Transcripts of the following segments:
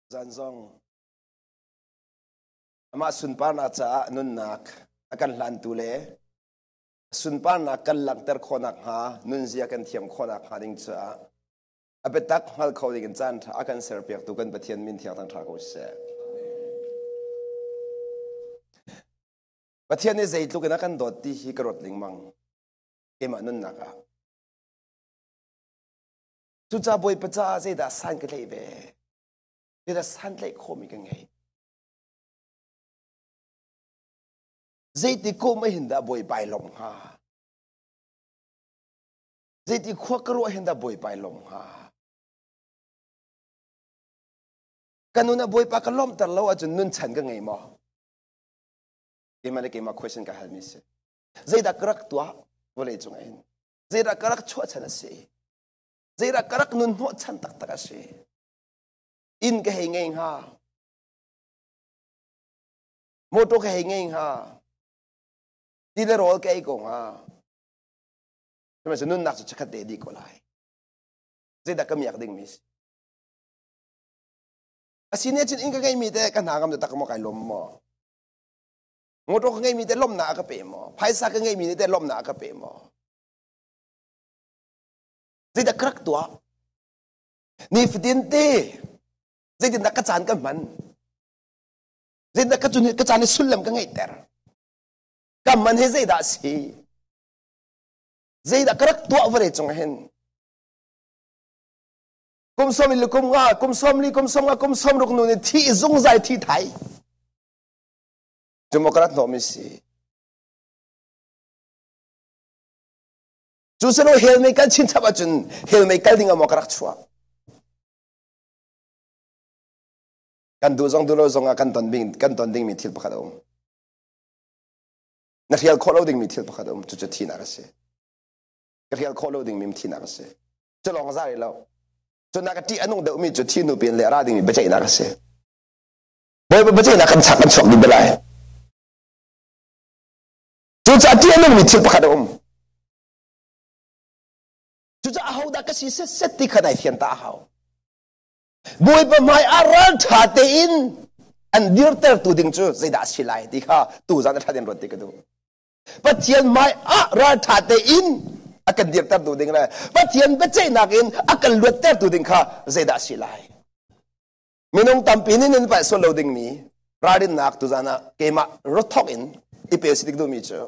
Zan zong amah sunparnak caah nunnak a kan hlantu le sunparnak kan langhter khawhnak hnga nunzia kan thiam khawhnak hnga ding caah a biatak hngal kho ding in caan ṭha a kan serpiaktu kan Pathian min thiang thang ṭha ko seh. Pathian nih zeitluk in a kan dawt ti hi ka ruat lengmang keimah nunnak ah. Cucaah Bawipa caah zeidah san ka tlaih ve? Zeidah san tlaih khawhmi ka ngei? Zeiti kum ah hin dah Bawipa ai lawmh hnga? Zeiti khua ka ruah hin dah Bawipa ai lawmh hnga? Ka nun ah Bawipa ka lawmhter lo ahcun nun chan ka ngei maw? Keimah le keimah question ka halmi si. Zeidah ka rak tuah vawlei cungah hin? Zeidah ka rak chuahchan a si? Zeidah ka rak nun hnawhchan taktak a si? Inn ka hei ngei hnga. Motor ka hei ngei hnga. Ti le rawl ka ei ko hnga. Sihmanhsehlaw nunnak cu chikkhat te dih ko lai. Zeidah ka miak dingmi si? Asine cun inn ka ngeimi te ka hna ngam te tak maw kai lawm maw? Motor ka ngeimi te lawmhnak a ka pe maw? Phaisa ka ngeimi te lawmhnak a ka pe maw? Zeidah ka rak tuah? Nifatin te zeitindah ka caan ka hman? Zeitindah ka cun ka caan i sullam ka ngeihter? Ka man hi zeidah a si? Zeidah ka rak tuah vawlei cung hin? Kum sawm le kum nga, kum sawm li, kum sawm nga, kum sawm ruk nu nih thi zungzal thi thai. Cu maw ka rak hnawhmi si? Cu silo hell mei kal chinchap ahcun hell mei kal ding ah maw ka rak chuah? Kan duh zong duh lo zong ah kan ton ding kan ton dingmi thil pakhat a um. Na hrial khawh lo dingmi thil pakhat a um. Cucu thinak a si. Ka hrial khawh lo dingmi thinak a si. Cu lawng za rih lo. Cu nak a ṭih a nung deuhmi cu thi nu pin le a ra dingmi biaceihnak a si. Bawipa biaceihnak kan chak kan chuak dih belai. Cucaah ṭih a nungmi thil pakhat a um. Cucaah ahodah ka si set set ti kha nai fian ta a hau. Bawipa hmai ah ralṭha tein an dirtertu ding cu zeidah a si lai ti kha tuzan a ṭha in ruat ti ka duh. Pathian hmai ah ralṭha tein a kan dirtertu ding le Pathian biaceihnak in a kan luattertu ding kha zeidah a si lai. Minung tampi nih nan palh sual lo dingmi ralrinnak tuzan ah keimah rothok in i pe si tik duhmi cu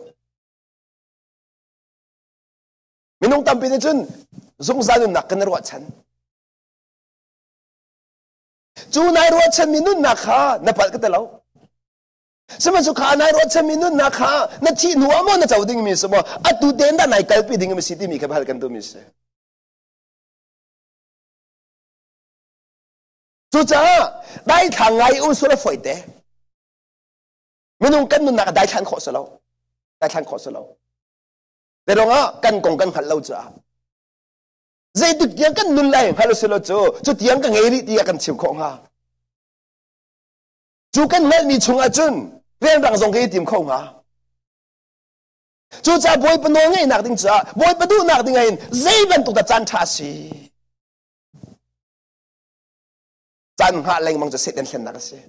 minung tampi nih cun zungzal nunnak kan i ruahchan. Cu nai ruahchanmi nunnak kha na palh ka ti lo. Sihmanhsehlaw kha nai ruahchanmi nunnak kha na thih hnu ah maw na co dingmi si maw atu tein dah nai kalpi dingmi si timi kha hal kan duhmi si. Cucaah daithlang ngai um sul a fawi te. Minung kan nunnak a daithlan khawh si lo. Daithlan khawh si lo. Te ah kan kong kan hngalh lo caah zeitik tiang kan nun lai hngal si lo cu cu tiang ka ngei rih tiah kan chim khawh hnga. Cu kan hngalhmi chungah cun rianrang zong ka i tim kho hnga. Cucaah Bawipa nawl ngeihnak ding caah Bawipa duhnak ding ah hin zei bantuk dah caan ṭha a si? Caan hngah lengmang cu Satan hlennak a si.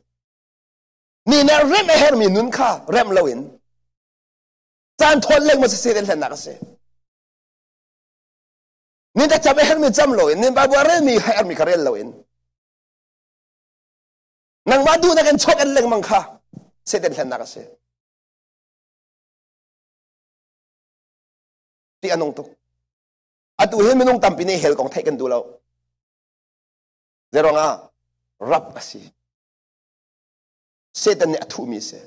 Mi nih remh a herhmi nun kha remh loin caan thawn lengmang cu Satan hlennak a si. Ni ta cam a herhmi cam loin, ni Bible a relmi herhmi kha rel loin nangmah duhnak in chawk en lengmang kha Satan hlennak a si. Ti a nung tuk. Atu hi minung tampi nih hell kong theih kan duh lo. Zeiruang ah rap a si. Satan nih a thuhmi a si.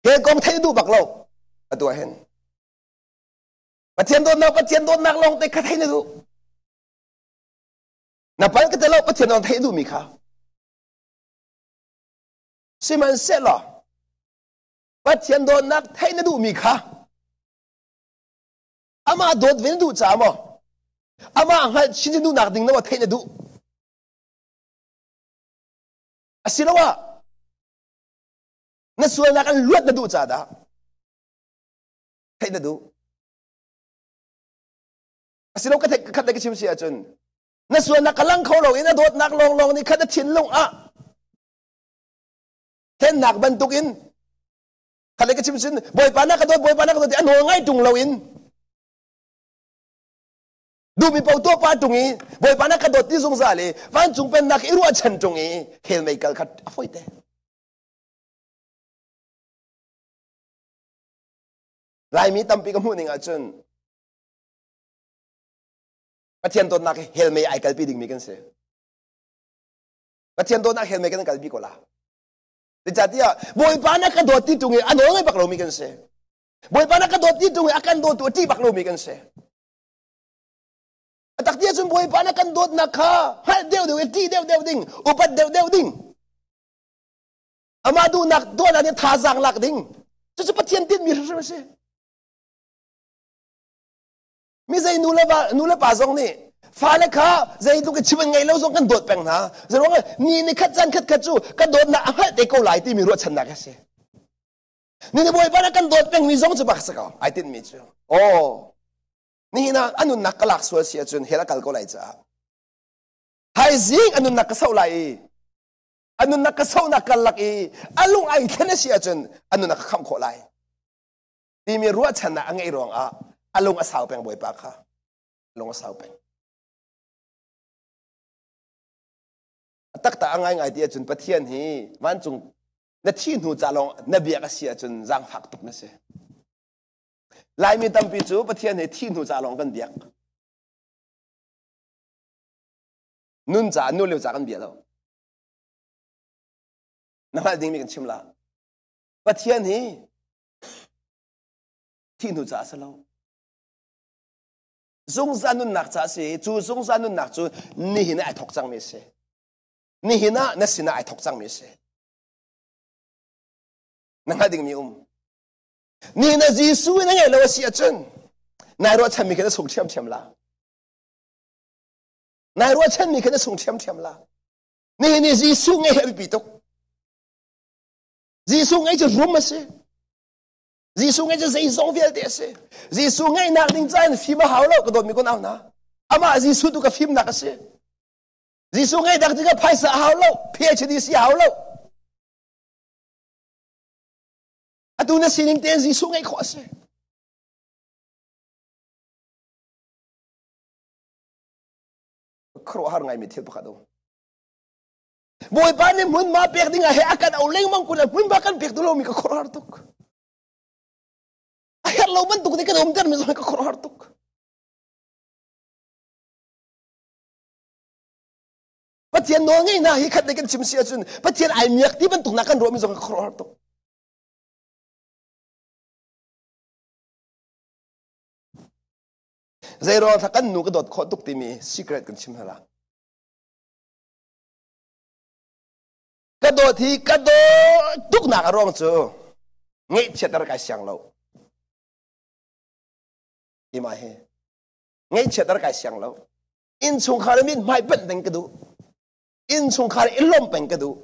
Hell kong theih duh bak lo. Atu ah hin. Pathian dawtnak Pathian dawtnak lawng te kha theih na duh. Na pal ka te lo Pathian dawtnak theih duhmi kha. Sihmanhsehlaw Pathian dawtnak theih na duhmi kha amah dawt ve na duh caah maw amah hngalh chin duhnak ding na theih na duh asiloah na sualnak an luat na duh caah dah theih na duh asilo ka theih khat le ka chim si ahcun. Na sualnak ka lang kho lo in a dawtnak lawnglawng nih khan a thinlung ah thennak bantukin khat ka chim sin Bawipa na ka dawt Bawipa na ka dawt ti a nawl ngai tung lo in duhmi paoh tuah pa tung i Bawipa na ka dawt ti zungzal i vancung pennak i ruahchan tung i hell mei kal kha a fawi te. Laimi tampi ka hmuh ning ahcun Pathian dawtnak hi hell mei ai kalpi dingmi kan si. Pathian dawtnak hell mei kan kalpi ko la. Zeicahtiah Bawipa na ka dawt ti tung i a nawl ngai bak lomi kan si. Bawipa na ka dawt ti tung i a kan dawtu a ṭih bak lomi kan si. A tak ti ahcun Bawipa na kan dawtnak kha hngalh deuh deuh i ṭih deuh deuh ding, upat deuh deuh ding. Amah duhnak tuahnak nih thazaang lak ding. Cucu Pathian tinhmi hrimhrim a si. Mi zei nu le va nu le pa zong nih fale kha zeitluk i chim an ngei lo zong kan dawt peng hna. Zeiruang ni ni khat caan khat khat cu kan dawtnak a hngalh te ko lai timi ruahchannak a si. Ni ni Bawipa na kan dawt pengmi zong cu bak si ko. Ai tinhmi cu. Oh, nihin ah a nunnak ka lak sual si ahcun hell a kal ko lai caah. Thaizing a nunnak ka soh lai i a nunnak ka sohnak karlak i a lung ai thlen a si ahcun a nunnak ka khamh khawh lai. Timi ruahchannak a ngeih ruangah a lung a sau peng Bawipa kha. A lung a sau peng. A taktak a ngaingai ti ahcun Pathian hi vancung na thi hnu ca lawng na biak a si ahcun zaangfak tuk na si. Laimi tampi cu Pathian hi thi hnu ca lawng kan biak. Nun ca, nu lio ca kan bia lo. Na hngalh dingmi kan chim la. Pathian hi thi hnu ca a si lo. Zungzal nunnak ca a si. Cu zungzal nunnak cu nihin ah ai thawk cangmi a si. Nihin ah na sinah ai thawk cangmi a si. Na hngalh dingmi um. Ni na Jesuh na ngeih lo a si ahcun nai ruahchanmi kha na sung ṭhiamṭhiam la. Nai ruahchanmi kha na sung ṭhiamṭhiam la. Nihin ni Jesuh ngeih hi a biapi tuk. Jesuh ngeih cu rum a si. Jesuh ngeih cu zeizong vialte a si. Jesuh ngeihnak ding caan fim a hau lo ka dawtmi kun au na. Amah Jesuh tu ka fimnak a si. Jesuh ngeihnak ding ah phaisa a hau lo, PhD si a hau lo. Atu na sining tein Jesuh ngeih khawh a si. Khuaruahhar ngaimi thil pakhat um. Bawipa nih hmunhma pek ding ah he a kan au lengmang kun hmunhma kan pek tu lomi ka khuaruahhar tuk. A herh lo bantuk nih kan umter mi zong ka khuaruahhar tuk. Pathian nawl ngeihnak hi khat le kan chim si ahcun Pathian ai miak ti bantuk nak kan ruahmi zong ka khuaruahhar tuk. Zeiruang thla kan nu ka dawt khawh tuk timi secret kan chim hna Ka dawt hi ka dawt tuknak a ruang cu ngeihchiat ar kai siang lo. Ima hi ngeihchiat ar kai siang lo. Innchungkhar in mithmai panh ding ka duh. Innchungkhar i lawmh peng ka duh.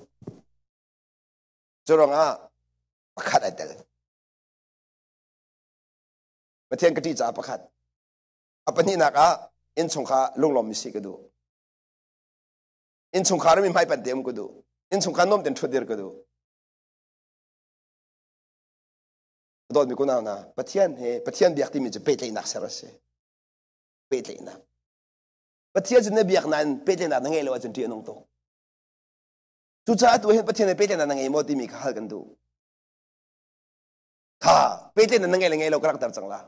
Cu ruangah pakhat ai tel. Pathian ka ṭih caah pakhat. A pahnihnak ah innchungkhar lunglawmmi si ka duh. Innchungkhar mi hmai panh te um ka duh. Innchungkhar nuam ten ṭhutdir ka duh. Dawtmi kunau hna, Pathian he Pathian biak timi cu pehtlaihnak ser a si. Pehtlaihnak. Pathian cu na biak nain pehtlaihnak na ngeih lo ahcun ṭih a nung tuk. Cucaah tu hin Pathian he pehtlaihnak na ngei maw timi kha hal kan duh. Tha, pehtlaihnak na ngei le ngei lo ka langhter cang la.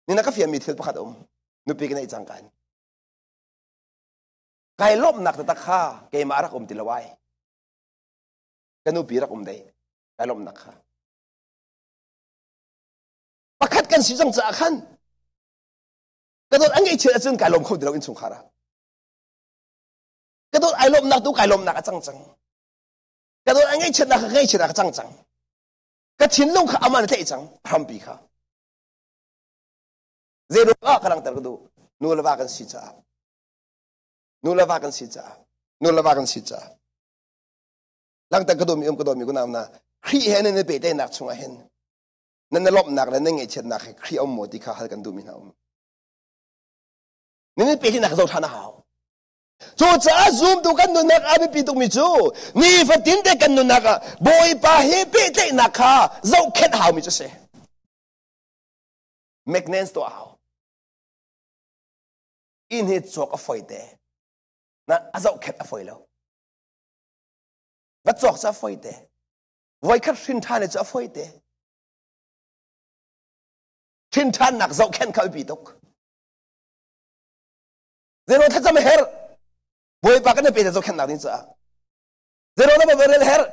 Ni na ka fianmi thil pakhat um. Nupi ka neih cang kan. Kai lawmhnak taktak kha keimah rak um ti lo ai. Ka nupi rak um dei. Kai lawmhnak kha. Pakhat kan si cang caah khan ka dawt an ngeihchiat ahcun kai lawm kho ti lo innchungkhar ah. Ka dawt ai lawmhnak tu kai lawmhnak a cang cang. Ka dawt ai ngaihchiatnak kha ngaihchiatnak a cang cang. Ka thinlung kha aman a tlaih cang hrampi kha. Zei ruang ah ka langhter ka duh. Nu le va kan si caah. Nu le va kan si caah. Nu le va kan si caah. Langhter ka duhmi um ka dawtmi kunau na Khrih he nan i pehtlaihnak chungah hin nan na lawmhnak le nan ngaihchiatnak he Khrih a um maw ti kha hal kan duhmi hna um. Nan i pehtlaihnak zoh ṭhan a hau. Cucaah zumtu kan nunnak a biapi tukmi cu nifatin te kan nunnak ah Bawipa he pehtlaihnak kha zohkhenh haumi cu a si. Maintenance tuah hau. Inn hi cawk a foi te. Na a zohkhenh a foi lo. Va cawk cu a foi te. Voikhat hrin ṭhan cu a foi te. Hrin ṭhannak zohkhenh kha a biapi tuk. Zero thlacam a herh. Bawipa kan i pe zohkhenhnak ding caah. Zero na va rel herh.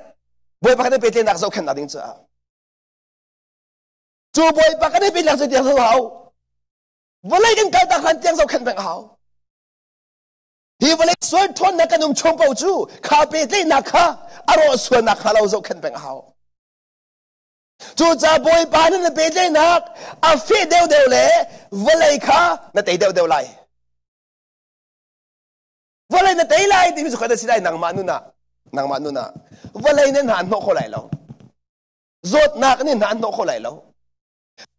Bawipa kan i pehtlaihnak zohkhenhnak ding caah. Cu Bawipa kan i pehtlaihnak cu tiang zoh hau. Vawlei kan kal tak hlan tiang zohkhenh peng a hau. Hi vawlei sual ṭhawnnak kan um chung paoh cu kha pehtlaihnak kha a rawh sualnak kha lo zohkhenh peng a hau. Cucaah Bawipa nih na pehtlaihnak a feh deuhdeuh le vawlei kha na tei deuhdeuh lai. Vawlei na tei lai timi cu khat a si lai nangmah nun ah nangmah nun ah vawlei nih hna an hnawh kho lai lo. Zawtnak nih hna an hnawh kho lai lo.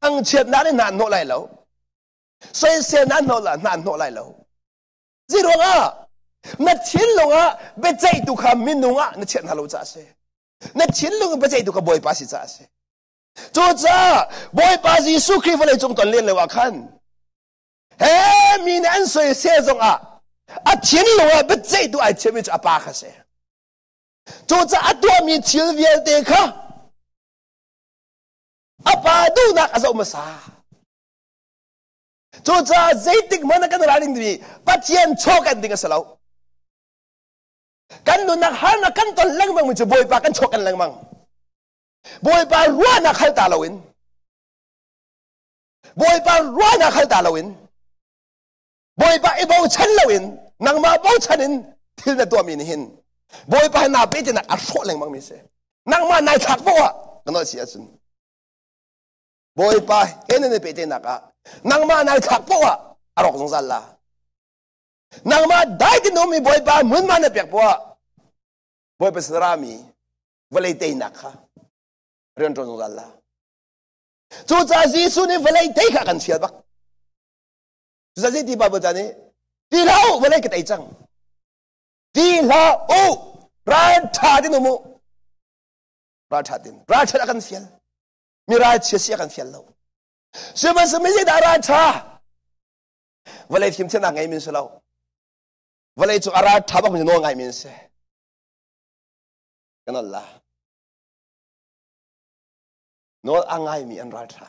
Thangchiatnak nih hna an hnawh lai lo. Soiselnak hna an hnawh lai lo. Zeiruangah na thinlung ah biaceihtu kha minung ah na chiah hna lo caah a si. Na thinlung in biaceihtu kha Bawipa si caah a si. Cucaah Bawipa Jesuh Khrih vawlei cung ton len lio ah khan he mi nih an soisel zongah a thinlung ah biaceihtu ai chiahmi cu a pa kha si. Cucaah a tuahmi thil vialte kha a pa duhnak a zoh hmasa. Cucaah zeitik hmanh ah kan ralring dingmi Pathian chaw kan ding a si lo. Kan nunnak harnak kan ton lengmang mi cu Bawipa kan chuak kan lengmang. Bawipa ruahnak hal ta loin Bawipa ruahnak hal ta loin Bawipa i bochan loin nangmah bochan in thil na tuahmi nih hin Bawipa he naa pehtlaihnak a hrawh lengmang mi si. Nangmah nai thlak poah ah ka nawl si ahcun Bawipa he nan i pehtlaihnak ah nangmah nai thlak poah ah a rawk zungzal la. Nangmah dai ti numi Bawipa hmunhma na pek poah Bawipa sarami vawlei teinak kha rian ṭuan zungzal la. Cucaah Jesuh nih vawlei tei kha kan fial bak. Cucaah zeiti Bible ca nih ti hlah u vawlei ka tei cang. Ti hlah u ral ṭha tin um u. Ral ṭha tin ral ṭhat a kan fial. Mi ralchia si a kan fial lo. Sihmanhsehlaw mi zeidah ral ṭha? Vawlei fimthiamnak ngei min si lo. Vawlei cu a ral ṭha bak mi nawl ngai min si. Kan la. Nawl a ngaimi an ral ṭha.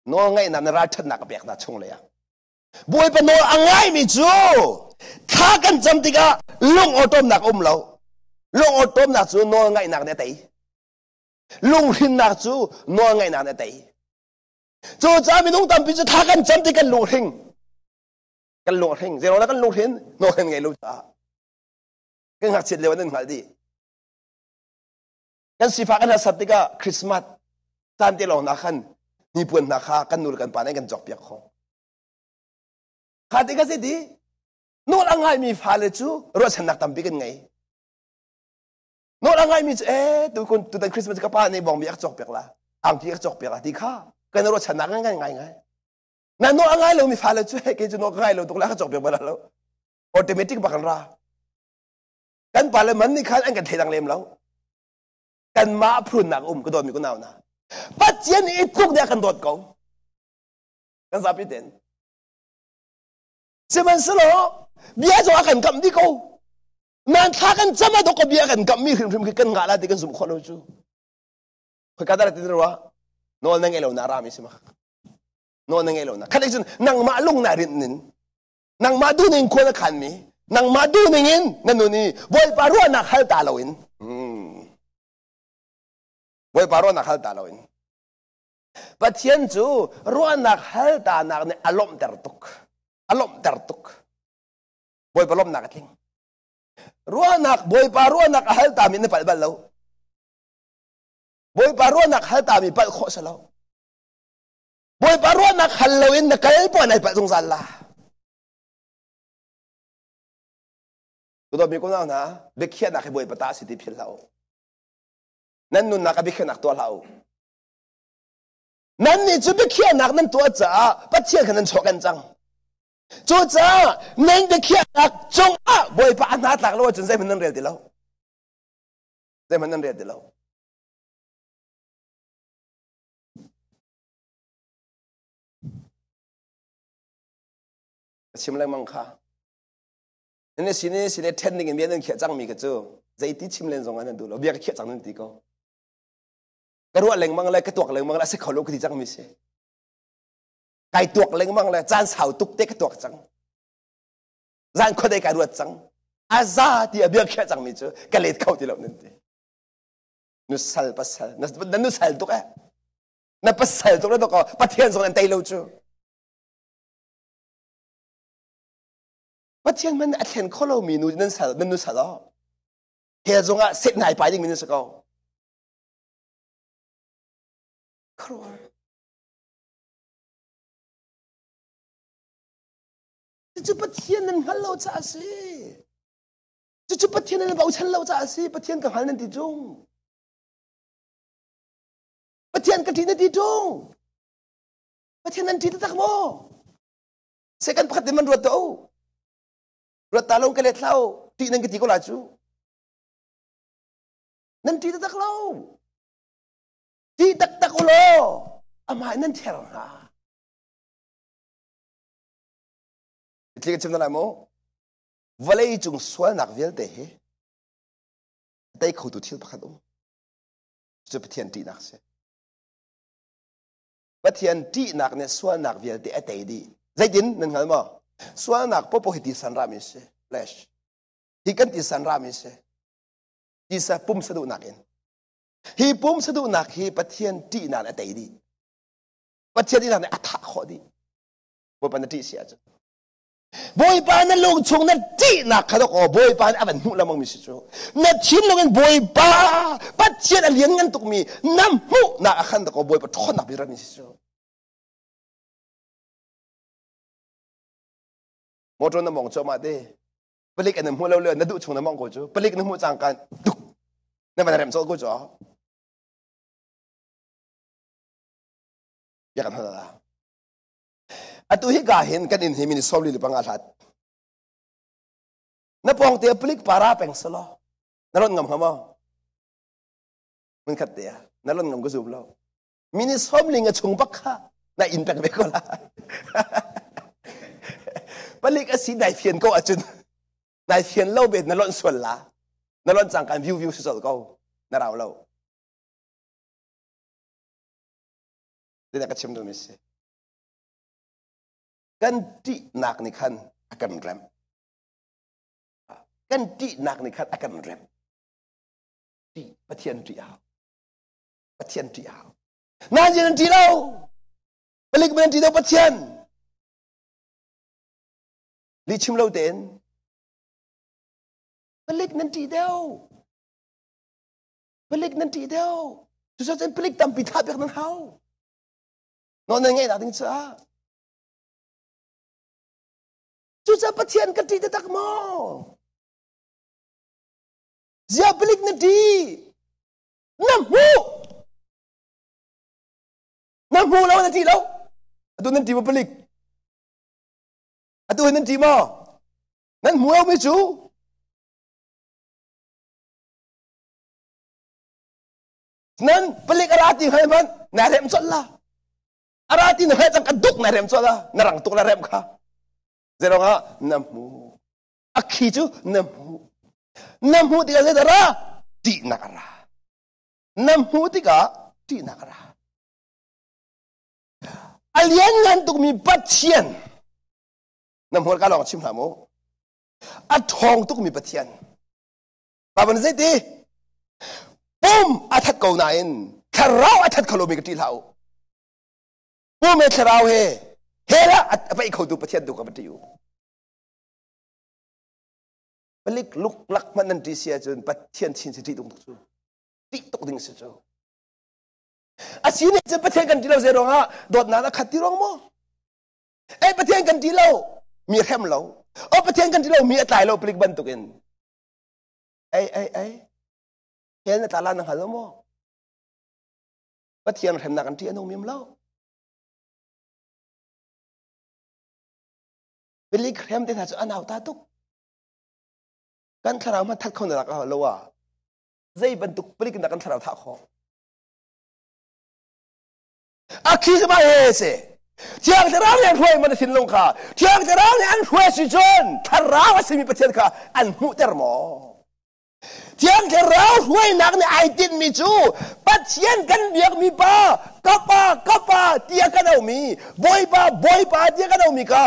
Nawl ngaihnak na ralṭhatnak a pek hna chung lei ah. Bawipa nawl a ngaimi cu thla kan cam tikah lung awṭawmnak a um lo. Lung awṭawmnak cu nawl ngaihnak nih a tei. Lunghrinnak cu nawl ngaihnak nih a tei. Cucaah minung tampi cu thla kan cam ti kan lunghring. Kan lunghring. Zeiruangah kan lunghrin? Nawl kan ngei lo caah. Kan ngakchiat lio nan hngalh dih. Kan sifah kan harsat tikah Christmas caan te lawng hna khan hnipuan hna kha kan nu le kan pa nih kan cawkpiak khawh. Kha ti ka si ti nawl a ngaimi fale cu ruahchannak tampi kan ngei. Nawl a ngaimi cu ee tukun tutan Christmas ka pa nih bawngbi a ka cawkpiak la, angki a ka cawkpiak la ti kha kan ruahchannak kan ngai ngai ngai. Na nawl a ngai lomi fale cu he kei cu nawl ka ngai lo tuk la ka cawkpiak bal lo. Automatic bak an ra. Kan pa le man nih khan an kan thleidang lem lo. Kanmah phrunnak um ka dawtmi ku nau na. Pathian i tluk nih a kan dawt ko. Kan zapi ten. Sihmanhsehlaw bia zong a kan kamh dih ko. Nan thla kan cam ah dawk bia kan kamhmi hrimhrim khi kan ngah la ti kan zumh khawh lo cu. Khoi ka dah ti rua nawl na ngei lo na rami si ma. Nawl na ngei lo na. Khat cun nangmah lung na rinh nin nangmah duh ning khua na khan mi nangmah duh ning in na nun i Bawipa ruahnak hal ta loin Bawipa ruahnak hal ta loin Pathian cu ruahnak hal ta nak nih a lawmhter tuk a lawmhter tuk Bawipa lawmhnak a tling ruahnak Bawipa ruahnak a hal ta mi na palh bal lo Bawipa ruahnak hal ta mi palh khawh si lo Bawipa ruahnak hal loin na kal puan ai palh zungzal la. Dawtmi kunau hna, biakhiahnak hi Bawipa ta si ti philh hlah u. Nan nunnak a biakhiahnak tuah hlah u. Nan nih cu biakhiahnak nan tuah caah Pathian kha nan chuah kan cang. Cucaah nan biakhiahnak cungah Bawipa a hna tlak lo ahcun zeihmanh nan rel ti lo. Zeihmanh nan rel ti lo. Ka chim lengmang kha. Nan sin i sin i ṭhen ding in bia nan khiah cangmi kha cu zeiti chim len zong ah nan duh lo. Bia ka khiah cang nan ti ko. Ka ruah lengmang le ka tuak lengmang le a si kho lo ka ti cangmi si. Kai tuak lengmang le caan sau tuk te ka tuak cang. Zan khuadei kai ruat cang. A za ti a bia khiah cangmi cu ka let kho ti lo nan ti. Nusal pasal. Na nusal tuk eh. Na pasal tuk le tuk Pathian zong an tei lo cu. Pathian man a thlen kho lomi nu nan sal nan nu sal aw. Hell zongah set nai pai ding mi nan si ko. Khuaruahhar. Cucu Pathian nan hngal lo caah a si. Cucu Pathian nan bochan lo caah a si. Pathian ka hngal nan ti ṭung. Pathian ka ṭih na ti ṭung. Pathian nan ṭih taktak maw? Second pakhat te man ruat to. Ruat ta lo ka let hlau. Ṭih nan ka ti ko la cu. Nan ṭih taktak lo. Ṭih taktak u law amah nan ther hnga. Tli ka chim na lai maw? Vawlei cung sualnak vialte hi tei khotu thil pakhat um. Cu Pathian ṭihnak si. Pathian ṭihnak nih sualnak vialte a tei dih. Zeitin nan hngal maw? Sualnak popo hi tisan rami si. Flesh. Hi kan tisan rami si. Tisa pumsa duhnak in. Hi pumsa duhnak hi Pathian ṭihnak nih a tei dih. Pathian ṭihnak nih a thah khawh dih. Bawipa na ṭih si ahcun. Bawipa na lung chung na ṭihnak kha dok aw Bawipa nih a van hmuh lengmang mi si cu. Na thinlung in Bawipa Pathian a lianngan tukmi na hmuhnak a khan dok aw Bawipa ṭhawnnak bi rami si cu. Motor na mong cuahmah te. Palik an hmu lo le na duh chung na mong ko cu. Palik na hmuh cangka tuk na van rem cawh ko cu. Ya kan hal Atu hi ka hin kan inn hi min sawmli le panga hlat. Na pawng te palik para peng selo. Na lon ngam hama. Mun khat te na lon ngam ka zum lo. Mini sawmli nga chung bak kha na inn pek ve ko la. Palik asi dai fian ko acun. Dai fian lo bet na lon sual la. Na lon cang kan view view si sol ko. Na rau lo. Dina ka chim dumi si. Kan ṭihnak nih khan a kan remh. Kan ṭihnak nih khan a kan remh. Ṭih, Pathian ṭih a hau. Pathian ṭih a hau. Nain nan ṭih lo. Palik man ṭih lo Pathian. Li chim lo tein. Palik nan ṭih deuh. Palik nan ṭih deuh. Cucaah palik tampi thah piak nan hau. Nawl nan ngeihnak ding caah. Cucaah Pathian ka ṭih taktak maw? Ziah palik na ṭih? Na hmuh! Na hmu lo na ṭih lo. Atu nan ṭih maw palik? Atu hi nan ṭih maw? Nan hmu lomi cu Nan palik a ra ti hngal hmanh na rem colh la. A ra ti na hngalh cang ka duk na rem colh la. Na rang tuk la rem kha. Zeirong ah na hmu. A khi cu na hmu. Na hmuh tikah zeidah ra? Ṭihnak a ra. Na hmuh tikah ṭihnak a ra. A lianngan tukmi Pathian na hmual ka lawng chim hlah mu. A ṭhawng tukmi Pathian Baibal nih zeiti? Pum a that ko nain thlarau a that kho lomi ka ṭih hlah u. Pum he thlarau he hell ah a paih khotu Pathian tu ka va ṭih u. Palik luklak hmanh nan ṭih si ahcun Pathian chin si ṭih tuk cu. Ṭih tuk ding si cu. A si nih cun Pathian kan ṭih lo zei ruangah dawtnak a khat ti ruang maw? Eh Pathian kan ṭih lo mi hrem lo. Oh Pathian kan ṭih lo mi a tlai lo palik bantukin. Ei, ei, ei. Hell na tla la na hngal lo maw? Pathian hremnak an ṭih a nung mim lo. Billy Graham te hna cu an auta tuk. Kan thlarau hmanh that kho na rak lo ah zei bantuk palik na kan thlarau thah khawh. A khi sama he se. Thiang Thlarau nih an hruai man thinlung kha. Thiang Thlarau nih an hruai si cun thlarau a simi Pathian kha an hmuhter maw? Thiang Thlarau hruainak nih ai tinhmi cu Pathian kan biakmi pa, ka pa, ka pa tiah kan aumi, Bawipa, Bawipa tiah kan aumi kha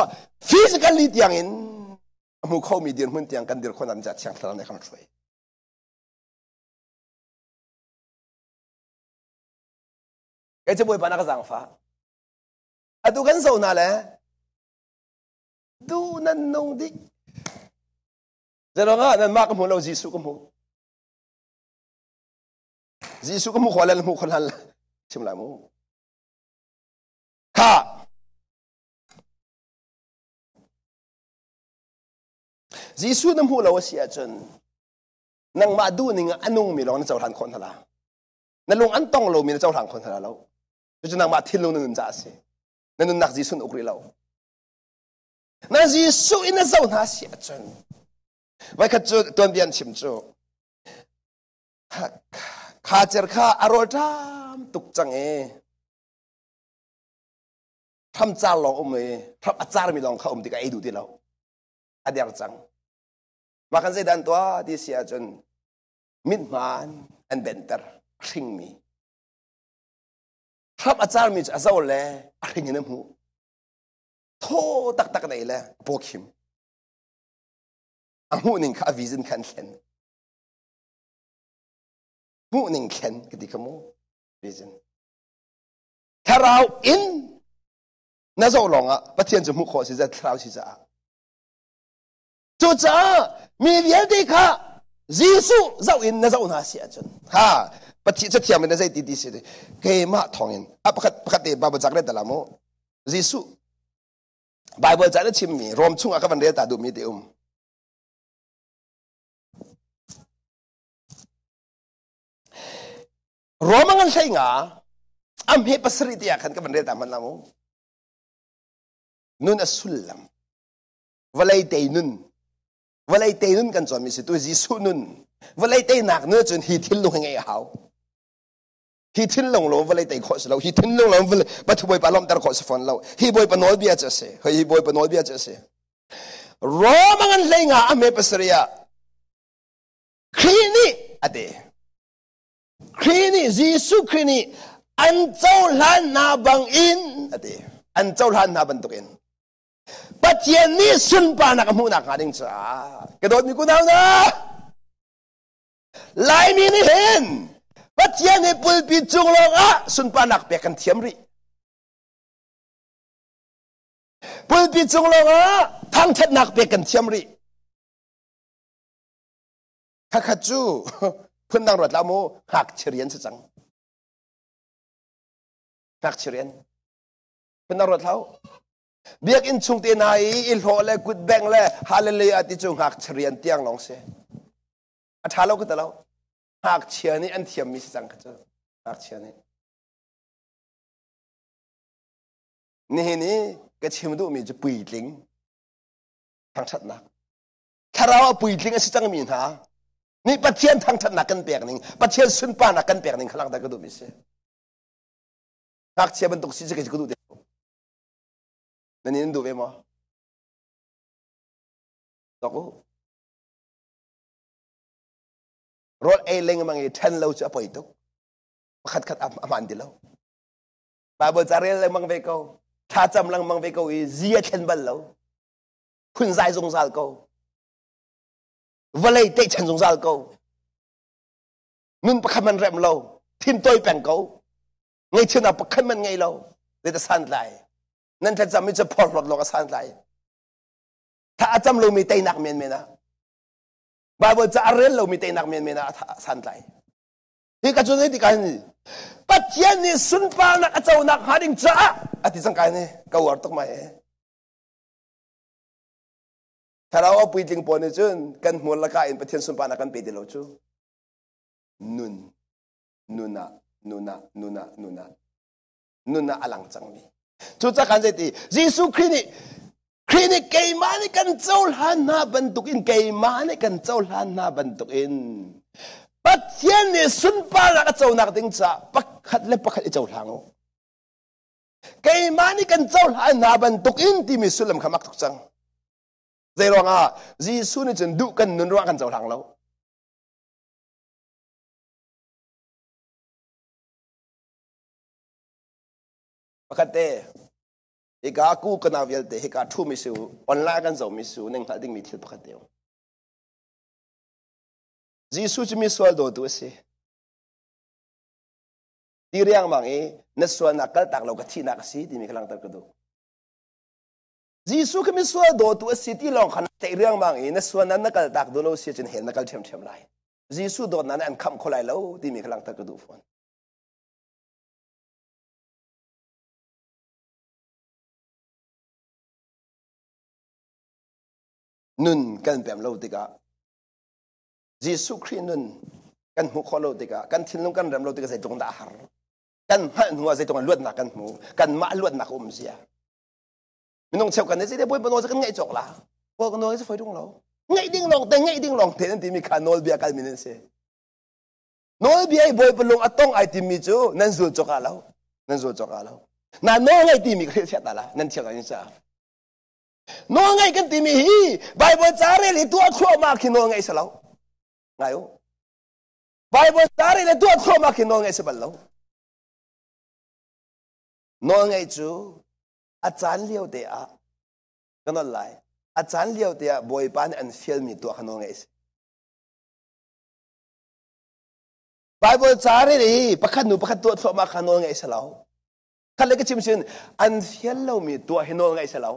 physically tiangin a hmu khomi dirhmun tiang kan dir khawh nak caah Thiang Thlarau nih kan hruai. Kei cu Bawipa na ka zaangfah. Atu kan zoh hna le duh nan nung dih. Zeirangah nanmah ka hmu lo Jesuh ka hmu. Jesuh ka hmu khawh le hmu khawh hlan chim lai mu. Kha Jesuh na hmuh lo a si ahcun nangmah duh ning a nungmi lawng na cohlan khawh hna la. Na lung an tong lomi na cohlang khawh hna lo. Cucu nangmah thinlung na nun caah a si. Na nunnak Jesuh na uk rih lo. Na Jesuh in na zoh hna si ahcun voikhat cu tuanbia an chim cu kha cer kha a rawl ṭam tuk cang i hram car lawng um i hram a carmi lawng kha um tikah ei duh ti lo a der cang mah kan zeidah an tuah ti si ahcun mithmaan an benter hringmi hram a carmi cu a zo le a hring in a hmuh thaw taktak nei le pawkhim a hmuh ning kha a vision kha an thlen hmuh ning thlen ka ti kha mu vision thlarau in na zoh lawng ah Pathian cu hmuh khawh si za thlarau si caah cucaah mi vialte kha Jesuh zoh in na zoh hna si ahcun ha Pathian cathiam in na zei ti ti si keimah thawngin a pakhat pakhat te Bible cak let la mu Jesuh Bible ca na chimmi Rom chungah ka van rel ta duhmi te um. Rom ngan hlei nga am he pasarih te ah khan ka van rel ta hman la mu. Nun a sullam. Vawlei tei nun. Vawlei tei nun kan cawnmi si tu Jesuh nun. Vawlei teinak nun cun hi thil lung hi ngeih a hau. Hi thinlung lo vawlei tei khawh si lo. Hi thinlung lo vawlei Pathu Bawipa lawmhter khawh si fawn lo. Hi Bawipa nawlbia cu a si. Hi Bawipa nawlbia cu a si. Rome ngan hlei nga a me pasarih ah Khrih nih a ti. Khrih nih Jesuh Khrih nih an cohlan hna bang in a ti. An cohlan hna bantukin Pathian nih sunparnak a hmuhnak hnga ding caah ka dawtmi kunau hna Laimi nih hin Pathian hi pulpit cung lawngah sunparnak pek kan thiam rih. Pulpit cung lawngah thangṭhatnak pek kan thiam rih. Khakhat cu phundang ruat la mu ngakchia rian si cang. Ngakchia rian. Phundang ruat hlah Biakinn chung te hna i i hlawh le kut beng le hallelujah ti cu ngakchia rian tiang lawng si. A ṭha lo ka ti lo. Ngakchia nih an thiammi si cang kha cu. Ngakchia nih. Nihin i ka chim duhmi cu puitling thangṭhatnak. Thlarau a puitling a si cangmi hna nih Pathian thangṭhatnak kan pek ning, Pathian sunparnak kan pek ning kha langhter ka duhmi si. Ngakchia bantuk si cu ka duh ti lo. Nan in duh ve maw? Tok u. Rawl ei lengmang i ṭhen lo cu a poi tuk. Pakhat khat a hmaan ti lo. Bible ca rel lengmang ve ko. Thlacam lengmang ve ko i zi a thlen bal lo. Phunzai zungzal ko. Vawlei teihchan zungzal ko. Nun pakhat man rem lo. Thin toi peng ko. Ngaihchiatnak pakhat man ngei lo. Zeidah santlai? Nan thlacam mi cu phorhlawt lawng a santlai. Thla a cam lomi teinak menmen ah. Bible ca a rel lomi teinak menmen ah a santlai. Hi ka cu zei ti kai ni Pathian nih sunparnak a conak hnga ding caah a ti cang kai ni ka uar tuk mai e. Thlarau a puitling pawl nih cun kan hmur laka in Pathian sunparnak kan pe ti lo cu. Nun nun ah nun ah nun ah nun ah nun ah a lang cangmi. Cucaah kan zei ti Jesuh Khrih nih Khrih nih keimah nih kan cohlan hna bantukin keimah nih kan cohlan hna bantukin Pathian nih sunparnak a conak ding caah pakhat le pakhat i cohlang u. Keimah nih kan cohlan hna bantukin timi sullam kha mak tuk cang. Zei ruangah Jesuh nih cun duh kan nun ruangah kan cohlang lo. Pakhat te hika ku kana vialte hika ṭhumi si u online kan zohmi si u nan hngalh dingmi thil pakhat te um. Jesuh cu mi sual dawtu a si. Ti riangmang i na sualnak kaltak lo ka thihnak a si timi kha langhter ka duh. Jesuh kha mi sual dawtu a si ti lawng kha na theih riangmang i na sualnak na kaltak duh lo si ahcun hell na kal ṭhiamṭhiam lai. Jesuh dawtnak nih an khamh kho lai lo timi kha langhter ka duh fawn. Nun kan pem lo tikah Jesuh Khrih nun kan hmuh khawh lo tikah kan thinlung kan rem lo tikah zeitluk dah a har. Kan hngalh hnu ah zeitluk in luatnak kan hmu. Kanmah luatnak a um zia. Minung cheu kan nih bawipa nawl kan ngaih cawk la. Bawipa nawl cu foi tung lo. Ngaih ding lawng te ngaih ding lawng te nan timi kha nawlbia kalmi nan si. Nawlbia i bawipa lung a tong ai timi cu nan zul cawk ah lo. Nan zul cawk ah lo. Na nawl ngaih timi ka hrilhfiah ta la. Nan thiam in ca. Nawl ngaih kan timi hi Bible ca rel i tuah thluahmah khi nawl ngaih si lo. Ngai u. Bible ca rel i tuah thluahmah khi nawl ngaih si bal lo. Nawl ngaih cu a caan lio te ah ka nawl lai. A caan lio te ah Bawipa nih an fialmi tuah kha nawl ngaih si. Bible ca rel i pakhat nu pakhat tuah thluahmah kha nawl ngaih si lo. Khat le ka chim sin an fial lomi tuah hi nawl ngaih si lo.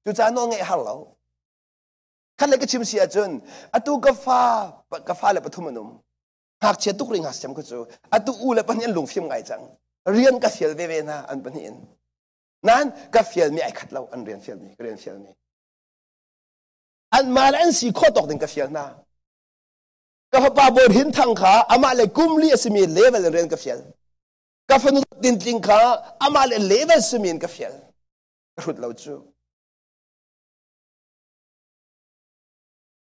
Cucaah nawl ngaih har lo. Khat le ka chim si ahcun atu ka fa ka fa le pathum an um. Ngakchia tuk ri ngakchia kha cu atu u le pahnih an lungfim ngai cang. Rian ka fial veve hna an pahnih in. Nain ka fialmi ai khat lo an rian fialmi ka rian fialmi. Anmah le an si khawh tawk ding ka fial hna. Ka fapa Bawi Rin Thang kha amah le kum li a simi level in rian ka fial. Ka fanu Tintling kha amah le level simi in ka fial. Ka hrut lo cu.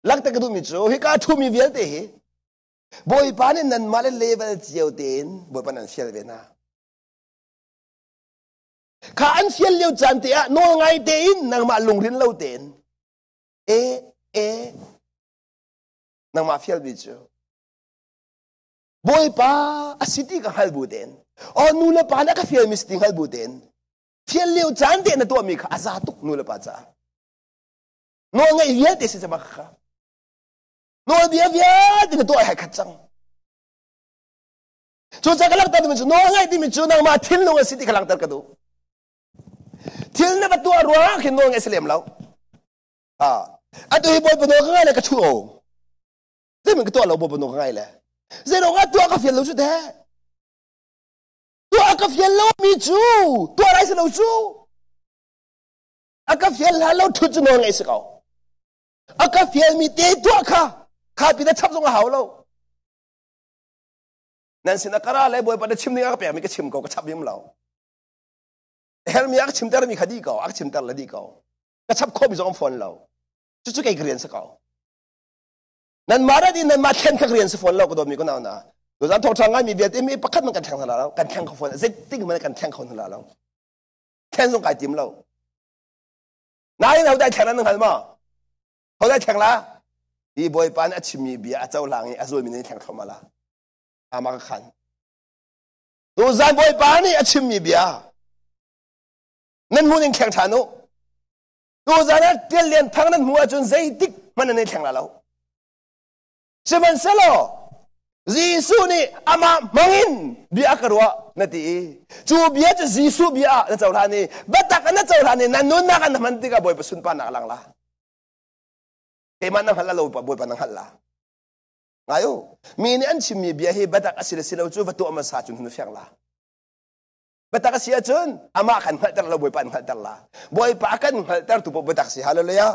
Langhter ka duhmi cu hika ṭhumi vialte hi Bawipa nih nanmah le level cio tein Bawipa nan fial ve hna. Kha an fial lio caan te ah nawl ngai tein nangmah lungrin lo tein e e nangmah fialmi cu Bawipa a si ti ka hngal bu tein aw nu le pa nih a ka fialmi si ti hngal bu tein fial lio caan te na tuahmi kha a za tuk nu le pa caah nawl ngeih vialte si cama kha nawlbia vialte na tuah hai khat cang Cucaah ka langhter timi cu nawl ngaih timi cu nangmah thinlung a si ti ka langhter ka duh. Thil na va tuah ruangah khin nawl ngaih si lem lo. Ah, atu hi Bawipa nawl ka ngai le ka thu o. Zeiman ka tuah lo Bawipa nawl ka ngai le. Zeiruang ah tuah ka fial lo cu teh. Tuah ka fial lo mi cu tuah lai si lo cu. A ka fial hlan lo thut cu nawl ngaih si ko. A ka fial mi te tuah kha kha pi na chap zong a hau lo. Nan sin a kara le Bawipa na chim ding a ka pekmi ka chim ko ka chap bim lo. Hermi a ka chimter mi kha di ko, a ka chimter le di ko. Ka chap khomi zong fawn lo. Cucu kei ka rian si ko. Nan mah rat in nan mah thlen kha ka rian si fawn lo ka dawtmi ko nau na. Tuzan thawngṭha ngaimi vialte mi pakhat man kan thleng hna lo, kan thleng kho fawn. Zeitik man kan thleng kho hna lo. Thlen zong kai tim lo. Nain ho dai thleng nan hngal maw? Ho dai thleng la? Hi Bawipa nih a chimmi bia a cohlang i a zulmi nih thleng thluahmah la. Ama ka khan. Tuzan Bawipa nih a chimmi bia nan hmun in thleng ṭhan u. Tuzan ah Tial Lian Thang nan hmuh ahcun zeitik hmanh nan i thleng la lo. Sihmanhsehlaw Jesuh nih amah hmangin bia a ka ruah na ti i cu bia cu Jesuh bia ah na cohlan i biatak na cohlan i na nunnak an hman tikah Bawipa sunparnak a lang la. Keimah na hngalh lo Bawipa na hngalh la. Ngai u, mi nih an chimmi bia hi biatak a si le si lo cu va tuah hmasa cun hun fiang la. Biatak a si ahcun amah kan hngalhter lo Bawipa an hngalhter la. Bawipa kan hngalhter tu paoh biatak si. Hallelujah.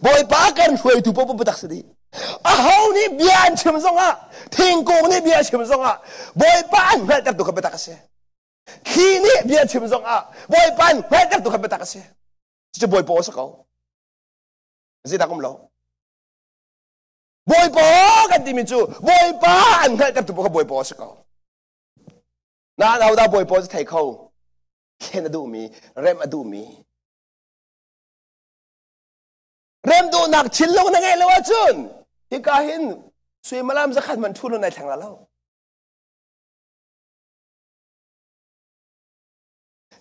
Bawipa kan hruaitu paoh biatak si dih. Aho nih bia an chim zongah, thingkung nih bia a chim zongah, Bawipa an hngalhter tu kha biatak a si. Thli nih bia chim zong ah Bawipa in hngalhtertu kha biatak a si. Cucu Bawipa aw si ko. Zeidah um lo. Bawipa kan timi cu Bawipa an hngalhtertu kha Bawipa aw si ko. Nain ahodah Bawipa cu thei kho? Thlen a duhmi, rem a duhmi. Rem duhnak thinlung na ngeih lo ahcun hika hin suimilam zakhat man ṭhu lo nai thleng la lo.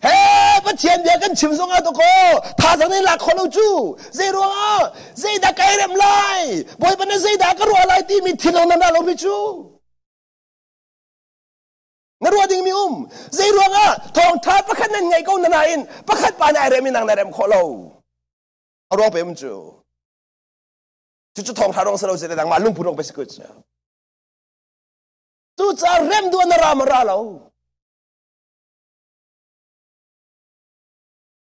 He Pathian bia kan chim zong ah to ko thazang nih lak kho lo cu zei ruangah zeidah kai rem lai Bawipa nih zeidah ka ruah lai timi thinlung na na lo mi cu na ruah ding mi um zei ruangah thawngtha pakhat nan ngei ko na nain pakhat pa na ai rem i nang na rem khawh lo a ruang pe um cu cucu thawngtha rong si lo si dang mah lungput rong pe si ku cu cucaah rem duh na ra ma ra lo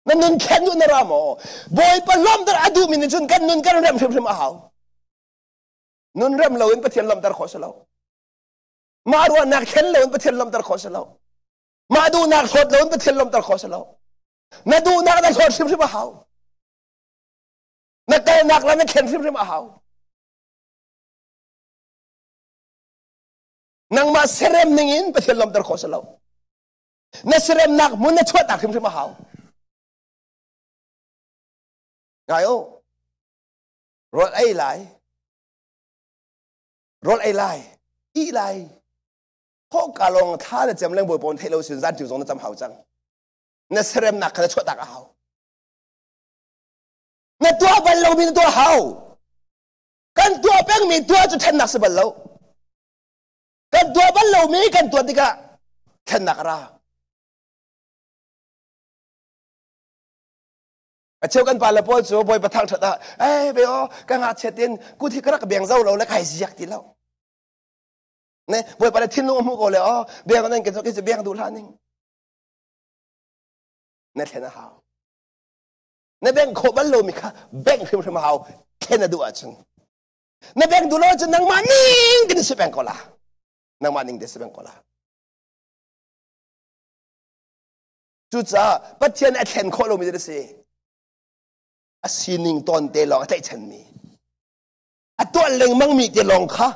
na nun khen duh na ra maw bawipa lawmter a duhmi nih cun kan nun kan rem hrimhrim a hau nun rem loin pathian lawmter khawh si lo Mah ruahnak thlen loin Pathian lawmhter khawh si lo. Mah duhnak hlawt loin Pathian lawmhter khawh si lo. Na duhnak na hlawt hrimhrim a hau. Na kalnak lam na thlen hrimhrim a hau. Nangmah serem ning in Pathian lawmhter khawh si lo. Na seremnak hmun na chuahtak hrimhrim a hau. Ngai o. Rawl ei lai. Rawl ei lai, ih lai, thawhka lawng thla na cem lengbawi pawn theih lo sin zan ṭiu zong na cam hau cang. Na seremnak kha na chuahtak a hau. Na tuah bal lomi na tuah hau. Kan tuah pengmi tuah cu ṭhennak si bal lo. Kan tuah bal lomi kan tuah tikah ṭhennak a ra. A cheu kan pale pawl cu Bawipa thangṭhat ah ei ve aw ka ngakchiat in kut hi ka rak beng zo lo le kai ziak ti lo. Ne Bawipa le thinlung a hmuh ko le aw beng nan kan cu beng duh hlah ning. Na thlen a hau. Na beng khawh bal lomi kha beng hrimhrim a hau thlen a duh ahcun. Na beng duh lo ahcun nangmah ning tin si peng ko la. Nangmah ning te si peng ko la. Cucaah Pathian a thlen khawh lomi a si. A sining tawn te lawng a tlaihchanmi. A tuah lengmangmi te lawng kha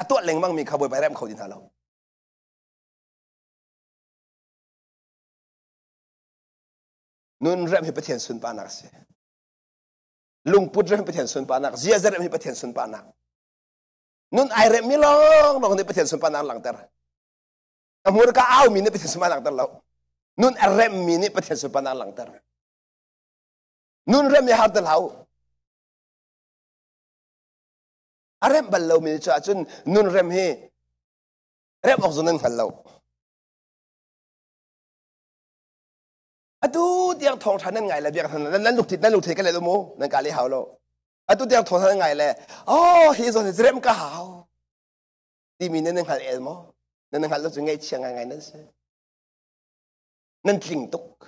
a tuah lengmangmi kha Bawipa rem kho ti hna lo. Nun rem hi Pathian sunparnak a si. Lungput rem hi Pathian sunparnak, ziaza rem hi Pathian sunparnak. Nun ai remmi lawng lawng nih Pathian sunparnak langhter. A hmurka aumi nih Pathian sunparnak langhter lo. Nun a remmi nih Pathian sunparnak langhter. Nun rem i har te hlah u. A remh bal lomi cu ahcun nun rem hi remh awk zong nan hngal lo. Atu tiang thawngṭha nan ngai le biak nan nan lungthit nan lungthit ka let mu nan ka le hau lo. Atu tiang thawngṭha nan ngai le oh hi zawn hi rem ka hau. Timi nan hngal el maw? Nan hngalh lo cu ngaihchia ngaingai nan si. Nan tling tuk.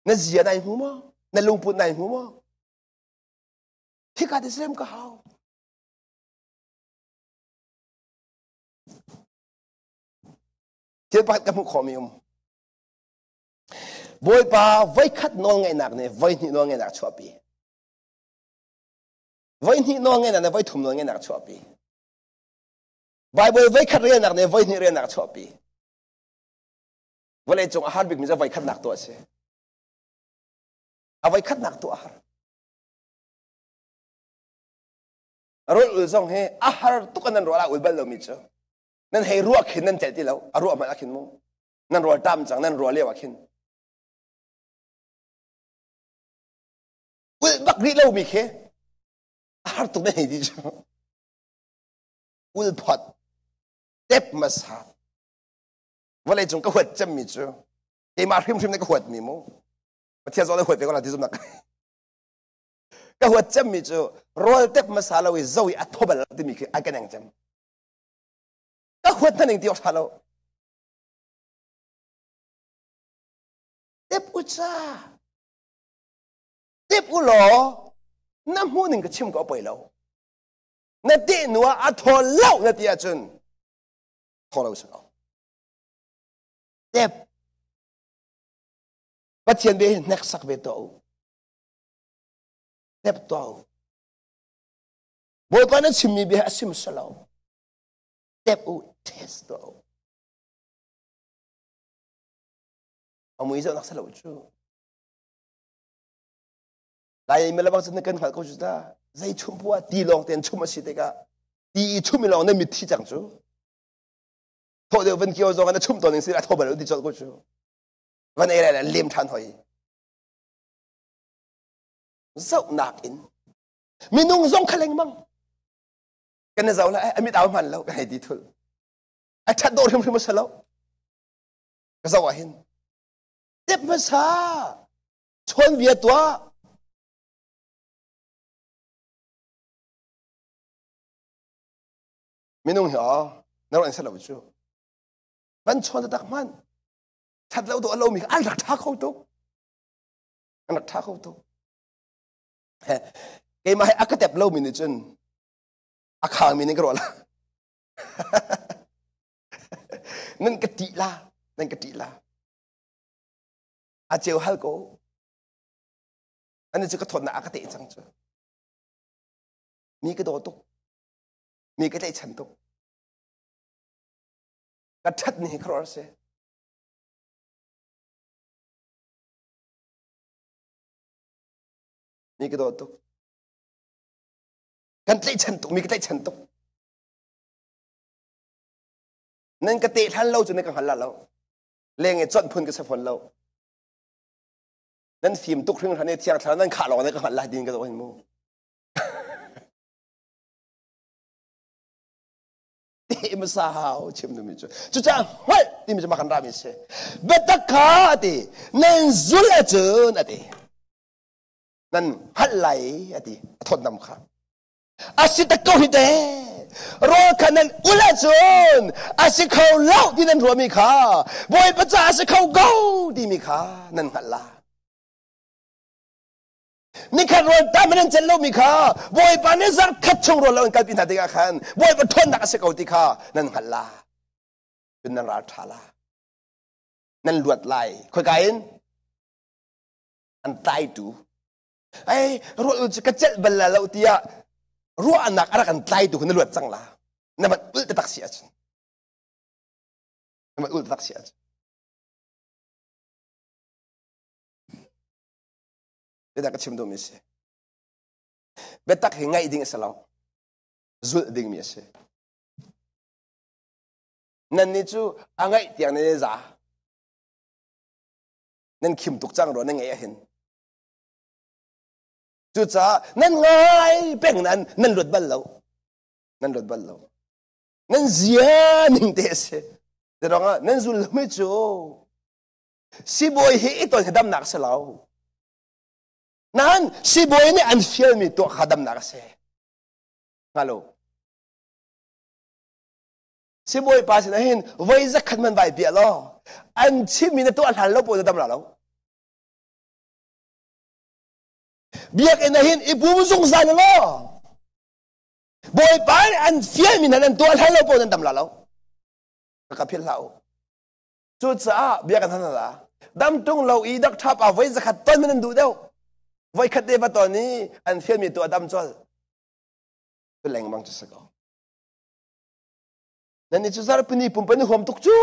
Na zia nai hmu maw? Na lungput nai hmu maw? Hika te serem ka hau. Thil pakhat ka hmuh khawhmi um. Bawipa voikhat nawl ngaihnak nih voihnih nawl ngaihnak chuahpi. Voihnih nawl ngaihnak nih voithum nawl ngaihnak chuahpi. Bible voikhat relnak nih voihnih relnak chuahpi. Vawlei cung a har bikmi cu voikhatnak tuah a si. A voikhatnak tuah a har. Rawl ul zong hi a har tuk an nan ruah ul bal lomi cu. Nan hei ruah khin nan celh ti lo. A ruah hmanh ah khin mu. Nan rawl tam cang nan ruah lio ah khin. Ulh bak rih lomi khi a har tuk na hei ti cu. Ul phot tep hmasa vawlei cung ka huat cemmi cu keimah hrimhrim nih ka huatmi mu Pathian zong nih huat ve ko la ti zumnak ka huat cemmi cu rawl tep hmasa lo i zo i a thaw bal timi khi ai ka neng cem ka huat hna ning ti awk tha lo tep u cha tep u law na hmu ning ka chim ko poi lo na teh nu ah a thaw lo na ti ahcun. Thaw lo si ko. Tep. Pathian bia hi hneksak ve tuah u. Tep tuah u. Bawipa na chimmi bia a sim si lo. Tep u, test tuah u. A mui zohnak si lo cu. Lai mi lebang cun kan hngalh ko cu ta. Zei chum puah ti lawng tein chum a si tikah ti i chum i lawng na mitthi cang cu. Thawh deuh van kio zong na chum tawn ning si a tho bal ti colh ko cu. Van ei lai lem ṭhan hoi. Zohnak in minung zong kha lengmang kan na zoh la a mit au hman lo kan hei ti thul. A ṭhat dawh hrimhrim a si lo. Ka zoh ah hin. Tep hmasa chawnbia tuah. Minung hi aw na ruah in lo cu. Van chawn tak hman. That lo do lo mi an rak tha kho tuk. An rak tha kho tuk. Keimah hi a ka tep lo mi nih cun a khang mi nih ka ruah la. Nan ka tih la, nan ka tih la. A ceu hal ko. Ani cu ka thawtnak a ka teh cang cu. Mi ka daw tuk. Mi ka tlaihchan tuk. Ka ṭhat ni hi khuaruahhar si. Mi ka daw tuk. Kan tlaihchan tuk, mi ka tlaihchan tuk. Nan ka teh hlan lo cu nan ka hngal la lo. Leng i chawnh phun ka si fawn lo. Nan fim tuk hringhran i thiang thlarau nan khah lawng nan ka hngalh lai tin ka zoh hin mu. Ti hmasa hau chim duhmi cu. Cucaah hngalh timi cu mah kan rami si. Biatak kha a ti. Nan zulh ahcun a ti. Nan hngalh lai a ti. A thawtnam kha. A si tak ko hi te. Rawl kha nan ul ahcun a si kho lo ti nan ruahmi kha Bawipa ca a si kho ko timi kha nan hngalh la. Nikhat rawl tam in an celh lomi kha Bawipa nih zarh khat chung rawl lo in kalpi hna tikah khan Bawipa ṭhawnnak a si ko ti kha nan hngalh la. Cun nan ral ṭha la. Nan luat lai. Khoika in? An tlaitu. Ei, ruah cu ka celh bal la lo tiah ruahnak a rak an tlaitu kha na luat cang la. Na van ulh taktak si ahcun. Na van ulh taktak si ahcun. Biatak ka chim duhmi a si. Biatak hi ngaih ding a si lo. Zulh dingmi a si. Nannih cu a ngaih tiang nan i za. Nan khim tuk cang rua nan ngaih ahhin. Cucaah nan ngai peng nan nan luat bal lo. Nan luat bal lo. Nan zia ning te a si. Te nan zul lomi cu sibawi hi i ton hi damnak a si lo. Nain sibawi nih an fialmi tuah kha damnak a si. Hnga Sibawi pa sinah hin voi zakhat man vai piah law an chimmi na tuah hlan lo paoh na dam la lo. Biakinn ah hin i pum zungzal law Bawipa nih an fialmi hna nan tuah hlan lo paoh nan dam la lo. Ka ka philh hlah u. Cucaah bia kan hal la. Dam tung lo i dak ṭha pa voi zakhat ton man an duh deuh. Voi khat te va ton i an fialmi tu a dam col. Tu lengmang cu si ko. Nan ni cu zarpini pumpa ni huam tuk cu.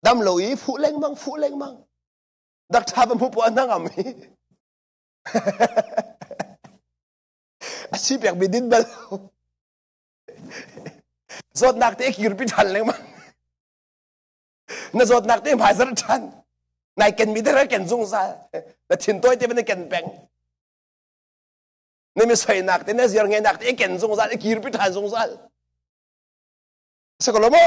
Dam lo i fuh lengmang fuh lengmang. Dak ṭha pa hmu po an ngam i. A si pek mi din bal. Zawtnak te kirpi ṭhan lengmang. Na zawtnak te hmaizar ṭhan. Nai ken mi te ken zungzal. Na thin tawi te na ken peng. Na mi soinak te na ziar ngenak te ken zungzal, i kirpi ṭhan zungzal. Sakolo mo?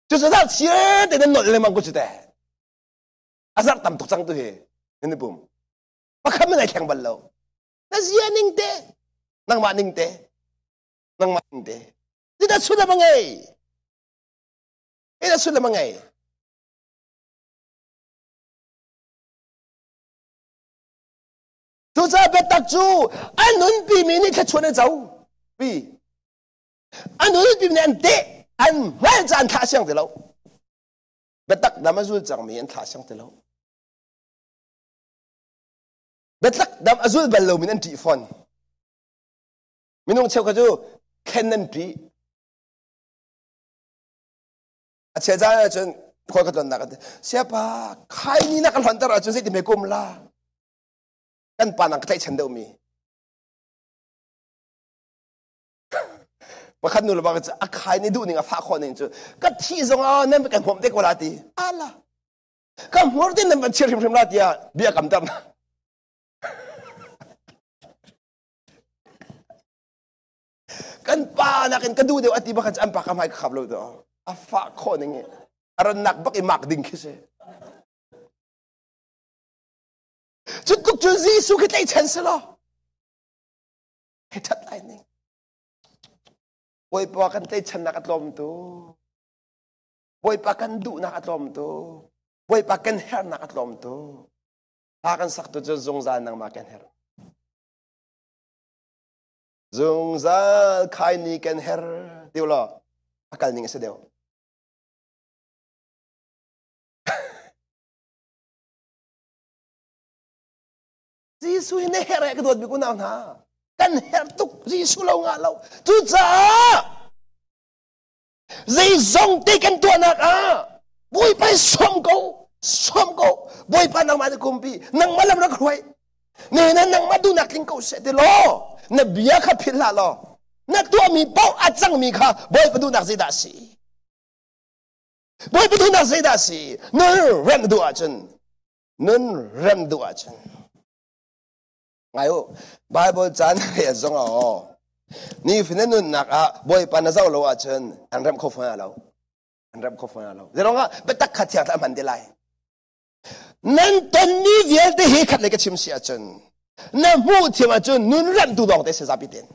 Cu cu zat sia te nan nolh lengmang ko cu te. A zarh tam tuk cang tu hi. Nan pum. Pakhat man ai thleng bal lo. Na zia ning te. Nangmah ning te. Nangmah ning te. Ita sullam a ngei. Ita sullam a ngei. Cucaah biatak cu a nunpi mi nih thluachuah an co. Pi. An ulpi nih an teh, an hngal ca an thlah siang ti lo. Biatak dam a zul cangmi an thlah siang ti lo. Biatak dam a zul bal lomi an ṭih fawn. Minung cheukhat cu thlen an ṭih. A chel caan ahcun khual ka tlonnak ati siapa khai ni na ka hlonter ahcun zeiti me kum la kan pa nang ka tlaihchan deuhmi pakhat nu le pa cu a khai ni duh ning a fah khawh ning cu ka thi zong ah nan kan hmom te ko la ti ala ka hmur tin nan van chir hrimhrim la tiah bia kam ter na kan pa nakin ka duh deuh ati bak an pa ka hmai ka khap lo to a fah khawh ning i a rannak bak i mak ding khi si cu tluk cu Jesuh khi tlaihchan si law he that lai ning Bawipa kan tlaihchannak a tlawm tu Bawipa kan duhnak a tlawm tu Bawipa kan herhnak a tlawm tu hla kan sak tu cu zungzal nangmah kan herh Zungzal khai ni kan her ti law a kal ning a si deuh. Jesuh hi na herh eh ka dawt bik unau hna. Kan herh tuk Jesuh lo ngah lo. Cucaah Zeizong te kan tuahnak ah Bawipa i sawm ko, sawm ko. Bawipa nangmah na kumpi, nangmah lam rak hruai. Ne na nangmah duhnak tling ko seh ti law, na bia kha philh hlah law, na tuahmi paoh a cangmi kha Bawipa duhnak zeidah a si? Bawipa duhnak zeidah a si? Nun rem duh ahcun, nun rem duh ahcun. Ngai u, Bible ca na rel zong ah aw, nifa na nunnak ah Bawipa na zoh lo ahcun an remh kho fawn lo. An remh kho fawn lo. Zeiruangah biatak kha thiang thla hman te lai. Nan tonmi vialte hi khat le ka chim si ahcun na hmuh thiam ahcun nun remhtu lawng te si zapi ten.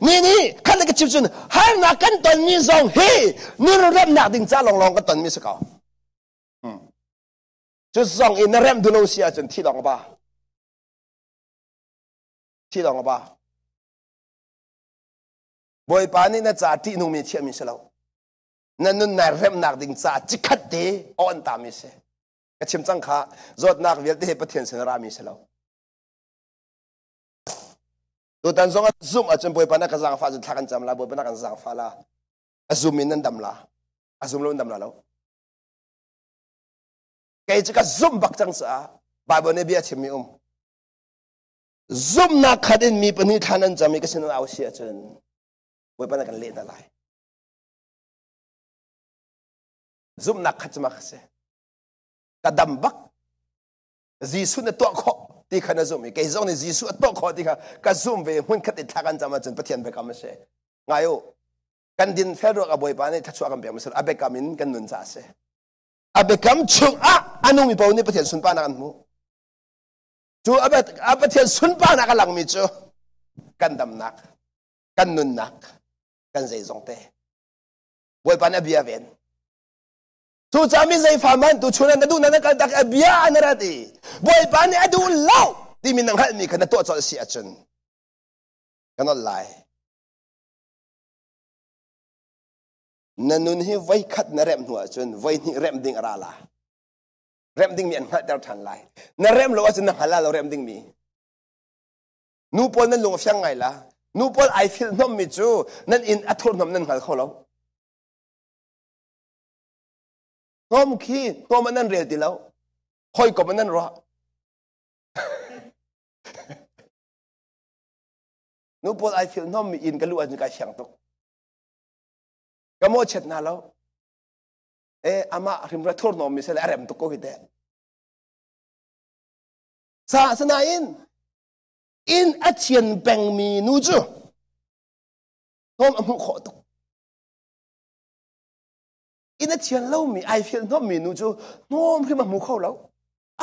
Ni nih khat le ka chim cun harnak kan tonmi zong hi nun remhnak ding ca lawnglawng kan tonmi si ko. Hmm. Cu zong in na remh duh lo si ahcun thi lawng a ba. Thi lawng a ba. Bawipa nih na ca ṭihnungmi chiahmi si lo. Na nun nai remnak ding ca cikhat te on tami si. Ka chim cang kha zawtnak vialte he Pathian sin rami si lo. Tutan zong a zumh ahcun Bawipa na ka zaangfah cun thla kan cam la, Bawipa na kan zaangfah la. A zum in nan dam la. A zum lo in dam la lo. Kei cu ka zumh bak cang caah Bible nih bia chimmi um. Zumhnak khat in mi pahnih thlan an cam i ka sin an au si ahcun Bawipa na kan leh hna lai. Zumhnak khat cu mah si. Ka dam bak. Jesuh na tuah khawh ti kha na zumh i kei zong nih Jesuh a tuah khawh ti kha ka zum ve hmun khat i thla kan cam ahcun Pathian biakam a si. Ngai u, kan din fel ruak a Bawipa nih thluachuah kan pek masal a biakam in kan nun caah a si. A biakam chungah a nungmi paoh nih Pathian sunparnak an hmuh. Cu a Pathian sunparnak a langmi cu kan damnak, kan nunnak, kan zeizong te. Bawipa nih a bia ven. Cucaah mi zeifa man tu chun na duh na na kal tak a bia na rat i Bawipa nih a duh lo timi na hngalhmi kha na tuah colh si ahcun ka nolh lai. Na nun hi voikhat na remh hnu ahcun voihnih remh ding a ra la. Remh dingmi an hngalhter ṭhan lai. Na remh lo ahcun na hngal la lo remh dingmi. Nu pawl nan lung a fiang ngai la. Nu pawl ai filh hnommi cu nan inn a thurhnom nan hngal kho lo. Hnawm khi hnawm ah nan rel ti lo. Hawikom ah nan ruah. Nu pawl ai filh hnommi inn ka luh ahcun kai fiang tuk. Ka mawhchiat hna lo. E amah hrimra thurhnawmmi sele a rem tuk ko hi teh. Sa asinain inn a thian pengmi nu cu hnawm a hmuh khawh tuk. Inn a thian lomi ai fial hnawmmi nu cu hnawm hrim a hmu kho lo.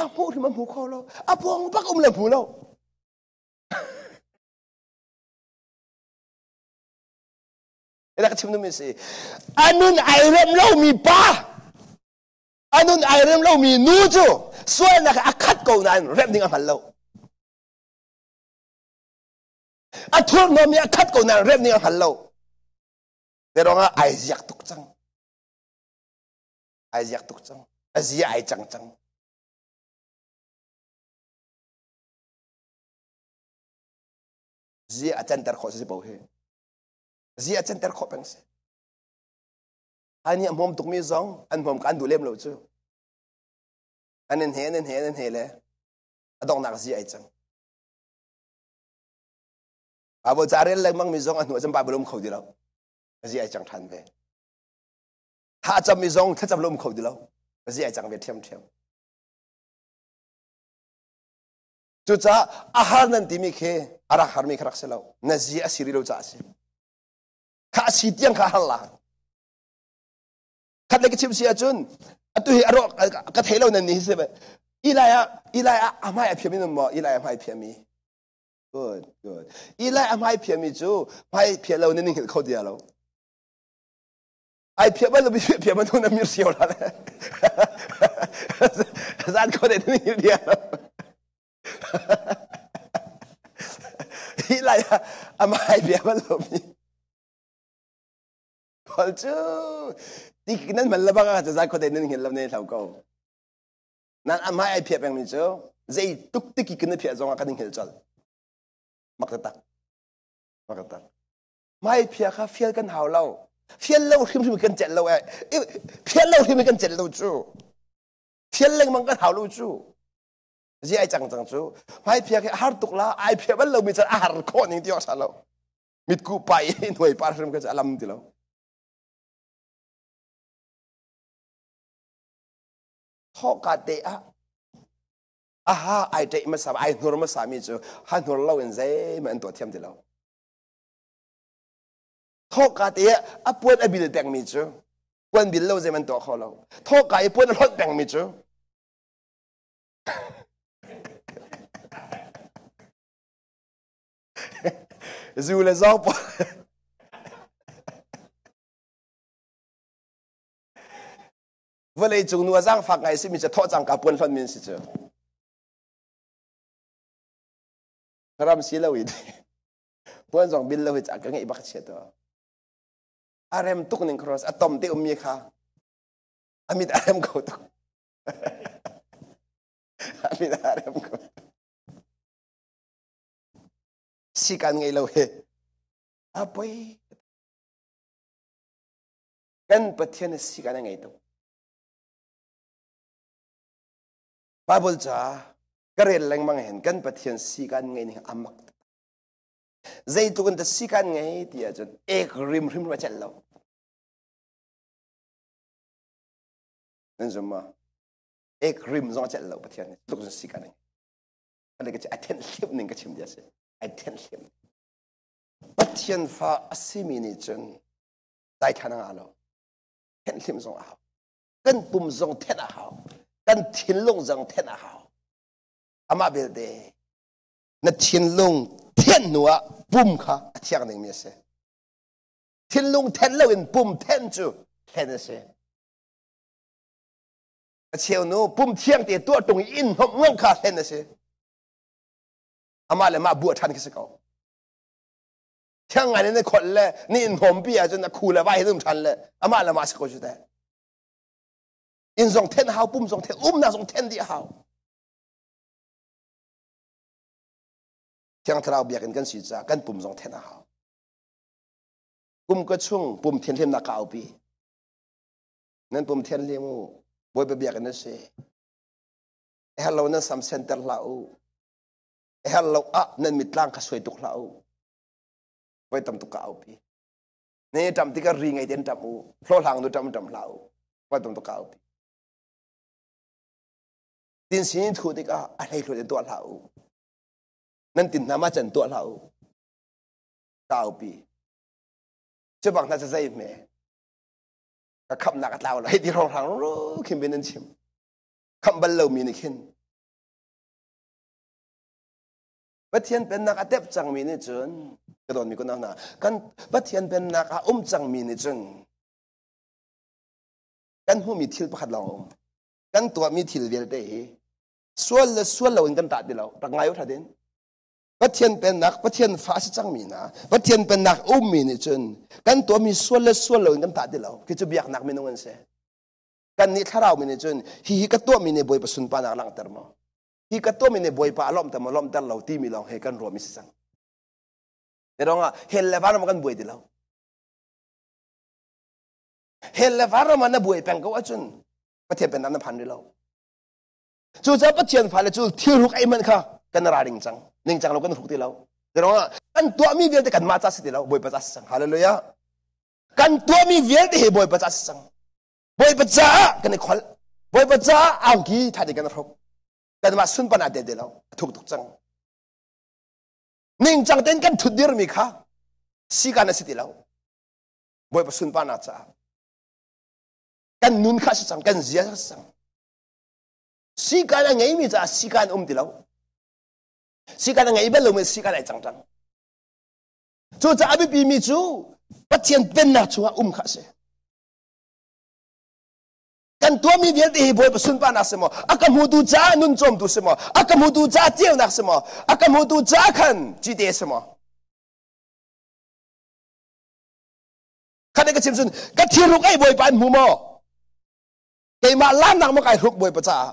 A hmuh hrim a hmu kho lo. A pawng bak um le hmu lo. Ila ka chim duhmi si. A nun ai rem lomi pa, a nun ai rem lomi nu cu sualnak a khat ko nain rem ding a hngal lo. A thurhnawm i a khat ko nain remh ning a hngal lo. Te ruangah ai ziak tuk cang. Ai ziak tuk cang. A zia ai cang cang. Zia a canter khawh si po hi. Zia a canter khawh peng si. Ai nih a hmawm tukmi zong an hmawm ka an duh lem lo cu. An in he an in he an in he le a donghnak zia ai cang. Bible ca rel lengmang mi zong a hnu ah cun Bible um kho ti lo. Zia ai cang ṭhan ve. Tha cam mi zong thlacam lo um kho ti lo. Zia ai cang ve ṭhiamṭhiam. Cucaah a har nan timi khi a rak harmi kha rak si lo. Na zia a si rih lo caah a si. Kha a si tiang kha a har la. Khat le ka chim si ahcun atu hi a rawk ka thei lo nan ni hi si. Eli ah Eli ah a hmai a phiami nan maw? Eli a hmai phiami. Good, good. Eli a hmai phiami cu hmai phiah lo nan hngilh kho dia lo. Ai phiah bal lo phiah man na mir sio la le. Zan ko de nan hngilh dia lo. Eli a hmai phiah bal lo mi. Paul cu ti nan man lebang ah zan ko de nan hngilh lo ne hlau ko. Nan a hmai ai phiah pengmi cu zei tuk tiki kan i phiah zong ah kan i hngilh colh. Mak taktak. Mak taktak. Hmai phiah kha fial kan hau lo. Fial lo hrimhrim kan celh lo eh. Fial lo hrimhrim kan celh lo cu. Fial lengmang kan hau lo cu. Zi ai cang cang cu. Hmai phiah khi har tuk la. Ai phiah bal lomi can a har khawh ning ti awk sa lo. Mitku pa i hnuai par hrim ka cu a lam ti lo. Thawhka te ah aha ai ṭeih hmasa ai hnur hmasa mi cu ha hnur lo in zeihmanh an tuah thiam ti lo. Thawhka te ah a puan a bil pengmi cu puan bil lo zeihmanh an tuah kho lo. Thawhka i puan a hlonh pengmi cu zu le zawng pawl Vawlei cung nu a zaangfak ngai simi cu thawh cangka puan hlonh min si cu. Ram si lo i puan zong bil lo hi ca ka ngeih bak chia to. A rem tuk ning cross a tom te ummi kha a mit a rem kho tuk. A mit a rem kho. Si kan ngei lo hi. A poi. Kan Pathian a si kan a ngei tuk. Bible ca ka rel lengmang hin kan Pathian si kan ngei ning a mak. Zeitluk in ta si kan ngei ti ahcun ek rim hrim a celh lo. Nan zum ma? Ek rim zong a celh lo Pathian nih tluk si kan ngei. Ane ka a thenh hlim ning ka chim dia si. Ai thenh hlim. Pathian fa a simi nih cun daithlan a ngah lo thenhhlimh zong a hau kan pum zong thenh a hau kan thinlung zong thenh a hau amah belte na thinlung thian hnu ah pum kha a thiang dingmi a si thinlung then loin pum then cu thlen a si a cheu nu pum thiang te tuah tung i inn hnomh ngong kha thlen a si amah le mah buah ṭhan khi si ko Thiang ngai na kholh le ni in hnawmpi ahcun a khu le vai hin um ṭhan le amah le mah si ko cu teh. Inn zong then hau, pum zong then, umnak zong then dih hau. Thiang Thlarau biakinn kan si caah kan pum zong then a hau. Kum ka chung pum thianhlimnak ka aupi. Nan pum thianhlim u, Bawipa biakinn a si. Herh lo nan sam senter hlah u. Herh lo ah nan mitlang kha suai tuk hlah u. Voi tam tuk ka aupi. Ne ṭam tikah ri ngei ten ṭam u. Hlawhhlang nu ṭam ṭam hlah u. Voi tam tuk ka aupi. Tin sin thu tikah a hlei hlut in tuah hlah u. Nan tin hna ma can tuah hlah u. Ka aupi. Cu bang hna cu zei hme. Ka khamnak a tlau lai ti hrawnghrang ru khin bin an chim. Khamh bal lomi nih khin Pathian pennak a tep cangmi nih cun ka dawtmi kun hna kan Pathian pennak ah um cangmi nih cun kan hmuhmi thil pakhat lawng a um kan tuahmi thil vialte hi sual le sual loin kan tah ti lo rak ngai u tha din. Pathian pennak, Pathian fa a si cangmi hna, Pathian pennak ummi nih cun kan tuahmi sual le sual loin kan tah ti lo. Khi cu biaknak minung an si. Kan nih thlarau mi nih cun hihi ka tuahmi nih Bawipa sunparnak langhter maw? Hi ka tuahmi nih Bawipa a lawmhter maw, lawmhter lo timi lawng he kan ruahmi si cang. Ruangah hell le vanram kan buai ti lo. Hell le vanram ah na buai peng ko ahcun Pathian pennak na phan rih lo. Cucaah Pathian fale cu thilhruk ei hmanh kha kan ra ding cang. Ningcang lo kan hruk ti lo. Ruangah kan tuahmi vialte kanmah ca si ti lo, Bawipa ca si cang. Hallelujah. Kan tuahmi vialte hi Bawipa ca si cang. Bawipa caah kan i kholh. Bawipa caah angki tha tein kan hruk. Kanmah sunpan ah tel ti lo. A thuk tuk cang. Ningcang tein kan thut dirmi kha sikan a si ti lo. Bawipa sunparnak caah. Kan nun kha si cang, kan zia kha si cang. Sikan a ngeimi caah sikan um ti lo. Sikan a ngei bal lomi sikan ai cang cang. Cucaah a biapimi cu Pathian pennak chungah um kha a si. Kan tuahmi vialte hi Bawipa sunparnak si maw? A ka hmutu caah nun cawmtu si maw? A ka hmutu caah ceunak si maw? A ka hmutu caah khan cite si maw? Khat ka chim cun ka thilruk ei Bawipa an hmu maw? Keimah lamnak maw kai hruk Bawipa caah?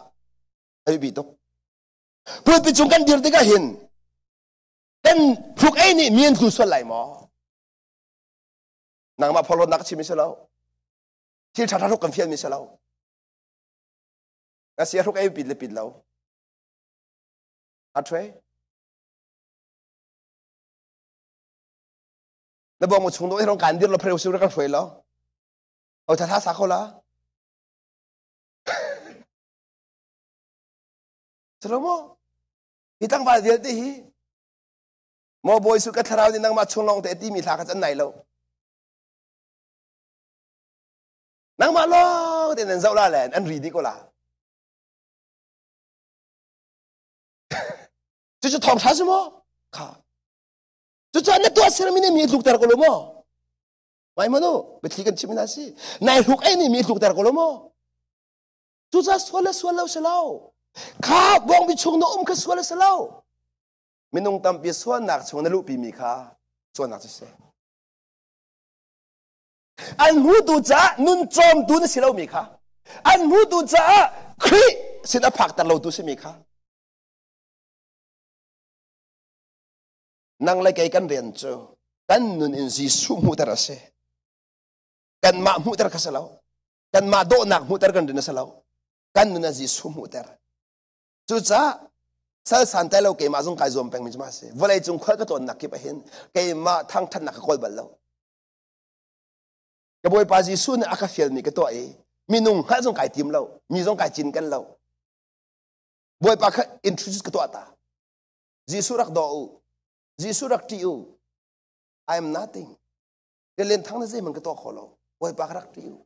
A biapi tuk. Pulpit cung kan dir tikah hin kan hruk ei nih mi an tlu sual lai maw? Nangmah phorhlawtnak ka chim si lo. Thil ṭha ṭha hruk kan fialmi si lo. Na sia hruk ei pit le pit lo. A ṭhui. Na bawng chung do rong kan dir lo phreu su kan hruai lo. O tha tha sa kho la. Salomo, hi tlangval vialte hi maw bawi su ka thlarau nih nangmah chung lawng te timi hla kha can nai lo. Nangmah lawng te nan zoh la le an ri dih ko la. Cucu thawng ṭha si maw? Kha. Cucu na tuah sermi nih mi tlukter ko lo maw? Ngai manu, biathli kan chim ina si. Nai hluk ei nih mi tlukter ko lo maw? Cucaah sual le sual lo si lo. Kha bawngbi chung na um kha sual si lo. Minung tampi sualnak chung na luhpi mi kha sualnak cu si. An hmutu caah nun cawmtu na si lomi kha an hmutu caah Khrih sin a phakter lotu simi kha nang le kei kan rian cu kan nun in Jesuh hmuhter a si. Kanmah hmuhter kha si lo. Kanmah dawhnak hmuhter kan rian a si lo. Kan nun ah Jesuh hmuhter. Cucaah sal santlai lo keimah zong kai zuam pengmi cu ma si. Vawlei cung khual ka tlawnnak kip ahhin keimah thangthatnak ka kawl bal lo. Ka Bawipa Jesuh nih a ka fialmi ka tuah i minung hngalh zong kai tim lo, mi zong kai cinken lo. Bawipa kha introduce ka tuah ta. Jesuh rak daw u. Jesuh rak ṭih u. I am nothing. Ka len thang na zeihmanh ka tuah kho lo. Bawipa ka rak ṭih u.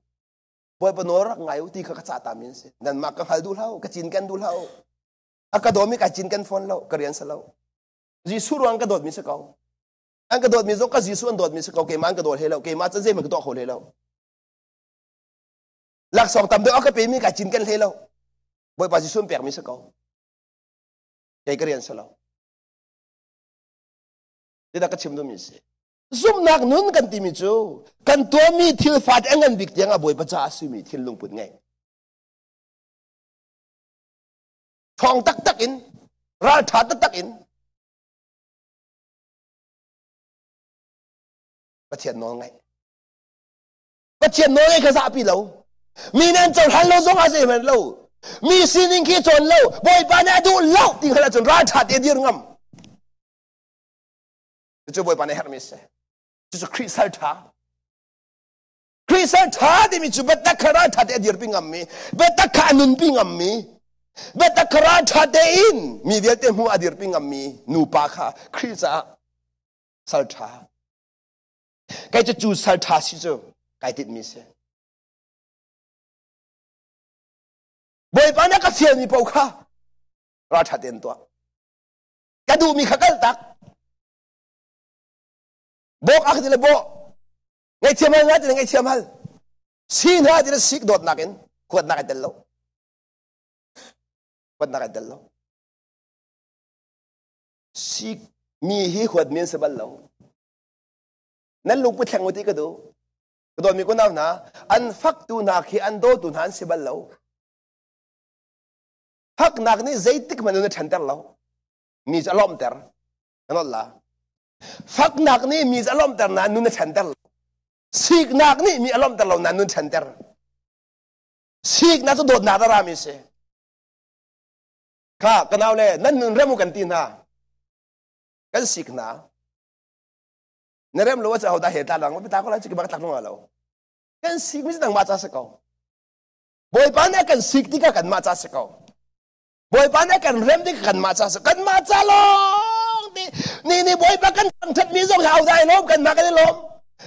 Bawipa nawl rak ngai u ti kha ka cah ta mi an si. Nanmah ka hngal duh hlah ka cinken duh hlah u. A ka dawmi kai cinken fawn lo, ka rian si lo. Jesuh ruang ka dawtmi si ko. An ka dawtmi zong ka Jesuh an dawtmi si ko. Keimah an ka dawt hlei lo. Keimah can zeihmanh ka tuah kho hlei lo. Laksawng tam deuh a ka pemi kai cinken hlei lo. Bawipa Jesuh an pekmi si ko. Kei ka rian si lo. Tidah ka chim duhmi si. Zumhnak nun kan timi cu kan tuahmi thil fate a ngan bik tiang ah Bawipa caah a simi thinlung put ngei. Ṭhawng taktak in, ralṭha taktak in Pathian nawl ngaih. Pathian nawl ngaih kha zahpi lo. Mi nih an cohlan lo zong ah zeihmanh lo. Mi sining khi cawn lo. Bawipa nih a duh lo ti hngalh ahcun ralṭha te dir ngam. Cucu Bawipa nih herhmi a si. Cucu Khrih sal ṭha. Khrih sal ṭha timi cu biatak kha ralṭha te a dirpi ngammi, biatak kha a nunpi ngammi, biatak kha ralṭha tein mi vialte hmuh a dirpi ngammi nupa kha Khrih caah sal ṭha. Kei cu cu sal ṭha si cu kai tinhmi si. Bawipa nih a ka fialmi paoh kha ralṭha tein tuah. Ka duhmi kha kal tak. Bawk a ka ti le bawh. Ngaihthiam hal hna ti le ngaihthiam hal. Si hna ti le sik dawtnak in huatnak ai tel lo. Huatnak ai tel lo. Sik. Mi hi huat mi an si bal lo. Nan lungput thleng u ti ka duh. Ka dawtmi kunau hna, an faktu hna khi an dawtu hna an si bal lo. Faknak nih zeitik hmanh na ṭhenter lo. Mi cu a lawmhter. Ka nolh la. Faknak nih mi cu a lawmhter nain nun a ṭhenter lo. Siknak nih mi a lawmhter lo nain nun ṭhenter. Siknak cu dawtnak a rami si. Kha ka nau le nan nun rem u kan ti hna. Kan sik hna. Na rem lo a hodah he tla lang ta ko lai chi bak tlak lo. Kan sik mi nangmah ca si ko. Bawipa nih a kan sik tikah kanmah ca si ko. Bawipa nih a kan rem tikah kanmah ca si kanmah ca lawng ti ni ni Bawipa kan thangthat mi zong hi hodah ai lawm kanmah kan i lawm.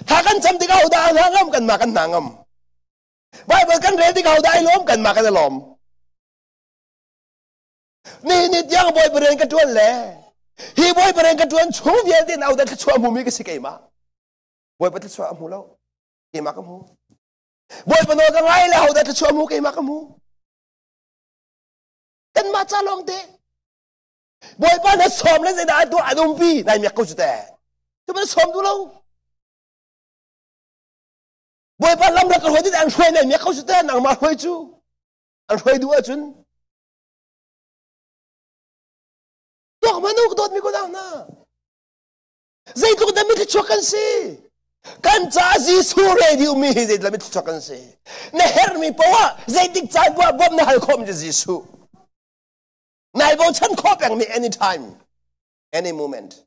Tha kan cam tikah hodah a hna ngam kanmah kan hna ngam. Bible kan rel tikah hodah ai lawm kanmah kan i lawm. Ni ni tiang Bawipa rian ka ṭuan le hi Bawipa rian ka ṭuan chung vialte in hodah thluachuah a hmumi ka si keimah. Bawipa thluachuah a hmu lo. Keimah ka hmu. Bawipa nawl ka ngai le hodah thluachuah a hmu keimah ka hmu. Kanmah ca lawng te. Bawipa na sawm le zeidah a tuah an umpi nai miak ko cu te. Tu na sawm duh lo. Bawipa lam rak ka hruai dit an hruai nai miak ko cu te nangmah hruai cu. An hruai duh ahcun tuak manu ka dawtmi ko hna. Zeitluk dah mithluachuak kan si. Kan caah Jesuh ready ummi hi zeitluk mithluachuak kan si. Na herhmi poah zeitik caan poah bawmh na hal khawhmi cu Jesuh. Nai bochan khawh pengmi anytime, any moment.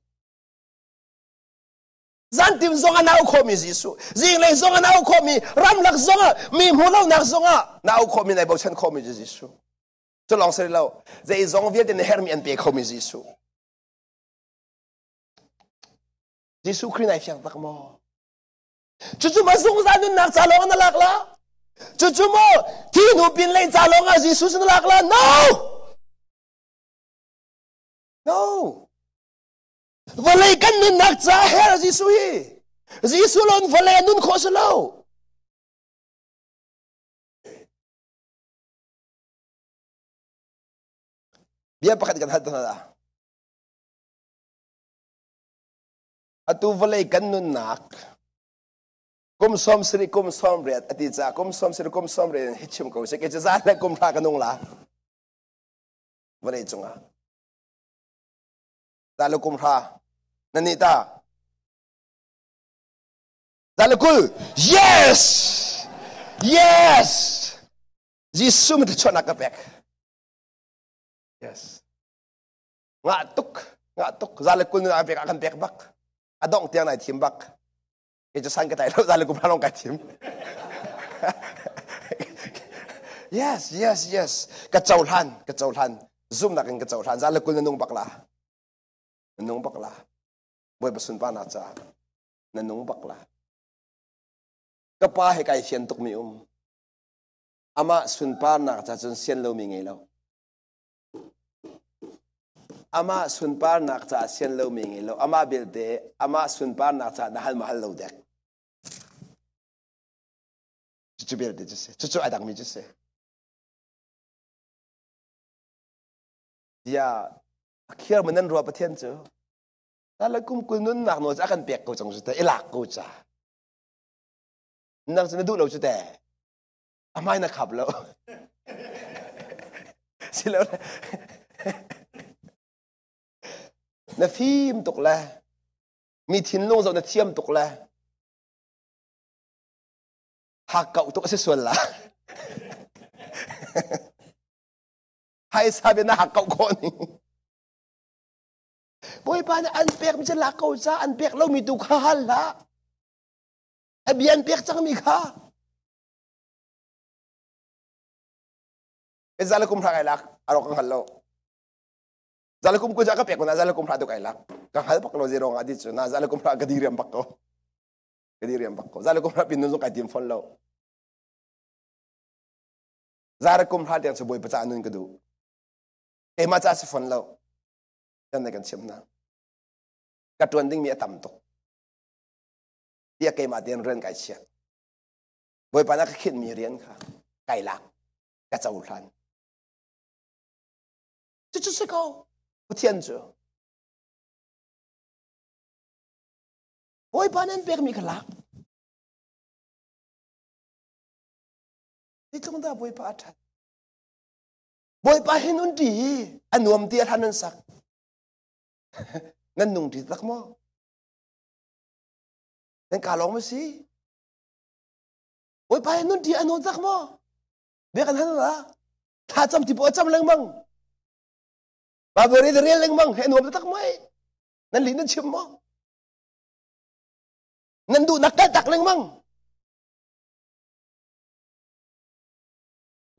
Zantim zong ah na au khawhmi Jesuh. Zinglei zong ah na au khawhmi, ramlak zong ah, mi hmuh lonak zong ah na au khawhmi, nai bochan khawhmi cu Jesuh. Cu lawng si lo, zeizong vialte na herhmi an pe khomi Jesuh. Jesuh Khrih nai fiang tak maw? Cucu ma zungzal nunnak ca lawng na lak la? Cucu maw thi hnu pin lei ca lawng ah Jesuh na lak la? No! No! Vawlei kan nunnak ca her Jesuh hi. Jesuh lon vawlei a nun khawh si lo. Bia pakhat kan hal hna. Atu vawlei kan nunnak kum 70 kum 80 ati ca kum 70 kum 80 hi chim ko se ke ca le kum hra ka nung la vawlei cungah ta le kum hra na ni ta ta le kul yes yes Jesuh mit chuahnak ka pek yes ngah tuk ngah tuk za le kul nu a pek a kan pek bak a dongh tiang nai thim bak kei cu san ka tlai lo za le kum hra lawng kai thim yes yes yes ka cohlan ka cohlan zumnak in ka cohlan za le kul na nung bak la na nung bak la bawipa sunparnak caah na nung bak la ka pa he kai fian tuk mi um amah sunparnak ca cun sian lomi ngei lo Amah sunparnak caah sian lomi ngei lo. Amah belte amah sunparnak caah na hal ma hal lo dek. Cucu belte cu si. Cucu a dangmi cu si. Bia a khiar man nan ruah Pathian cu. Ta le kum kul nunnak nawl cu a kan pek ko cang cu te. I lak ko ca. Nang cu na duh lo cu te. A hmai na khap lo. Silo na fim tuk le mi thinlung zoh na thiam tuk le hakkauh tuk a si sual la. Phaisa bia na hakkauh khawh ni. Bawipa nih an pek mi cu lak ko ca an pek lomi tu kha hal hlah. A bia an pek cangmi kha. Zale kum hra kai lak arok ka hngal lo. Zale kum ku ka pek na zale kum hra tu kai lak. Ka hngal bak lo zero nga di cu na zale kum hra ka diriam bak ko. Ka diriam bak ko. Zale kum hra pin nun zong kai tim fon lo. Zare kum hra tiang cu bawi paca nun ka duh. Keimah ca si fon lo. Kan kan chim na. Ka tuan ding mi a tam tuk. Tiah keimah tein rian kai chiah. Bawipa na ka khinhmi rian kha kai lak, ka cohlan. Cucu si ko, Pathian cu. Bawipa nan pekmi kha lak. Zeitluk dah Bawipa a ṭhat. Bawipa hin un ṭi hi a nuam ti a hlan nan sak. Nan nung ṭi tak maw? Nan ka lawng ma si? Bawipa hin nun ṭi a nuam tak maw? Bia kan hal la. Thla cam ti po a cam lengmang. Bible rel rel lengmang he nuam tak mai. Nan li nan chim maw? Nan duhnak kal tak lengmang.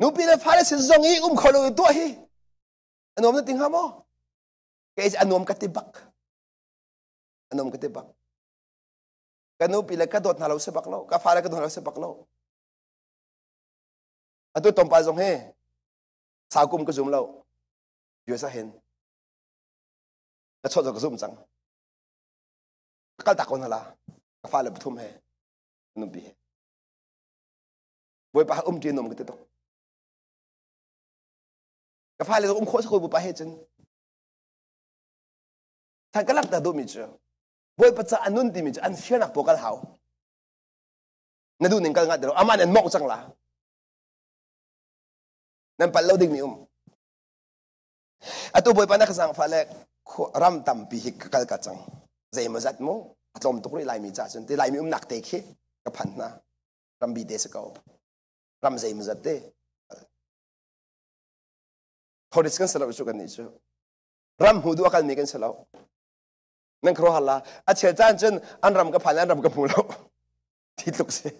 Nupi le fale sin zong i um kho lo i tuah hi a nuam na ti hnga maw? Kei a nuam ka ti bak. A nuam ka ti bak. Ka nupi le ka dawt hna lo si bak lo. Ka fale ka dawt hna lo si bak lo. Atu tlawmpal zong hi sau kum ka zum lo. US ah hin ka chawt ka zum cang. Ka kal tak ko hna la. Ka fale pathum he nupi he. Bawipa um ṭi nuam ka ti tuk. Ka fale zong um khawh si ko Bawipa he cun. Than ka langhter duhmi cu Bawipa ca a nun timi cu an fialnak pawl kal hau. Na duh ning kal ngat lo. Amah nih an mawngh cang la. Nan palh lo dingmi um. Atu Bawipa na ka zaangfah le ram tampi hi ka kal ka cang. Zeimawzat mu a tlawm tuk rih Laimi ca cun ti Laimi umnak te khi ka phan hna. Rambi te si ko. Ram zeimawzat te. Tourist kan si lo cu kan nih cu. Ram hmu duh a kalmi kan si lo. Nan khuaruahhar la. A chel caan cun an ram ka phan an ram ka hmu lo. Ti tluk si.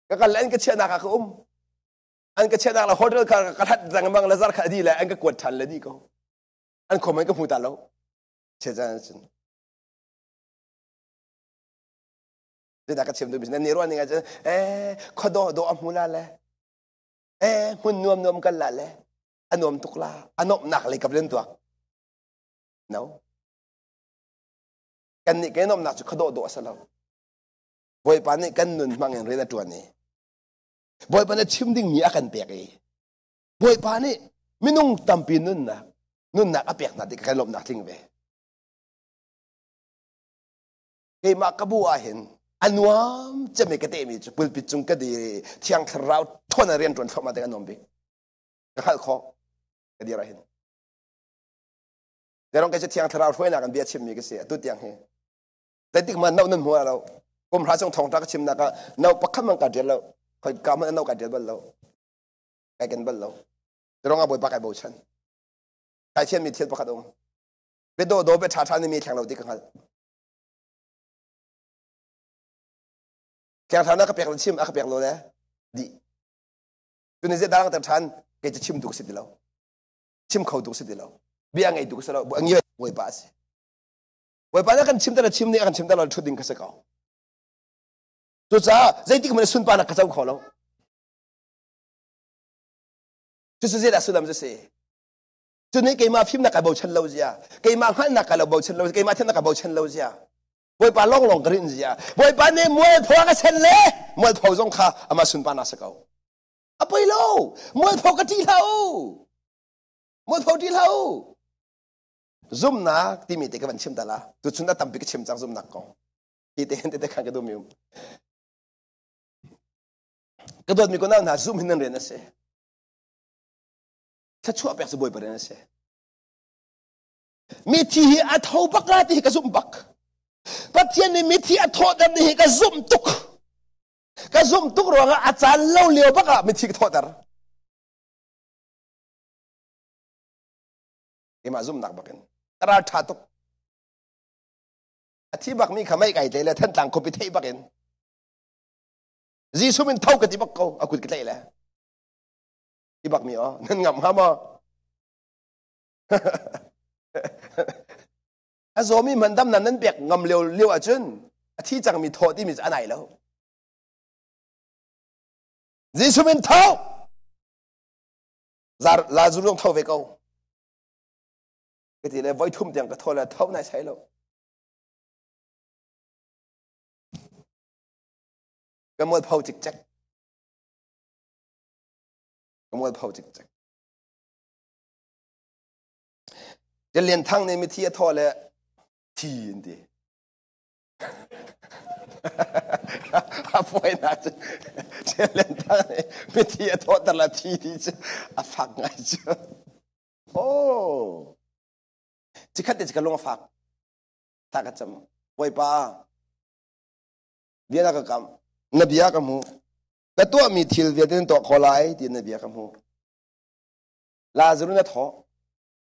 Ka kal le an ka chiahnak ah ka um. An ka chiahnak le hotel ka ka hlat lengmang le zar kha di le an ka kuat ṭhan le di ko. An khom an ka hmu ta lo. Chel caan cun. Zeidah ka chim duhmi nan nih ruah ning ahcun eh khuadawh dawh a hmu la le eh hmun nuam nuam kal la le a nuam tuk la a nuamhnak lei kap len tuak no kan nih kan nuamhnak cu khuadawh dawh a si lo Bawipa nih kan nun hmang in rian a ṭuan i Bawipa nih chim dingmi a kan pek i Bawipa nih minung tampi nunnak nunnak a pek hna tik kan lawmhnak tling ve keimah ka bu ah hin a nuam cemi ka tehmi cu pulpit cung ka dir i thiang thlarau ṭhawn rian ṭuan thluahmah tik a nuam bik ka hngalh khawh ka dir ah hin Derong kai cu thiang thlarau hruainak in bia chimmi ka si atu tiang hi zeitik man no nan hmu lo kum hra chung thawngṭha ka chimnak ah no pakhat man ka ṭial lo khoi ka man no ka ṭial bal lo kai ken bal lo derong ah bawipa kai bochan kai thian mi thil pakhat um bia do do bia ṭha ṭha ni mi thleng lo ti ka hngalh Thiang Thlarau na ka pek lo chim a ka pek lo le di tuni zet dang ter ṭhan kei cu chim tu ka si ti lo chim kho tu ka si ti lo bia ngei tu ka si lo ngi bawipa a si bawipa na kan chim ter chim nih a kan chim ter lo ṭhut ding ka si ko cucaah zeitik hmanh sunparnak ka co kho lo cucu zeidah sullam cu si cu nih keimah fimnak kai bochan lo zia keimah hngalhnak kai lo bochan lo keimah thiamnak kai bochan lo zia Bawipa lawnglawng ka rinh zia Bawipa nih mualpho a ka sen le mualpho zong kha amah sunparnak si ko a poi lo mualpho ka ṭih hlah u mualpho ṭih hlah u zumnak timi te ka van chim ta la tuchun a tampi ka chim cang zumnak kong hi te hin te khan ka dum um ka dawtmi ko hna zum hin nan rian a si thluachuah pek cu Bawipa rian a si Mithi hi a tho bak la ti hi ka zumh bak. Pathian nih mithi a thawhter ni hi ka zumh tuk. Ka zumh tuk ruangah a caan lo lio bak ah mithi ka thawhter. Keimah zumhnak bakin ka ral ṭha tuk. A thi bak mi kha mei kai tlei le Thantlang khuapi theih bakin Jesuh min tho ka ti bak ko a kut ka tlaih le ti bak mi aw nan ngam hnga maw A zawmi hmanh damnak nan pek ngam lio lio ahcun a thi cangmi thaw timi cu a nai lo. Jesuh min tho! Lazarus zong tho ve ko. Ka ti le voi thum tiang ka tho le tho nai sai lo. Ka mualpho cikcek. Ka mualpho cikcek. Lian Thang nih mithi a thawh le thi an ti. A fawinak cu Ṭial Thang nih mithi a thawhter la thi ti cu a fak ngai cu. Oh. Cikhat te ka lung a fak. Thla ka cam. Bawipa, bia na ka kam. Na bia ka hmu. Ka tuahmi thil vialte na tuah kho lai ti na bia ka hmu. Lazarus na thawh.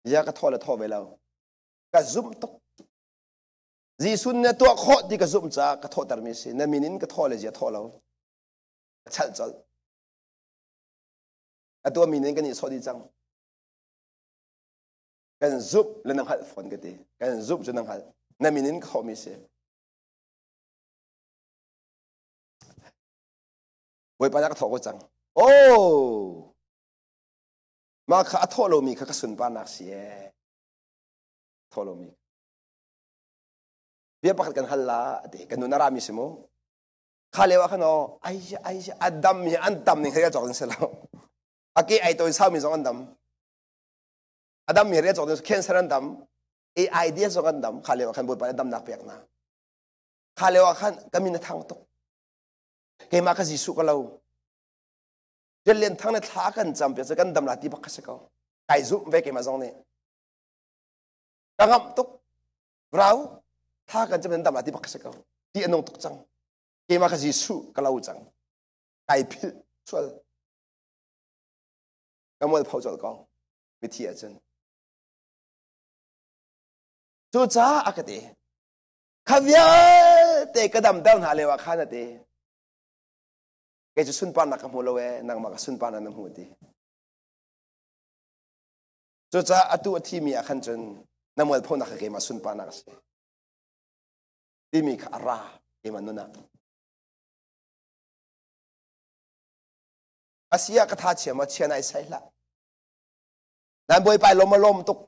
Bia ka thawh le thawh ve lo. Ka zumh tuk. Jesuh na tuah khawh ti ka zumh caah ka thawhtermi a si. Na min in ka thawh le zia thawh lo. Ka chalh colh. A tuahmi nin kan i sawh dih cang. Kan zumh le na hngalh fawn ka ti. Kan zumh cu na hngalh. Na min in ka thawhmi si. Bawipa na ka thawh ko cang. Oh! Mah kha a thawh lomi kha ka sunparnak si ee. Thawh lomi. Bia pakhat kan hal la ati kan nun a rami si mu. Kha leo ah khan aw ai ai a dam hi an tam ning hei a cawk ding si lo. A ke ai tawi saumi zong an dam. A dam mi ria cawk ding cancer an dam. AIDS zong an dam. Kha leo ah khan Bawipa nih damnak pek na. Kha leo ah khan ka min a thang tuk. Keimah ka Jesuh ka lo. Rian lian thang le thla kan cam piak cu kan dam la ti bak kha si ko. Kai zumh ve keimah zong nih. Ka ngamh tuk. Rau thla kan cam nan dam la ti bak kha si ko. Ti a nung tuk cang. Keimah ka Jesuh ka lo cang. Kai philh sual. Ka mual pho colh ko. Mithi ahcun. Cucaah a ka ti. Kha vialte ka damter hna lio ah khan a ti. Kei cu sunparnak ka hmu lo ee, nangmah ka sunparnak na hmu ti. Cucaah atu a thimi ah khan cun na mualphonak kha keimah sunparnak a si. Timi kha a ra keimah nun ah. Asi ah ka tha chia ma chia nai sai hlah. Nan bawipa lom a lawm tuk.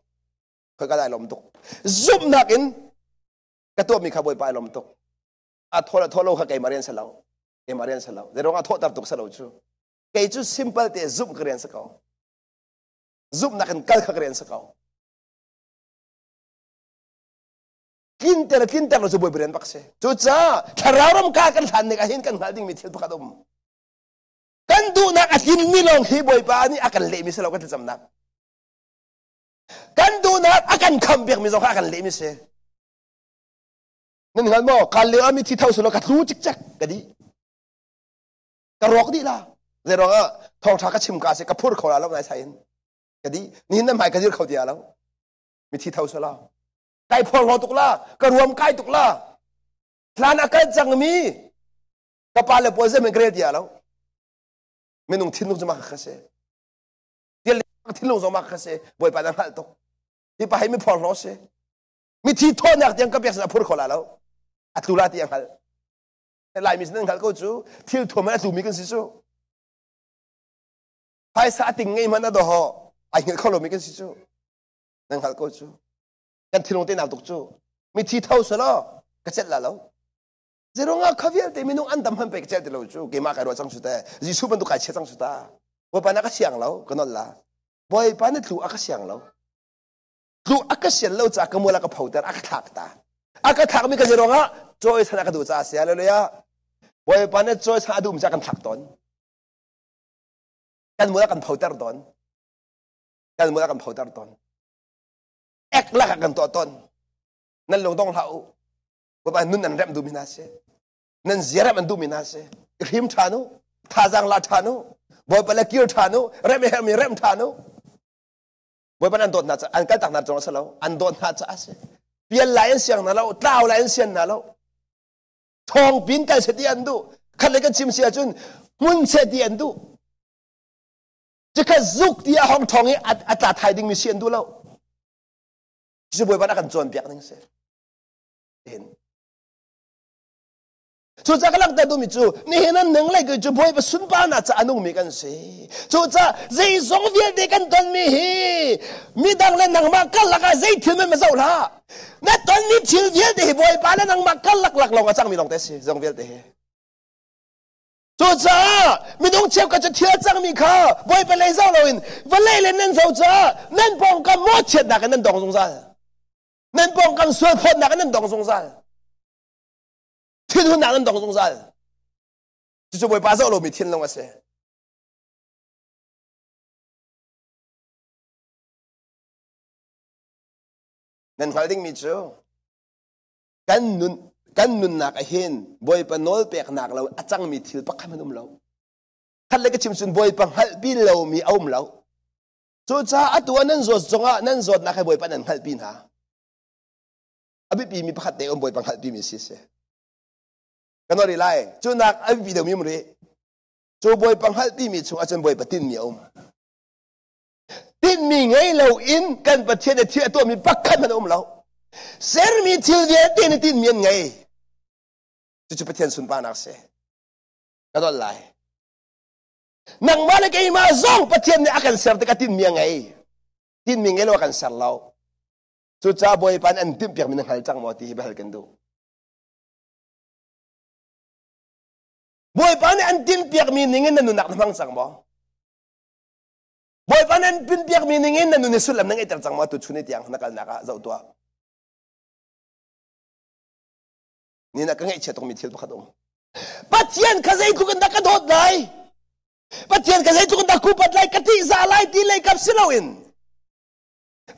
Khoi ka dai lawm tuk. Zumhnak in ka tuahmi kha bawipa lawm tuk. A thaw le thaw lo kha keimah rian si lo. Keimah rian si lo. Zeiruang ah thawhter tuk si lo cu. Kei cu simple te zumh ka rian si ko. Zumhnak in kal kha ka rian si ko. Tlinter le tlinter lo cu bawipa rian bak si. Cucaah thlarau ram ka kan hlan ning ahhin kan hngalh dingmi thil pakhat um. Kan duhnak a tlinmi lawng hi bawipa nih a kan lehmi si lo kan thlacamnak. Kan duhnak a kan kham piakmi zong kha a kan lehmi si. Nan hngal maw? Kal lio ah mithi tho sulaw ka tlu cikcek ka dih. Ka rawk dih la. Zeiruang ah thawngṭha ka chim ka si ka phur kho la lo nai sai in. Ka dih. Nihin nan hmai ka dir kho ti lo. Mithi tho sulaw. Kai phorhlaw tuk la. Ka ruam kai tuk la. Hlan a kal cangmi ka pa le pawl zeihmanh ka rel ti lo. Minung thinlung cu mah kha si. Thinlung zong mah kha si. Bawipa na hngalh tuk. Hi pa hi mi phorhlaw si. Mithi thawhnak tiang ka pek sin a phur kho la lo. A tlu la ti a hngalh. Laimi sin an hngalh ko cu thil thuam a tlumi kan si cu. Phaisa a ting ngei hmanh a doho ai hngilh kho lomi kan si cu. Nan hngalh ko cu. Kan thinlung te nau tuk cu. Mithi tho selaw ka celh la lo. Zeirungah kha vialte minung an dam hman pe ka celh ti lo cu. Keimah kai ruah cang su te. Jesuh bantuk kai chia cang su ta. Bawipa na ka siang lo ka nol la. Bawipa na tlu a ka siang lo. Tlu a ka sian lo caah ka mual a ka photer a ka thlak ta. A ka thlakmi ka zeirung ah cawi san a ka duh caah si. Hallelujah. Bawipa nih cawi san a duhmi caah kan thlak tawn. Kan mual a kan photer tawn. Kan mual a kan photer tawn. Ek lak a kan tuah tawn. Nan lung dong hlah u. Bawipa nun an remh duhmi hna si. Nan zia remh an duhmi hna si. I hrim ṭhan u. Thazaang la ṭhan u. Bawipa le kir ṭhan u. Remh i herhmi remh ṭhan u. Bawipa an dawt hna caah an kaltak hna cungah si lo. An dawt hna caah a si. Pial lai an siang hna lo. Tlau lai an sian hna lo. Thawng pin kal seh ti an duh. Khat le kan chim si ahcun hmun seh ti an duh. Cikhat zuk ti a hong thawng i a tla thai dingmi si an duh lo. Cucu Bawipa nih a kan cawnpiak ning si. Cucaah ka langhter duhmi cu nihin an nung le cu Bawipa sunparnak ca a nungmi kan si. Cucaah zeizong vialte kan tonmi hi midang le nangmah karlak ah zei thil men ma zoh hlah. Na tonmi thil vialte hi Bawipa le nangmah karlak lak lawng a cangmi lawng te si zong vialte hi. Cucaah minung cheukhat cu thil a cangmi kha Bawipa lei zoh loin vawlei le nan zoh caah nan pawngkam mawhchiatnak in nan dong zungzal. Nan pawngkam sualphawtnak in nan dong zungzal. Thinhunnak nan dong zungzal. Cucu Bawipa zoh lomi thinlung a si. Nan hngalh dingmi cu kan nun kan nunnak ah hin Bawipa nawl peknak lo a cangmi thil pakhat hmanh um lo. Khat le ka chim cun Bawipa hngalhpi lomi a um lo. Cucaah atu ah nan zawt zongah nan zawtnak he Bawipa nan hngalhpi hna. A biapi mi pakhat te um Bawipa hngalhpi mi si si. Kan ori lai. Cu nak a biapi deuhmi um rih. Cu Bawipa hngalhpi mi chung ahcun Bawipa tinmi a um. Tinhmi ngei loin kan Pathian nih thil a tuahmi pakhat hmanh a um lo. Sermi thil vialte nih tinhmi an ngei. Cucu Pathian sunparnak a si. Ka dolh lai. Nangmah le keimah zong Pathian nih a kan ser tikah tinhmi a ngei. Tinhmi ngei lo a kan ser lo. Cucaah Bawipa nih an timhpiakmi na hngal cang maw ti hi biahal kan duh. Bawipa nih an tinhpiakmi ning in na nunnak na hmang cang maw? Bawipa nan pinpiakmi ning in na nun i sullam na ngeihter cang maw tuchun ni tiang na kalnak ah zoh tuah. Ni na ka ngaihchia tukmi thil pakhat um. Pathian kha zeitluk in dah ka dawt lai? Pathian kha zeitluk in dah kupat lai? Ka tihzah lai ti lei kap si loin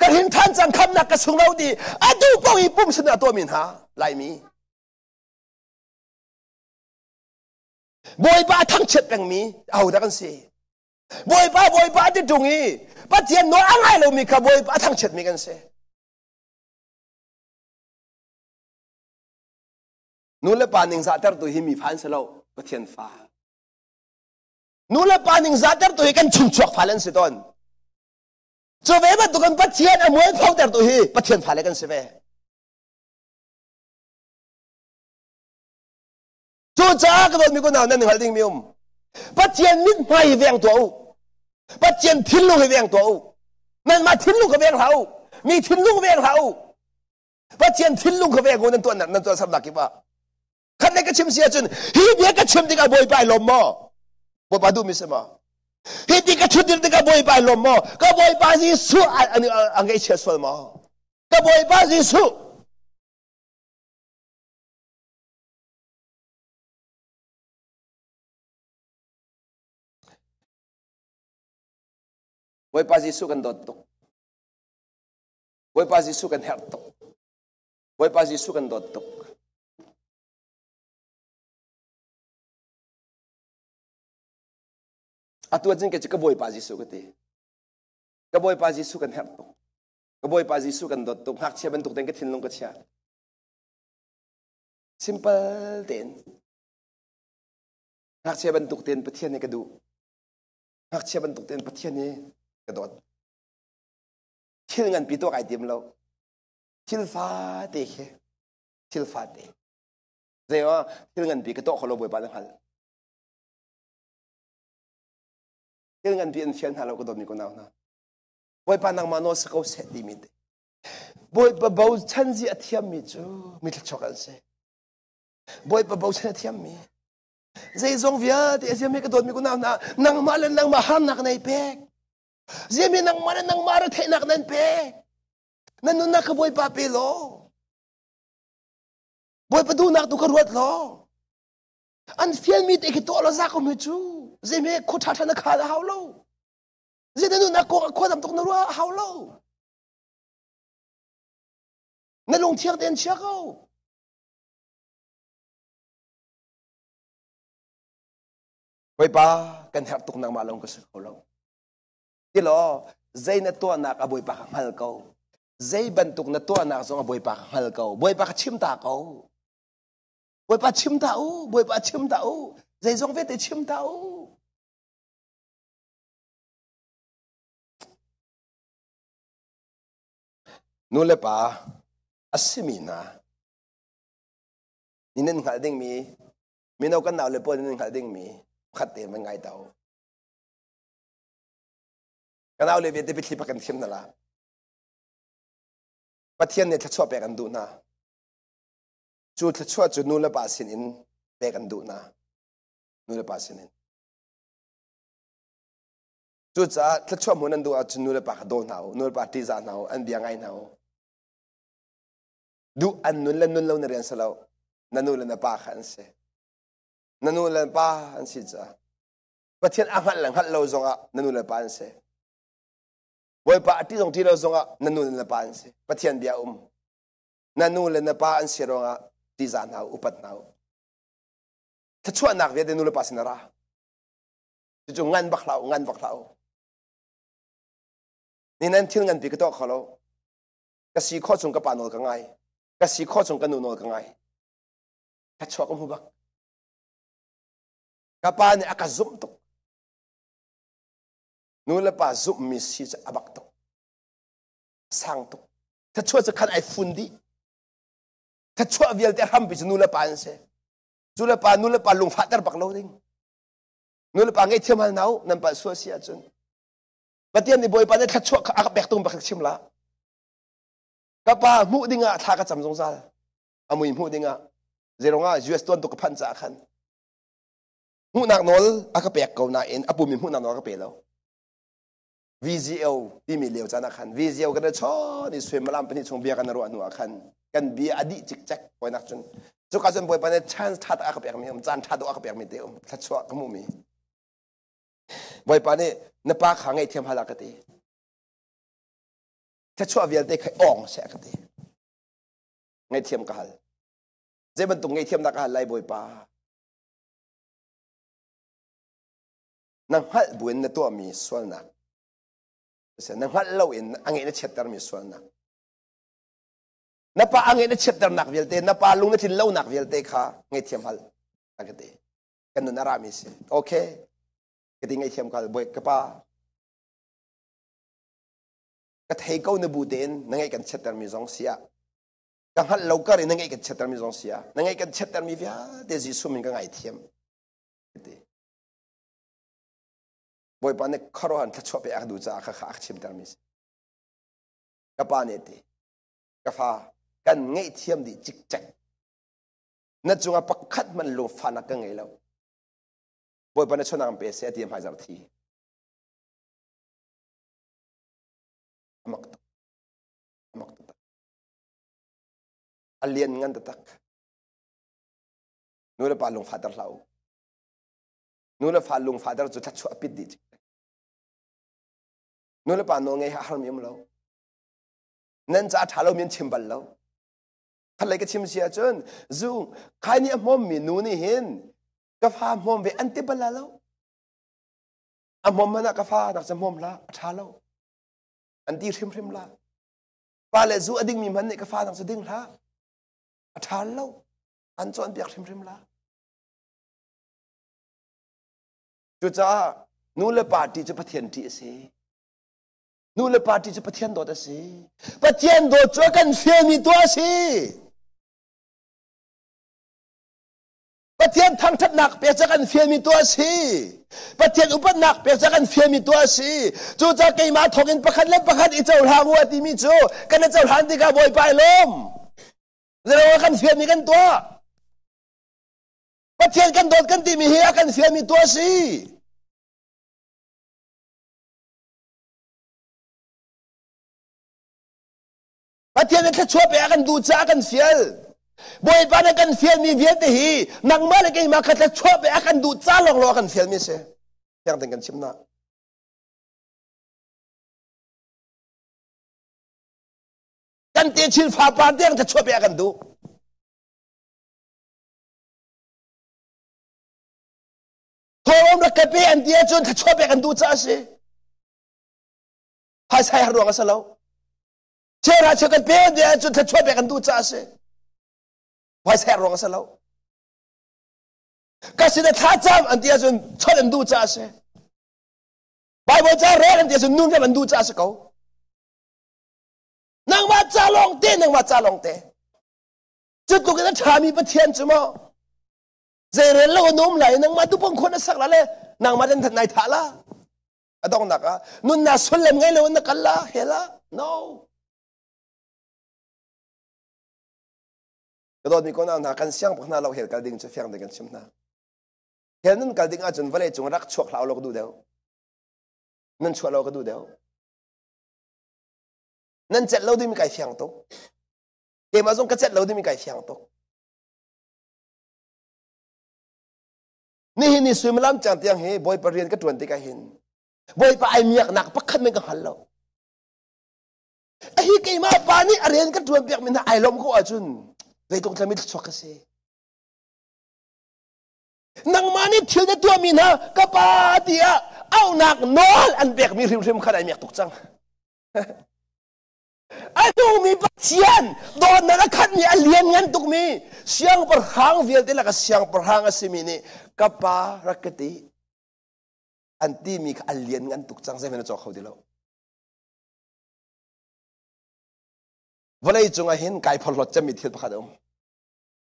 ka hrin ṭhan cang khamnak ka sung lo ti a duh paoh i pum sin ah tuahmi hna Laimi. Bawipa a thangchiat pengmi ahodah kan si? Bawipa Bawipa ti ṭung i Pathian nawl a ngai lomi kha Bawipa a thangchiatmi kan si. Nu le pa ningzahtertu hi mi fa an si lo, Pathian fa. Nu le pa ningzahtertu hi kan chungchuak fale an si tawn. Cu ve bantukin Pathian a mualphotertu hi Pathian fale kan si ve. Cucaah ka dawtmi kunau nan hngalh dingmi um. Pathian mithmai hi veng tuah u. Pathian thinlung hi veng tuah u. Nanmah thinlung kha veng hlah u. Mi thinlung veng hlah u. Pathian thinlung kha veng u nan tuah nan tuah sernak kip ah. Khat le ka chim si ahcun hi bia ka chim tikah Bawipa ai lawm maw? Bawipa duhmi si maw? Hi ti ka ṭhutdir tikah Bawipa ai lawm maw? Ka Bawipa Jesuh a ngaihchia sual maw? Ka Bawipa Jesuh Bawipa Jesuh kan dawt tuk. Bawipa Jesuh kan herh tuk. Bawipa Jesuh kan dawt tuk. Atu ahcun ka ka Bawipa Jesuh ka ti. Ka Bawipa Jesuh kan herh tuk. Ka Bawipa Jesuh kan dawt tuk. Ngakchia bantuk tein ka thinlung ka chia. Simple tein ngakchia bantuk tein Pathian hi ka duh. Ngakchia bantuk tein Pathian hi ka dawt. Thil nganpi tuah kai tim lo. Thil fate khi thil fate. Zei ah thil nganpi ka tuah kho lo Bawipa na hngalh. Thil nganpi an fial hna lo ka dawtmi ko nau hna. Bawipa nangmah nawl si ko seh timi te. Bawipa bochan zi a thiammi cu mi thluachuak an si. Bawipa bochan a thiammi. Zeizong vialte a ziami ka dawtmi kunau hna, nangmah le nangmah harnak nei pek. Ziami nangmah le nangmah retheihnak nan pek. Na nunnak kha Bawipa pe law. Bawipa duhnak tu kha ruat law. An fialmi te khi tuah law za ko mi cu. Zeime khua ṭha ṭha na khal a hau lo. Zei na nunnak kong ah khua tam tuk na ruah a hau lo. Na lungthiang tein chia ko. Bawipa kan herh tuk nangmah lawng ka si kho lo. Ti law zei na tuahnak a Bawipa ka hngal ko. Zei bantuk na tuahnak zong a Bawipa ka hngal ko. Bawipa ka chim ta ko. Bawipa chim ta u. Bawipa chim ta u. Zeizong vialte chim ta u. Nu le pa a simi hna ni nan hngalh dingmi mino kan nau le pawl nan hngalh dingmi pakhat te man ngai to. Ka nau le vialte biathli pak kan thiam na la. Pathian nih thluachuah pek an duh hna. Cu thluachuah cu nu le pa sin in pek an duh hna. Nu le pa sin in. Cucaah thluachuah hmuh nan duh ahcun nu le pa kha daw hna u, nu le pa ṭihzah hna u, an bia ngai hna u. Duh an nun le nun lo na rian si lo. Na nu le na pa kha an si. Na nu le pa an si caah Pathian a hngalh le hngalh lo zongah na nu le pa an si. Bawipa a ṭih zong ṭih lo zongah na nu le na pa an si. Pathian bia um. Na nu le na pa an si ruangah ṭihzah hna u, upat hna u. Thluachuahnak vialte nu le pa sin a ra. Cucu ngan bak hlah u, ngan bak hlah u. Ni nan thil nganpi ka tuah kho lo. Ka si khawh chung ka pa nawl ka ngai. Ka si khawh chung ka nu nawl ka ngai. Thluachuah ka hmu bak. Ka pa nih a ka zumh tuk. Nu le pa zumhmi si cu a bak tuk. Sang tuk. Thluachuah cu khan ai fun dih. Thluachuah vialte hrampi cu nu le pa an si. Cu le pa nu le pa lungfahter bak lo ding. Nu le pa ngaihthiam hal hna u nan palh sual si ahcun. Pathian nih Bawipa nih thluachuah kha a ka pek tung bak chim la. Ka pa hmuh dingah thla ka cam zungzal. A mui hmuh dingah. Zeirong ah US tuan tuk ka phanh caah khan. Hmuhnak nawl a ka pek ko nain a pumi hmuhnak nawl a ka pe lo. VGO timi lio caan ah khan VGO kan i chawn i suimilam pahnih chung bia kan ruah hnu ah khan kan bia a dih cikcek poinak cun cuka cun Bawipa nih chance ṭha a ka pekmi um caan ṭha dawh a ka pekmi te um thluachuah ka hmuhmi Bawipa nih na pa kha ngaihthiam hal a ka ti thluachuah vialte kha awng seh a ka ti ngaihthiam ka hal zei bantuk ngaihthiamnak ka hal lai Bawipa Na hngalh buin na tuahmi sualnak na hngalh loin a ngeih na chiattermi sualnak na pa a ngeih na chiatternak vialte na pa lung na tlin lonak vialte kha ngaihthiam hal a ka ti kan nun a rami si okay ka ti ngaihthiam ka hal bawi ka pa ka thei ko na bu tein na ngeih kan chiattermi zong si ah ka hngalh lo kar in na ngeih kan chiattermi zong si ah na ngeih kan chiattermi vialte Jesuh min ka ngaithiam ti Bawipa nih khuaruahhan thluachuah pe a ka duh caah kha kha a ka chimtermi si. Ka pa nih ti, ka fa, kan ngaihthiam dih cikcek. Na cungah pakhat hmanh lungfahnak ka ngei lo. Bawipa na chawnak pe seh a ti hmaizarh thi. Amak tuk. Amak tuk. A lian ngan taktak. Nu le pa lungfahter hlah u. Nu le fa lungfahter cu thluachuah pit dih. Nu le pa nawl ngei ha harmi um lo. Nan ca ṭha lomi an chim bal lo. Khatlei ka chim si ahcun zu khai nih a hmawmmi nu nih hin ka fa hmawm ve an ti bal la lo. A hmawm hmanh ah ka fa nak cu hmawm hlah a ṭha lo. An ti hrimhrim la. Pa le zu a dingmi hmanh nih ka fa nak cu ding hlah. A ṭha lo. An cawnpiak hrimhrim la. Cucaah nu le pa ṭih cu Pathian ṭih a si. Nu le pa ṭih cu Pathian dawt a si. Pathian dawt cu a kan fialmi tuah a si. Pathian thangṭhatnak pek cu a kan fialmi tuah a si. Pathian upatnak pek cu a kan fialmi tuah a si. Cucaah keimah thawngin pakhat le pakhat i cohlang u a timi cu kan i cohlan tikah Bawipa i lawm. Zeiruang ah kan fialmi kan tuah. Pathian kan dawt kan timi hi a kan fialmi tuah a si. Pathian nih thluachuah pe a kan duh caah a kan fial. Bawipa nih kan fialmi vialte hi nangmah le keimah kha thluachuah pe a kan duh ca lawnglawng a kan fialmi a si. Fiang tein kan chim na. Kan techin fapa tiang thluachuah pe a kan duh. Thawngawm rak ka pe an ti ahcun thluachuah pek an duh caah a si. Phaisa har ruang a si lo. Chera cheu kan pe an ti ahcun thluachuah pek an duh caah a si. Phaisa har ruang a si lo. Ka sin ah thlacam an ti ahcun chawnh an duh caah a si. Bible ca rel an ti ahcun nun rem an duh caah a si ko. Nangmah ca lawng te, nangmah ca lawng te. Cu tluk in a ṭhami Pathian cu maw zeirel lo an um lai nangmah tupung khon a sak la le nangmah den nai thah la a donghnak ah nunnak sullam ngei lo in na kal la hela no ka dawtmi ko hna kan siang bak hna lo hel kal ding cu fiang ding kan chim hna hel nun kal ding ahcun vawlei cung rak chuak hlah lo ka duh deuh nan chuah lo ka duh deuh nan celh lo ding mi kai fiang tuk keimah zong ka celh lo ding mi kai fiang tuk. Nihin ni suimilam tiang tiang hi Bawipa rian ka ṭuan tikah hin Bawipa ai miaknak pakhat men ka hngal lo. Hi keimah pa nih a rian ka ṭuan piak mi hna ai lawm ko ahcun zeitluk thlami thluachuak ka si. Nangmah nih thil na tuahmi hna ka pa tiah auhnak nawl an pekmi hrimhrim khan ai miak tuk cang. A nungmi Pathian dawtnak a khatmi a lianngan tukmi siangpahrang vialte laka siangpahrang a simi nih ka pa rak ka ti an timi kha a lianngan tuk cang zeihmanh na cawk kho ti lo. Vawlei cungah hin kai phorhlawt cemmi thil pakhat a um.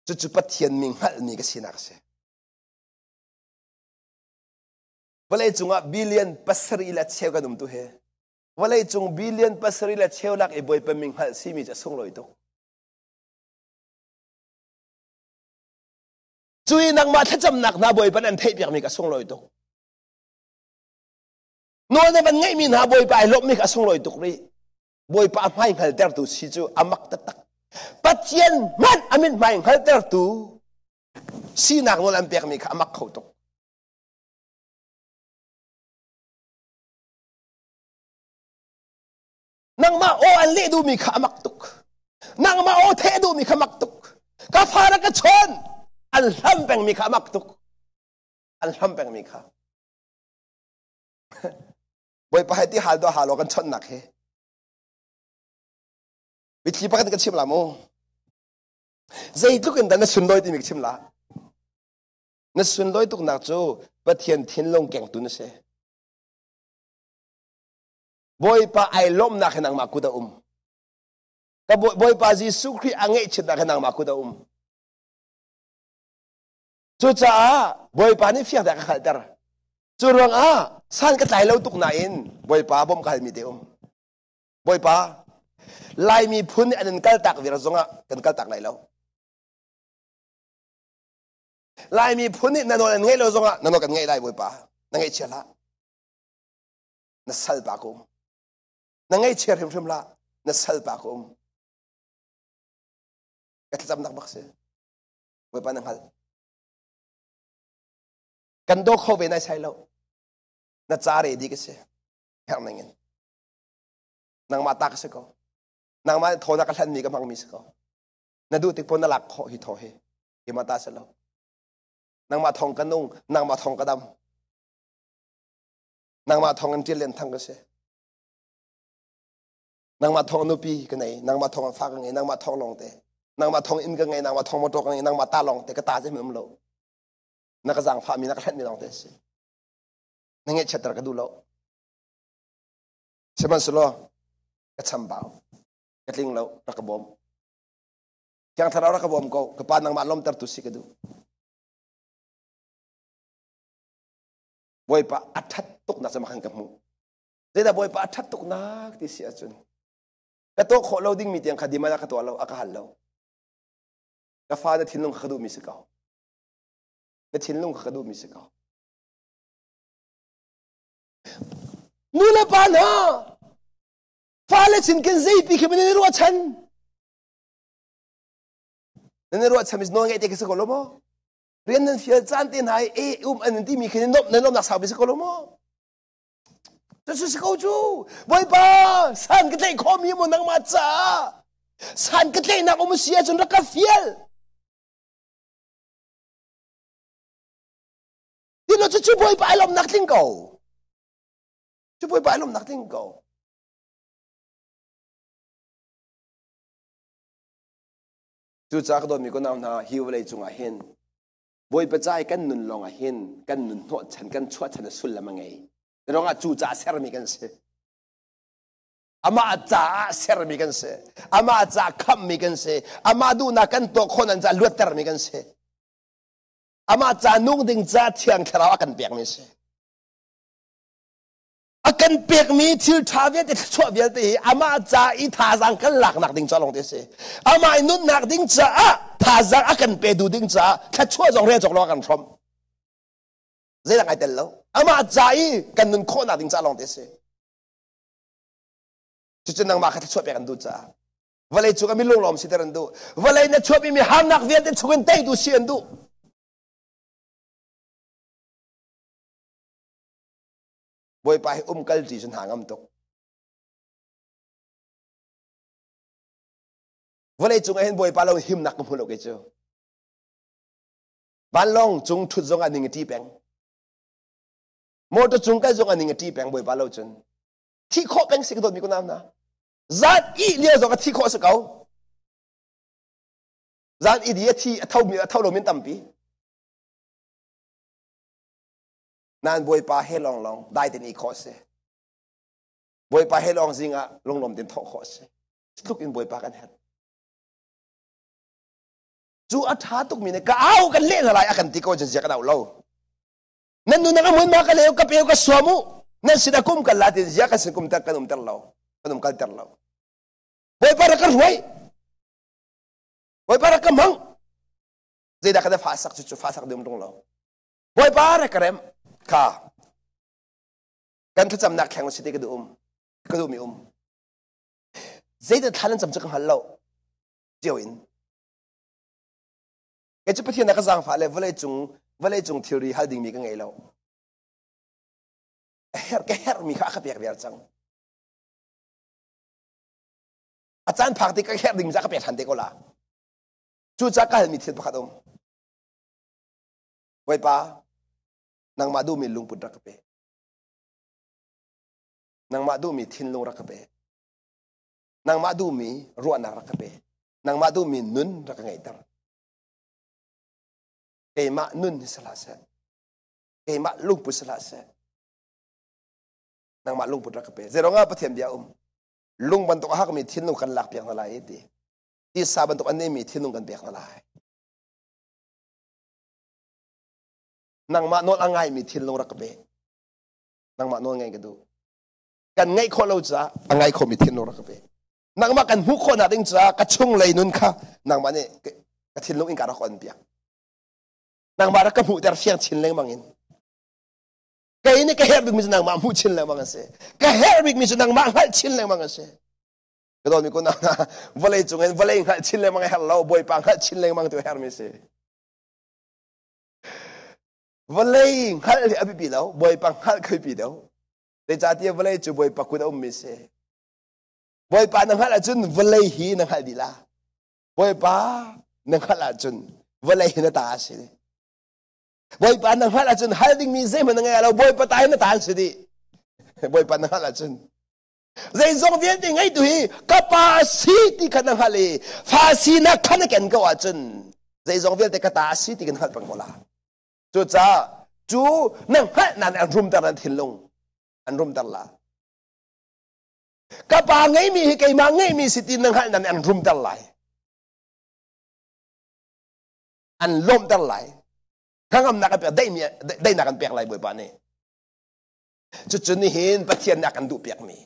Cucu Pathian mi hngalhmi ka sinak a si. Vawlei cungah billion pasarih le cheu kan um tu hi vawlei cung billion pasarih le cheu lak i Bawipa min hngalh simi cu a sunglawi tuk. Cui nangmah thlacamnak hna Bawipa an theihpiakmi ka sunglawi tuk. Nawl na van ngeihmi hna Bawipa ai lawmhmi kha a sunglawi tuk rih. Bawipa a hmai hngaltertu si cu a mak taktak. Pathian hmanh a mit hmai hngaltertu sinak nawl an pekmi kha a mak kho tuk. Nangmah aw an leh duhmi kha a mak tuk. Nangmah aw theh duhmi kha mak tuk. Ka fa na ka chawn an hlam pengmi kha a mak tuk. An hlam pengmi kha. Bawipa he ti hal do hal kan chawnhnak he. Mitthli pakhat ka chim la mu. Zeitluk in dah na sunlawi timi ka chim la. Na sunlawi tuknak cu Pathian thinlung kengtu na si. Bawipa ai lawmnak he nangmah kut a um. Ka Bawipa Jesuh Khrih a ngeihchiatnak he nangmah kut a um. Cucaah Bawipa nih fiang te a ka hngalhter. Cu ruangah san ka tlai lo tuk nain Bawipa bawmh ka halmi te um. Bawipa, Laimi phun nih an in kaltak viar zongah kan kaltak lai lo. Laimi phun nih na nawl an ngaih lo zongah na nawl kan ngaih lai Bawipa. Na ngaihchia hlah. Na salpa ka um. Na ngaihchia hrimhrim hlah. Na salpa ka um. Ka thlacamnak bak si. Bawipa na hngalh. Kan daw kho ve nai sai lo. Na ca re di ka si. Herh ning in. Nangmah ta ka si ko. Nangmah thaw na ka hlanmi ka hmangmi si ko. Na duh tik pon na lak khawh hi thaw hi. Keimah ta si lo. Nangmah thong ka nung, nangmah thong ka dam. Nangmah thong in ṭil len thang ka si. Nangmah thong nupi ka nei, nangmah thong fa ka ngei, nangmah thong lawng te. Nangmah thong inn ka ngei, nangmah thong motor ka ngei, nangmah ta lawng te ka ta cu um lo. Na ka zaangfah mi na ka hlenh mi lawng te si. Na ngeihchiatter ka duh lo. Sihmanhsehlaw ka chambau, ka tling lo, rak ka bawm. Thiang Thlarau rak ka bawm ko, ka pa nangmah lawmtertu si ka duh. Bawipa a ṭhat tuknak cu khan ka hmuh. Zeidah Bawipa a ṭhat tuknak ti si ahcun ka tuah khawh lo dingmi tiang kha diman ah ka tuah lo, a ka hal lo. Ka fa na thinlung kha ka duhmi si ko. Na thinlung kha ka duhmi si ko. Nu le pa hna, fale sin kin zeipi khi nan i ruahchan. Nan i ruahchan mis nawl ngeih te khi si ko lo maw? Rian nan fial caan te hna i e um an timi khi nan lawmh nan lawmhnak sau si ko lo maw? Cucu si ko cu. Bawipa, san ka tlaih khawhmi maw nangmah caah? San ka tlaihnak um si ahcun rak ka fial. Tilo cu cu Bawipa ai lawmhnak tling ko. Cu Bawipa ai lawmhnak tling ko. Cucaah ka dawtmi ka nau hna, hi vawlei cungah hin Bawipa ca i kan nun lawngah hin kan nun hnawhchan, kan chuahchan a sullam a ngei. Ruangah cu caah sermi kan si. Amah caah sermi kan si. Amah caah khamhmi kan si. Amah duhnak kan tuah khawh nan caah luattermi kan si. Amah ca nung ding ca thiang thlarau a kan pekmi si. A kan pekmi thil ṭha vialte thluachuah vialte hi amah ca i thazaang kan laknak ding ca lawng te a si. Amah i nunnak ding caah thazaang a kan pe duh ding caah thluachuah zong rel cawk lo a kan hrawmh. Zeidang ai tel lo. Amah ca i kan nun khawhnak ding ca lawng te a si. Cucu nangmah kha thluachuah pek an duh caah vawlei cung ah mi lunglawm siter an duh. Vawlei na chuahmi mi harnak vialte chungin teitu si an duh. Bawipa hi um kal ṭi cu hna ngam tuk. Vawlei cung ah hin Bawipa lo himnak ka hmu lo kei cu. Vanlawng cung ṭhut zong ah ning a ṭi peng. Motor cung kal zong ah ning a ṭi peng Bawipa lo cun. Thi khawh peng si ka dawtmi ko nau hna. Zan ih lio zong a thi khawh si ko. Zan i di a thi a tho mi a tho lo min tampi. Nan Bawipa he lawnglawng dai ten i khawh si. Bawipa he lawng zing ah lunglawm ten thawh khawh si. Tluk in Bawipa kan herh. Cu a ṭha tuk mi nih ka au kan leh hna lai a kan ti ko cun zia kan au lo. Nan nu na mun ma ka leu ka peu ka suam u. Nan sin a kum kan la tin zia kan sin kum ter kan um ter lo. Kan um kal ter lo. Bawipa rak ka hruai. Bawipa rak ka hmang. Zeidah ka da fa sak cu cu fa sak dum tung lo. Bawipa rak ka rem. Kha. Kan thlacamnak thleng si te ka duh um. Ka duh mi um. Zeidah thla nan cam cu ka hngal lo. Cio in. Kei cu Pathian ka zaangfah le vawlei cung vawlei cung thilri hal dingmi ka ngei lo. Herh ka herhmi kha a ka pek viar cang. A caan phak tik ka herh dingmi cu a ka pek ṭhan te ko la. Cucaah ka halmi thil pakhat um. Bawipa, nangmah duhmi lungput rak ka pe. Nangmah duhmi thinlung rak ka pe. Nangmah duhmi ruahnak rak ka pe. Nangmah duhmi nun rak ka ngeihter. Keimah nun hi si hlah seh. Keimah lungput si hlah seh. Nangmah lungput rak ka pe. Zeiruangah Pathian bia um. Lung bantuk a hakmi thinlung kan lak piak hna lai ti. Tisa bantuk a nemi thinlung kan pek hna lai. Nangmah nawl a ngaimi thinlung rak ka pe. Nangmah nawl ngaih ka duh. Kan ngaih khawh lo caah a ngai khomi thinlung rak ka pe. Nangmah kan hmuh khawhnak ding caah ka chunglei nun kha nangmah nih ka thinlung in ka rak on piak. Nangmah rak ka hmuhter fiang chin lengmang in. Kei nih ka herh bikmi cu nangmah hmuh chin lengmang a si. Ka herh bikmi cu nangmah hngalh chin lengmang a si. Ka dawtmi kun vawlei cung in vawlei hngalh chin lengmang a herh lo, Bawipa hngalh chin lengmang tu a herhmi si. Vawlei hngalh hi a biapi lo, Bawipa hngalh kha biapi deuh. Zeicahtiah vawlei cu Bawipa kut a ummi si. Bawipa na hngalh ahcun vawlei hi na hngalh dih la. Bawipa na hngalh ahcun vawlei hi na ta a si. Bawipa na hngalh ahcun hal dingmi zeihmanh na ngei lo, Bawipa ta hi na ta an si dih. Bawipa na hngalh ahcun zeizong vialte ngeitu hi ka pa a si ti kha na hngalh i fa sinak kha na ken ko ahcun zeizong vialte ka ta a si ti kan hngalh peng ko la. Cucaah cu na hngalh nan an rumter nan thinlung an rumter la. Ka pa ngeimi hi keimah ngeimi si ti na hngalh nan an rumter lai. An lawmhter lai. Hnangamnak an pek, daihnak an pek lai Bawipa nih. Cucu nihin Pathian nih a kan duh piakmi.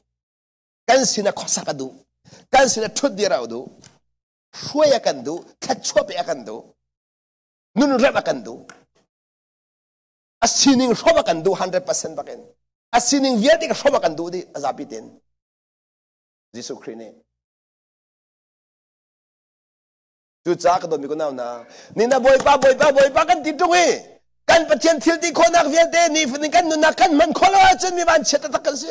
Kan sinah khuasak a duh. Kan sinah ṭhutdir a duh. Hruai a kan duh. Thluachuah pek a kan duh. Nun remh a kan duh. A sining hrawm a kan duh 100% bakin. A sining vialte ka hrawm a kan duh dih a zapi tein. Jesuh Khrih nih. Cucaah ka dawtmi kunau hna, ni na Bawipa, Bawipa, Bawipa kan ti ṭung i kan Pathian thil ti khawhnak vialte nifatin kan nunnak kan hman khawh lo ahcun mi vanchiat taktak kan si.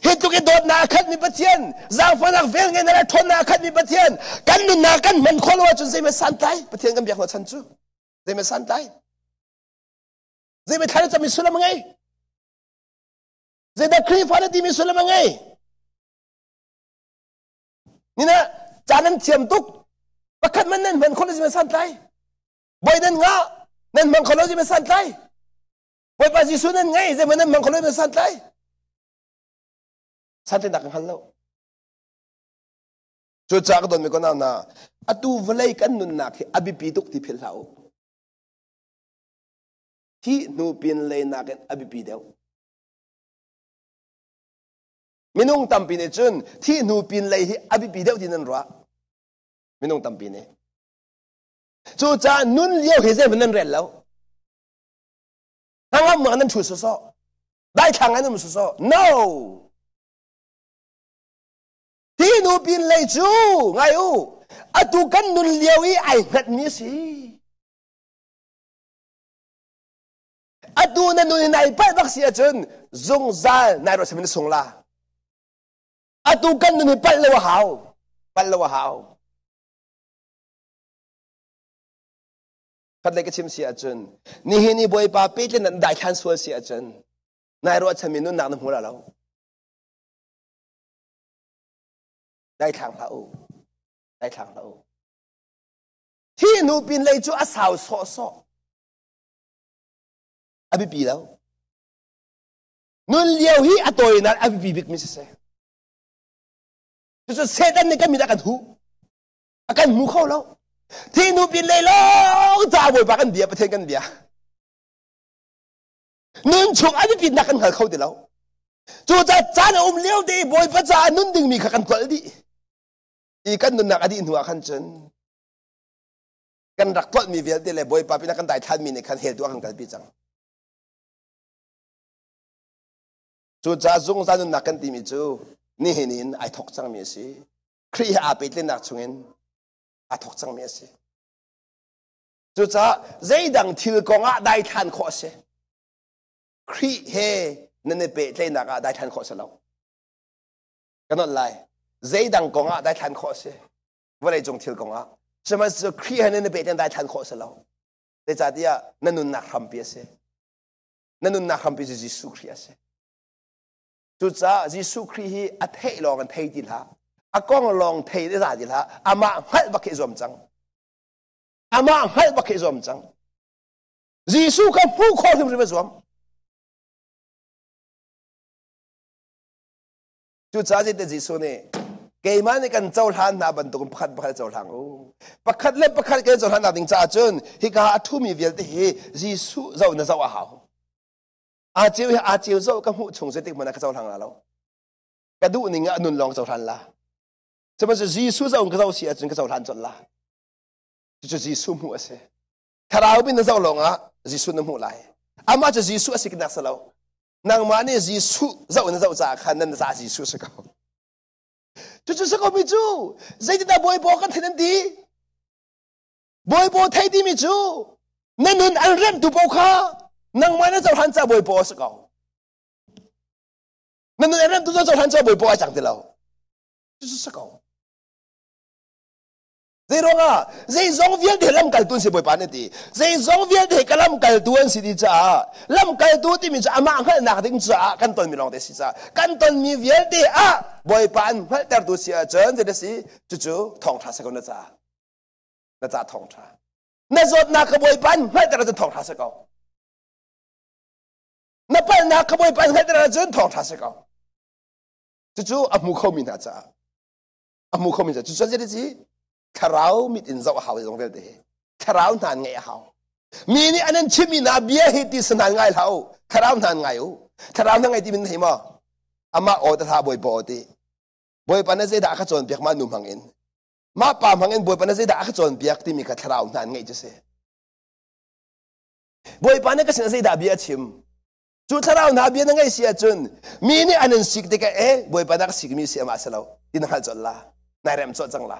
Hi tluk i dawtnak a khatmi Pathian, zaangfahnak velngeihnak le ṭhawnnak a khatmi Pathian, kan nunnak kan hman khawh lo ahcun zeihmanh santlai Pathian kan biak lo chan cu. Zeihmanh santlai. Zeihmanh thla na cammi sullam a ngei. Zeidah Khrihfa na timi sullam a ngei. Nina ca nan thiam tuk. Pakhat man nan hman khawh lo zeihmanh santlai. Bawi nan ngah, nan hmang kho lo zeihmanh santlai. Bawipa Jesuh nan ngei, zeihmanh nan hmang kho lo zeihmanh santlai. Santlaihnak kan hngal lo. Cucaah ka dawtmi ko nau hna, atu vawlei kan nunnak hi a biapi tuk ti philh hlah u. Thih hnu pin lei nakin a biapi deuh. Minung tampi nih cun thih hnu pin lei hi a biapi deuh ti nan ruah. Minung tampi nih. Cucaah nun lio hi zeihmanh nan rel lo. Hnangam nan ṭhu sawsawh. Daithlang an um sawsawh. No! Hi nu pin lei cu ngai u atu kan nun lio i ai hngatmi a si. Atu na nun in nai palh bak si ahcun zungzal nai ruahchan na sung la. Atu kan nun hi palh lo a hau. Palh lo a hau. Khat lei ka chim si ahcun nihin i Bawipa pehtlaih nan daithlan sual si ahcun nai ruahchanmi nunnak na hmu la lo. Daithlang hlah u. Daithlang hlah u. Thi hnu pin lei cu a sau sawhsawh. A biapi lo. Nun lio hi a tawinak a biapi bikmi siseh. Cucu Satan nih kan mit a kan huh. A kan hmu kho lo. Thi hnu pin lei lawng ca Bawipa kan bia, Pathian kan bia. Nun chung a biapitnak kan hngal kho ti lo. Cucaah caan a um lio te i Bawipa caah nun dingmi kha kan tlolh dih. I kan nunnak a dih hnu ah khan cun kan rak tlolhmi vialte le Bawipa pinah kan daithlanmi nih khan hell tu a kan kalpi cang. Cucaah zungzal nunnak kan timi cu nihin in ai thok cangmi a si. Khrih he aa pehtlaihnak chungin aa thok cangmi a si. Cucaah zeidang thil kong ah daithlan khawh a si. Khrih he nan i pehtlaihnak ah daithlan khawh a si lo. Ka nolh lai. Zeidang kong ah daithlan khawh a si. Vawleicung thil kong ah. Sihmanhsehlaw Khrih he nan i pehtlaih daithlan khawh a si lo. Zeicahtiah na nunnak hrampi a si. Na nunnak hrampi cu Jesuh Khrih a si. Cucaah Jesuh Khrih hi a theih lawng in thei ti hlah. A kong lawng thei i za ti hlah. Amah hngalh bak khi i zuam cang. Amah hngalh bak khi i zuam cang. Jesuh kha hmuh khawh hrimhrim a zuam. Cucaah zeitin Jesuh nih keimah nih kan cohlan hna bantukin pakhat pakhat cohlang u. Pakhat le pakhat kan cohlan nak ding caah cun hika a ṭhumi vialte hi Jesuh zoh na zoh a hau. Aa ceu hi aa ceu zoh ka hmuh chung zeitik hmanh ah ka cohlang la lo. Ka duh ning ah nun lawng cohlan la. Sihmanhsehlaw Jesuh zoh in ka zoh si ahcun ka cohlan colh la. Cucu Jesuh hmuh a si. Thlarau bin na zoh lawngah Jesuh na hmuh lai. Amah cu Jesuh a si nak si lo. Nangmah nih Jesuh zoh na zoh caah khan nan caah Jesuh si ko. Cucu si ko mi cu zeitindah Bawipa kan theih nan ti? Bawipa thei timi cu na nun an remhtu paoh kha nangmah na cohlan caah Bawipa a si ko. Na nun an remhtu cu cohlan caah Bawipa ai cang ti lo. Cucu si ko. Zeiruangah zeizong vialte lamkaltu an si Bawipa nih ti. Zeizong vialte ka lamkaltu an si ti caah lamkaltu timi cu amah hngalhnak ding caah kan tonmi lawng te si caah kan tonmi vialte ah Bawipa an hngalhtertu si ahcun zei si cucu thawngṭha si ko na caah. Na caah thawngṭha. Na zawtnak ka Bawipa an hngalhter ahcun thawngṭha si ko. Na palhnak ka Bawipa an hngalhter ahcun thawngṭha si ko. Cucu a hmu khomi hna caah a hmu khomi cu cucu zei si thlarau mit in zoh a hau zong vialte hi thlarau hna ngeih a hau mi nih an in chimmi hna bia hi ti sanan ngai hlah u thlarau hna ngai u thlarau hna ngai ti min hei maw amah aw ta hlah bawipa aw ti bawipa na zeidah a ka cawnpiak mah nu hmang in mah pa hmang in bawipa na zeidah a ka cawnpiak timi kha thlarau hna ngeih cu si bawipa na ka sin zeidah bia a chim Cu thlarau hna bia na ngaih si ahcun mi nih an in sik tikah e Bawipa na ka sikmi si amah si lo ti na hngalh colh la nai rem colh cang la.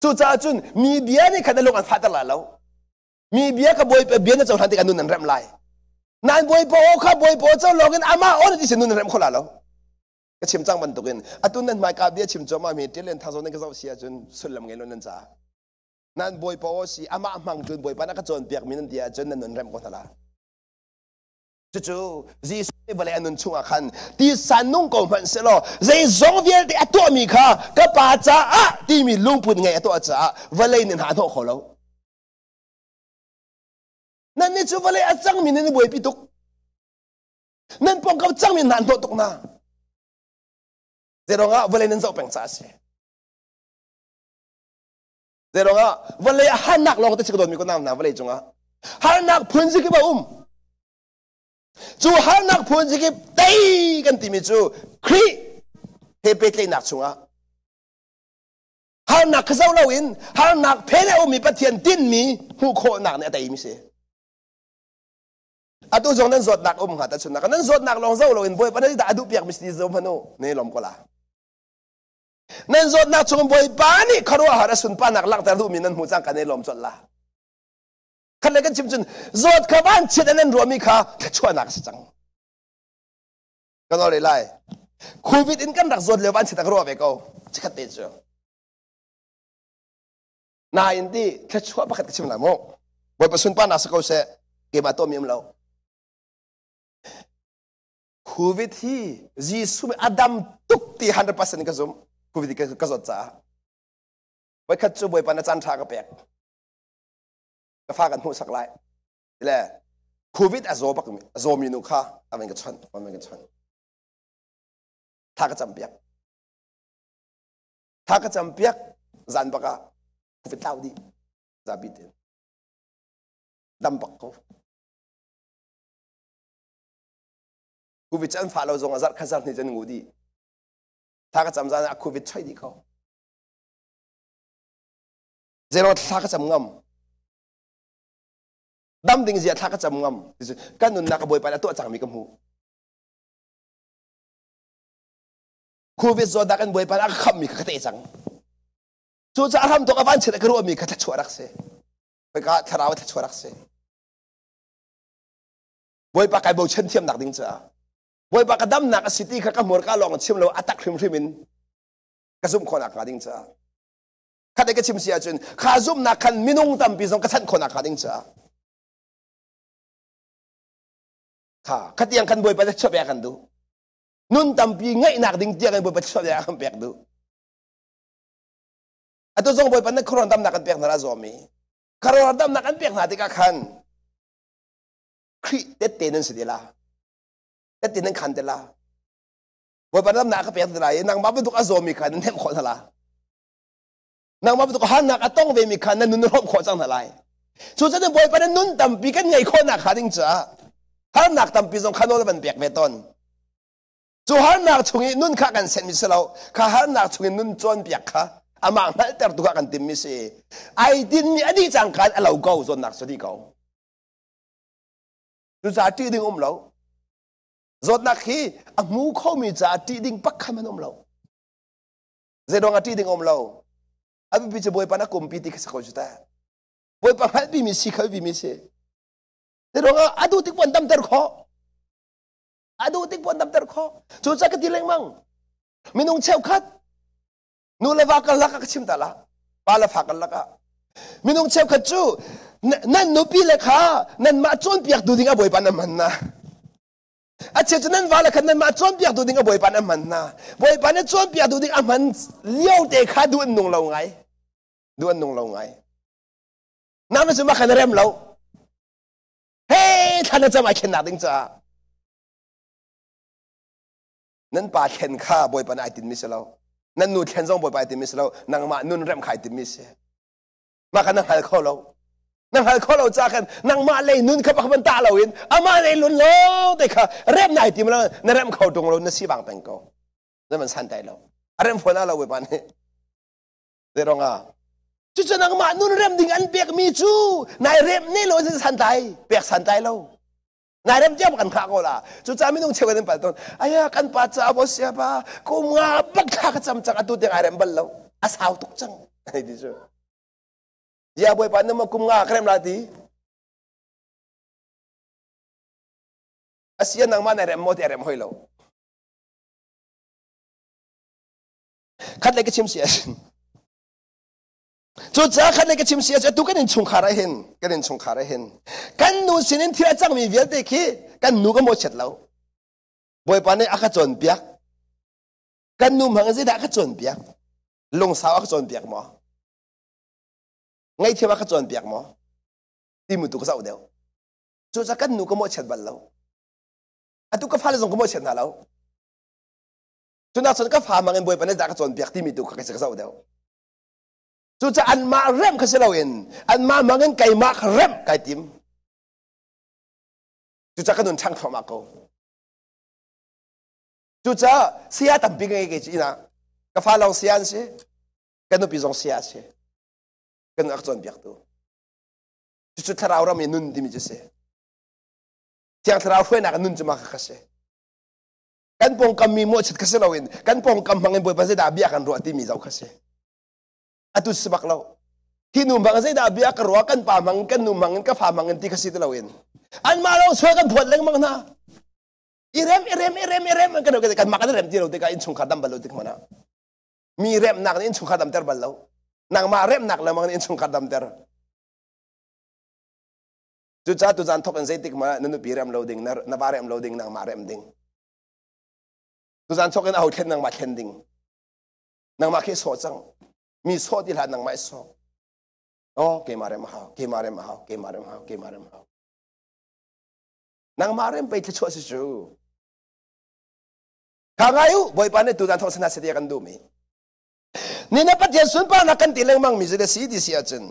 Cucaah cun mi bia nih khan na lung an fahter la lo. Mi bia ka Bawipa bia na cohlan tikah nun an remh lai. Nan Bawipa aw kha Bawipa aw co lawng in amah aw na ti sin nun an remh kho la lo. Ka chim cang bantukin atu nan hmaika bia chim cuahmah mi ṭial len thang nan ka zoh si ahcun sullam ngei lo nan caah. Nan bawipa aw si amah hmang cun bawipa na ka cawnpiak mi nan ti ahcun nan nun remh ko hna la. Cucu Jesuh nih vawlei a nun chungah khan tisa nung ko hmanh sehlaw zeizong vialte a tuahmi kha ka pa caah timi lungput ngei a tuah caah vawlei nih hna a hnawh kho lo. Nan nih cu vawlei a cangmi nan i buaipi tuk. Nan pawngkam cangmi hna an hnawh tuk hna. Zeiruangah vawlei nan zoh peng caah a si. Zeiruangah vawlei ah harnak lawng te si ka dawtmi ko nau hna vawlei cungah harnak phun zikip a um. Cu harnak phun zikip tei kan timi cu Khrih he pehtlaihnak chungah harnak kha zoh loin harnak phen a ummi Pathian tinmi hmuh khawhnak nih a teimi si. Atu zong nan zawtnak um hnga tahchunnak nan zawtnak lawng zoh loin Bawipa nan dah a duh piak mi si zo hmanh u ne lom ko la. Nan zawtnak chung Bawipa nih khuaruahhar a sunparnak langhter duhmi nan hmuh cang kan i lawm colh la. Khat le kan chim cun zawt kha vanchiat an an ruahmi kha thluachuahnak a si cang. Kan ol lai. Covid in kan rak zawt lio vanchiat a ka ruah ve ko. Chikkhat te cu. Nain ti thluachuah pakhat ka chim lai mu. Bawipa sunparnak si ko seh. Keimah tuahmi um lo. Covid hi Jesuh a dam tuk ti 100% ka zum. Covid ka zawt caah. Voikhat cu Bawipa na caan ṭha ka pek. Ka fa kan hmuhsak lai. Le Covid a zaw bak a zawmi nu kha a van ka chawnh, a van ka chawnh. Tha ka cam piak. Tha ka cam piak zan bak ah Covid tlau dih. Zapi tein. Dam bak ko. Covid cu an fah lo zong ah zarh khat zarh hnih cun ngu dih. Thla ka cam zan ah Covid choi dih ko. Zero thla ka cam ngam. Dam ding zia thla ka cam ngam. Kan nunnak ka bawipa nih a tuah cangmi ka hmu. Covid zawtnak kan bawipa nih a ka khammi kha ka teh cang. Cucaah hram tok a van chiat ka ruahmi kha thluachuah rak si. Khoika thlarau thluachuah rak si. Bawipa kai bochan thiamnak ding caah Bawipa ka damnak a si ti kha ka hmurka lawng chim lo a tak hrimhrim in ka zumh khawhnak hnga ding caah khat ka chim si ahcun kha zumhnak khan minung tampi zong ka chanh khawhnak hnga ding caah kha khatiang khan Bawipa na chuah kan duh nun tampi ngaihnak ding tiang in Bawipa chuah kan pek duh atu zong Bawipa na khuaruan damnak kan pek hna la zawmi khuaruan damnak kan pek hna tikah khan Khrih tette nan si te la. Tette nan khan te la. Bawipa damnak ka pek te la i nangmah bantuk a zawmi kha nan hnemh khawh hna la. Nangmah bantuk harnak a tong vemi kha nan nun hrawm khawh cang hna lai. Cucaah Bawipa nan nun tampi kan ngei khawhnak hnga ding caah harnak tampi zong kha nawl van pek ve tawn. Cu harnak chung i nun kha kan senmi si lo. Kha harnak chung i nun cawnpiak kha amah hngalhtertu kha kan timmi si. Ai tinmi a dih cangka in a lo ko zawnnak cu dih ko. Cucaah ṭih ding um lo. Zawtnak hi a hmu khomi caah ṭih ding pakhat hmanh um lo. Zeiruang ah ṭih ding um lo? A biapi cu Bawipa na kumpi ti kha si ko cu ta. Bawipa hngalhpimi si kha biapimi si. Zeiruang ah a duh tik pon damter khawh. A duh tik pon damter khawh. Cucaah ka ti lengmang. Minung cheukhat Nu le va karlak ah ka chim ta la. Pa le fa karlak ah. Minung cheukhat cu nan nupi le kha nanmah cawnpiak tu ding a bawipa nan hman na. A cheu cu nan va le kha nanmah cawnpiak tu ding a bawipa nan hman na. Bawipa na cawnpiak tu ding a hman lio te kha duh an nung lo ngai. Duh an nung lo ngai. Nang na cu mah kha na rem lo. Hey, thla na cam ai khennak ding caah. Nan pa thlen kha Bawipa nih ai tinmi si lo. Nan nu thlen zong Bawipa ai tinmi si lo. Nangmah nun remh kha ai tinmi si. Mah kha na hngal kho lo. Na hngal kho lo ca khan nangmah lei nun kha pakhat man tah loin amah lei lun lo te kha remh na ai tim lo na remh kho tung lo na si bang peng ko. Na man san tai lo. A remh fawn lo Bawipa nih. Zei ah Cucu nangmah nun rem ding an pekmi cu nai remh ne lo san tai pek san tai lo. Nai rem tiang kan hngah ko la. Cucaah minung cheu kan pal tawn. Aya kan pa ca bo sia pa kum nga bak thla ka cam cang atu tiang ai rem bal lo. A sau tuk cang. Ai ti cu. Ya bawipa na ma kum nga ka rem la ti. Asia nangmah nai rem mo ti rem hoi lo. Khat le ka chim si asin. Cucaah khat le ka chim si atu kan innchungkhar ah hin kan innchungkhar ah hin kan nu sinin thil a cangmi vialte khi kan nu ka mawhchiat lo. Bawipa nih a ka cawnpiak. Kan nu hmang in zeidah a ka cawnpiak? Lungsau a ka cawnpiak maw? Ngaihthiam a ka cawnpiak maw? Ti mu tu ka zoh deuh. Cucaah kan nu ka mawhchiat bal lo. Atu ka fale zong ka mawhchiat hna lo. Cunak cun ka fa hmang in Bawipa nih zeidah a ka cawnpiak timi tu kha ka zoh deuh. Cucaah anmah remh kha si loin anmah hmang in keimah kha remh kai tim. Cucaah ka nun ṭhang thluahmah ko. Cucaah saya tampi ka ngei kei cu inn ah. Ka fa lawng saya an si. Ka nupi zong saya a si. Ka nun a ka cawnpiaktu. Cucu thlarau ram i nun timi cu si. Thiang thlarau hruainak in nun cu mah kha si. Kan pawngkam mi mawhchiat kha si loin kan pawngkam hmang in Bawipa zeidah bia kan ruah timi zoh kha si. Atu si bak lo. Hi nu hmang zeidah bia ka ruah kan pa hmang kan nu hmang in ka fa hmang in ti kha si ti loin anmah lawng sual kan phuat lengmang hna. I rem i rem i rem i rem kan kan mah kan rem ti lo tikah innchungkhar dam bal lo tik hmanh ah mi remnak nih innchungkhar damter bal lo. Nangmah remnak lengmang nih innchungkhar damter. Cucaah tuzan thok in zeitik ma na nupi rem lo ding na va rem lo ding nangmah rem ding. Tuzan thok in aho thlen nangmah thlen ding. Nangmah khi sawh cang. Mi sawh ti hlah nangmah i sawh. Oh, keimah rem a hau, keimah rem a hau, keimah rem a hau, keimah rem a hau. Nangmah rem pei thluachuah si cu. Kha ngai u, Bawipa nih tuzan thok sana sati kan duhmi. Ni na Pathian sunparnak kan ti lengmang mi cu si ti si ahcun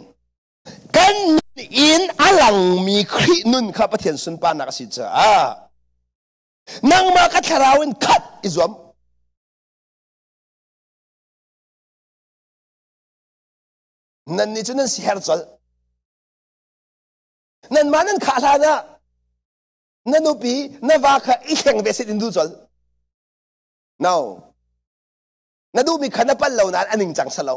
kan nun in a langmi Khrih nun kha Pathian sunparnak a si caah nangmah ka thlarau in khat i zuam. Nannih cu nan si her colh. Nanmah nan khah hlan ah na nupi na va kha i thleng ve sit in duh colh. No. Na duhmi kha na pal lo nain a ningcang sa lo.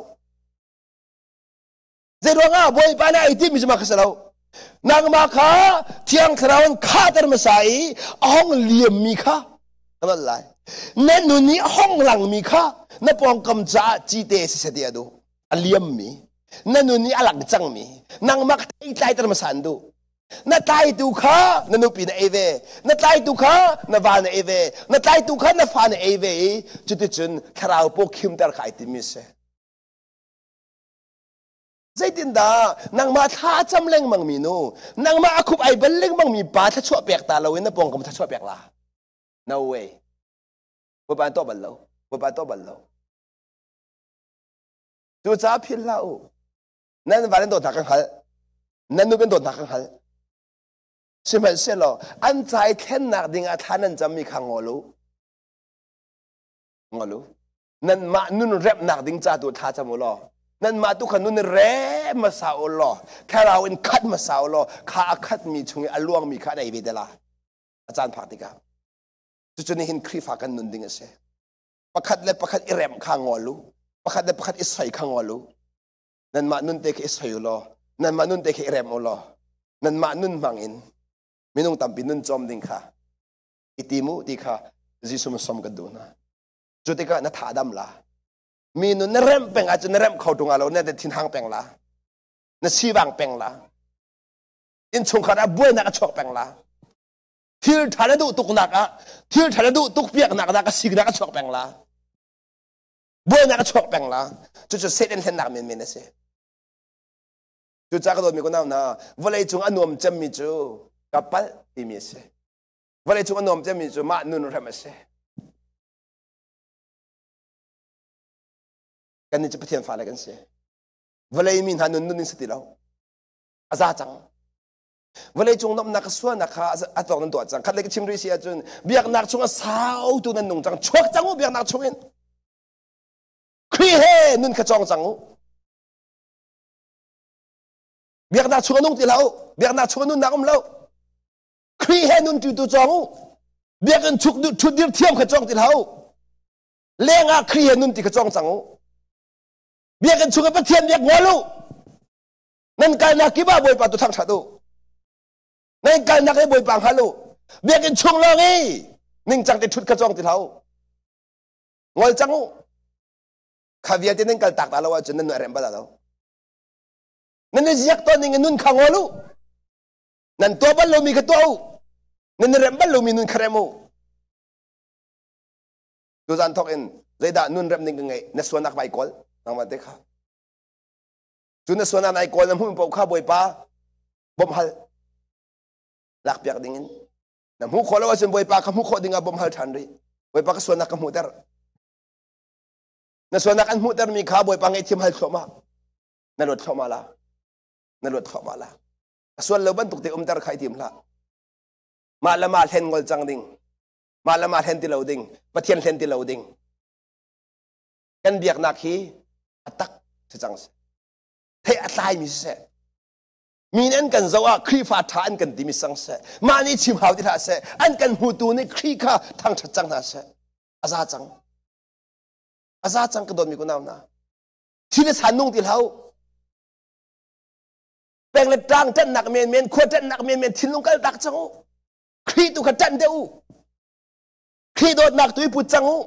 Zeiruangah Bawipa nih ai timmi cu mah kha si lo. Nangmah kha Thiang Thlarau in khahter hmasa i a hong liammi kha ka nolh lai. Na nun i a hong langmi kha na pawngkam caah cite siseh ti a duh. A liammi, na nun i a lang cangmi, nangmah kha i tlaiter hmasa an duh. Na tlaitu kha na nupi na ei ve, na tlaitu kha na va na ei ve, na tlaitu kha na fa na ei ve i cuticun thlarau paw khimter kha ai timmi a si. Zeitindah nangmah thla a cam lengmang mi nu, nangmah a khup ai bal lengmang mi pa thluachuah pek ta loin na pawngkam thluachuah pek la? No way. Bawipa tuah bal lo. Bawipa tuah bal lo. Cucaah philh hlah u. Nan va nan dawt hna ka hngalh. Nan nu kan dawt hna ka hngalh. Sihmanhsehlaw an ca i thlennak ding ah thla nan cammi kha ngol u. Ngol u. Nanmah nun remnak ding ca tu thla cam u law nanmah tu kha nun rem hmasa u law thlarau in khat hmasa u law kha a khatmi chung i a luangmi kha an ei ve te la a caan phak tikah cucu nihin Khrihfa kan nun ding a si pakhat le pakhat i rem kha ngol u pakhat le pakhat i soi kha ngol u nanmah nun te khi i soi u law nanmah nun te khi i rem u law nanmah nun hmang in minung tampi nun cawm ding kha i tim u ti kha Jesuh som kan duh hna Cu tikah na tha dam la. Mi nun na remh peng ahcun na remh kho ṭung lo na thinhang peng la. Na sivang peng la. Innchungkhar ah buainak a chuak peng la. Thil ṭha na duh tuknak ah thil ṭha na duh tuk piaknak ah ka siknak a chuak peng la. Buainak a chuak peng la. Cucu Satan hlennak menmen a si. Cucaah ka dawtmi ka nau hna, vawlei cung a nuam cemmi cu ka palh timi a si. Vawlei cung a nuam cemmi cu mah nun rem a si. Kannih cu Pathian fale kan si. Vawlei mi hna nun nun in si ti lo. A za cang. Vawlei cung nomnak sualnak kha a tawk nan tuah cang. Khat le ka chim rih si ahcun biaknak chung a sau tu nan nung cang. Chuak cang u biaknak chung in. Khrih he nun kha cawng cang u. Biaknak chung a nung ti hlah u. Biaknak chung a nunnak um lo. Khrih he nun tu tu cawng u. Biakinn chuk thutdir thiam kha cawng ti hlah u. Leng ah Khrih he nun ti kha cawng cang u. Biakinn chung i Pathian biak ngol u. Nan kalnak kip ah Bawipa tu thangṭhat u. Nan kalnak i Bawipa hngal u. Biakinn chung lawng i ningcang te ṭhut kha cawng ti hlah u. Ngol cang u. Kha vialte nan kal tak ta lo ahcun nan nu a rem bal lo. Nan i ziak tawn ning in nun kha ngol u. Nan tuah bal lomi kha tuah u. Nan i remh bal lomi nun kha rem u. Tuzan thawk in zeidah nun remh ding ka ngeih na sualnak vai kawl nangmah te kha. Cu na sualnak nai kawl na hmuh paoh kha Bawipa bawmh hal lak piak ding in na hmuh khawh lo ahcun Bawipa kha hmuh khawh ding ah bawmh hal ṭhan rih. Bawipa ka sualnak ka hmuhter. Na sualnak an hmuhtermi kha Bawipa ngaihthiam hal thluahmah. Na luat thluahmah la. Na luat thluahmah la. A sual lo bantuk te umter kha i tim hlah. Mah le mah hlen ngol cang ding. Mah le mah hlen ti lo ding. Pathian hlen ti lo ding. Kan biaknak hi a tak si cang seh. Theih a tlaimi siseh. Mi nih an kan zoh ah Khrihfa ṭha an kan timi sang seh. Mah nih chim hau ti hlah seh. An kan hmutu nih Khrih kha thangṭhat cang hna seh. A za cang. A za cang ka dawtmi kunau hna. Thil le san nung ti hlah u. Peng le tlang ṭanhnak menmen, khua ṭanhnak menmen thinlung kal tak cang u. Khrih tu kha ṭanh deuh u. Khrih dawtnak tu i put cang u.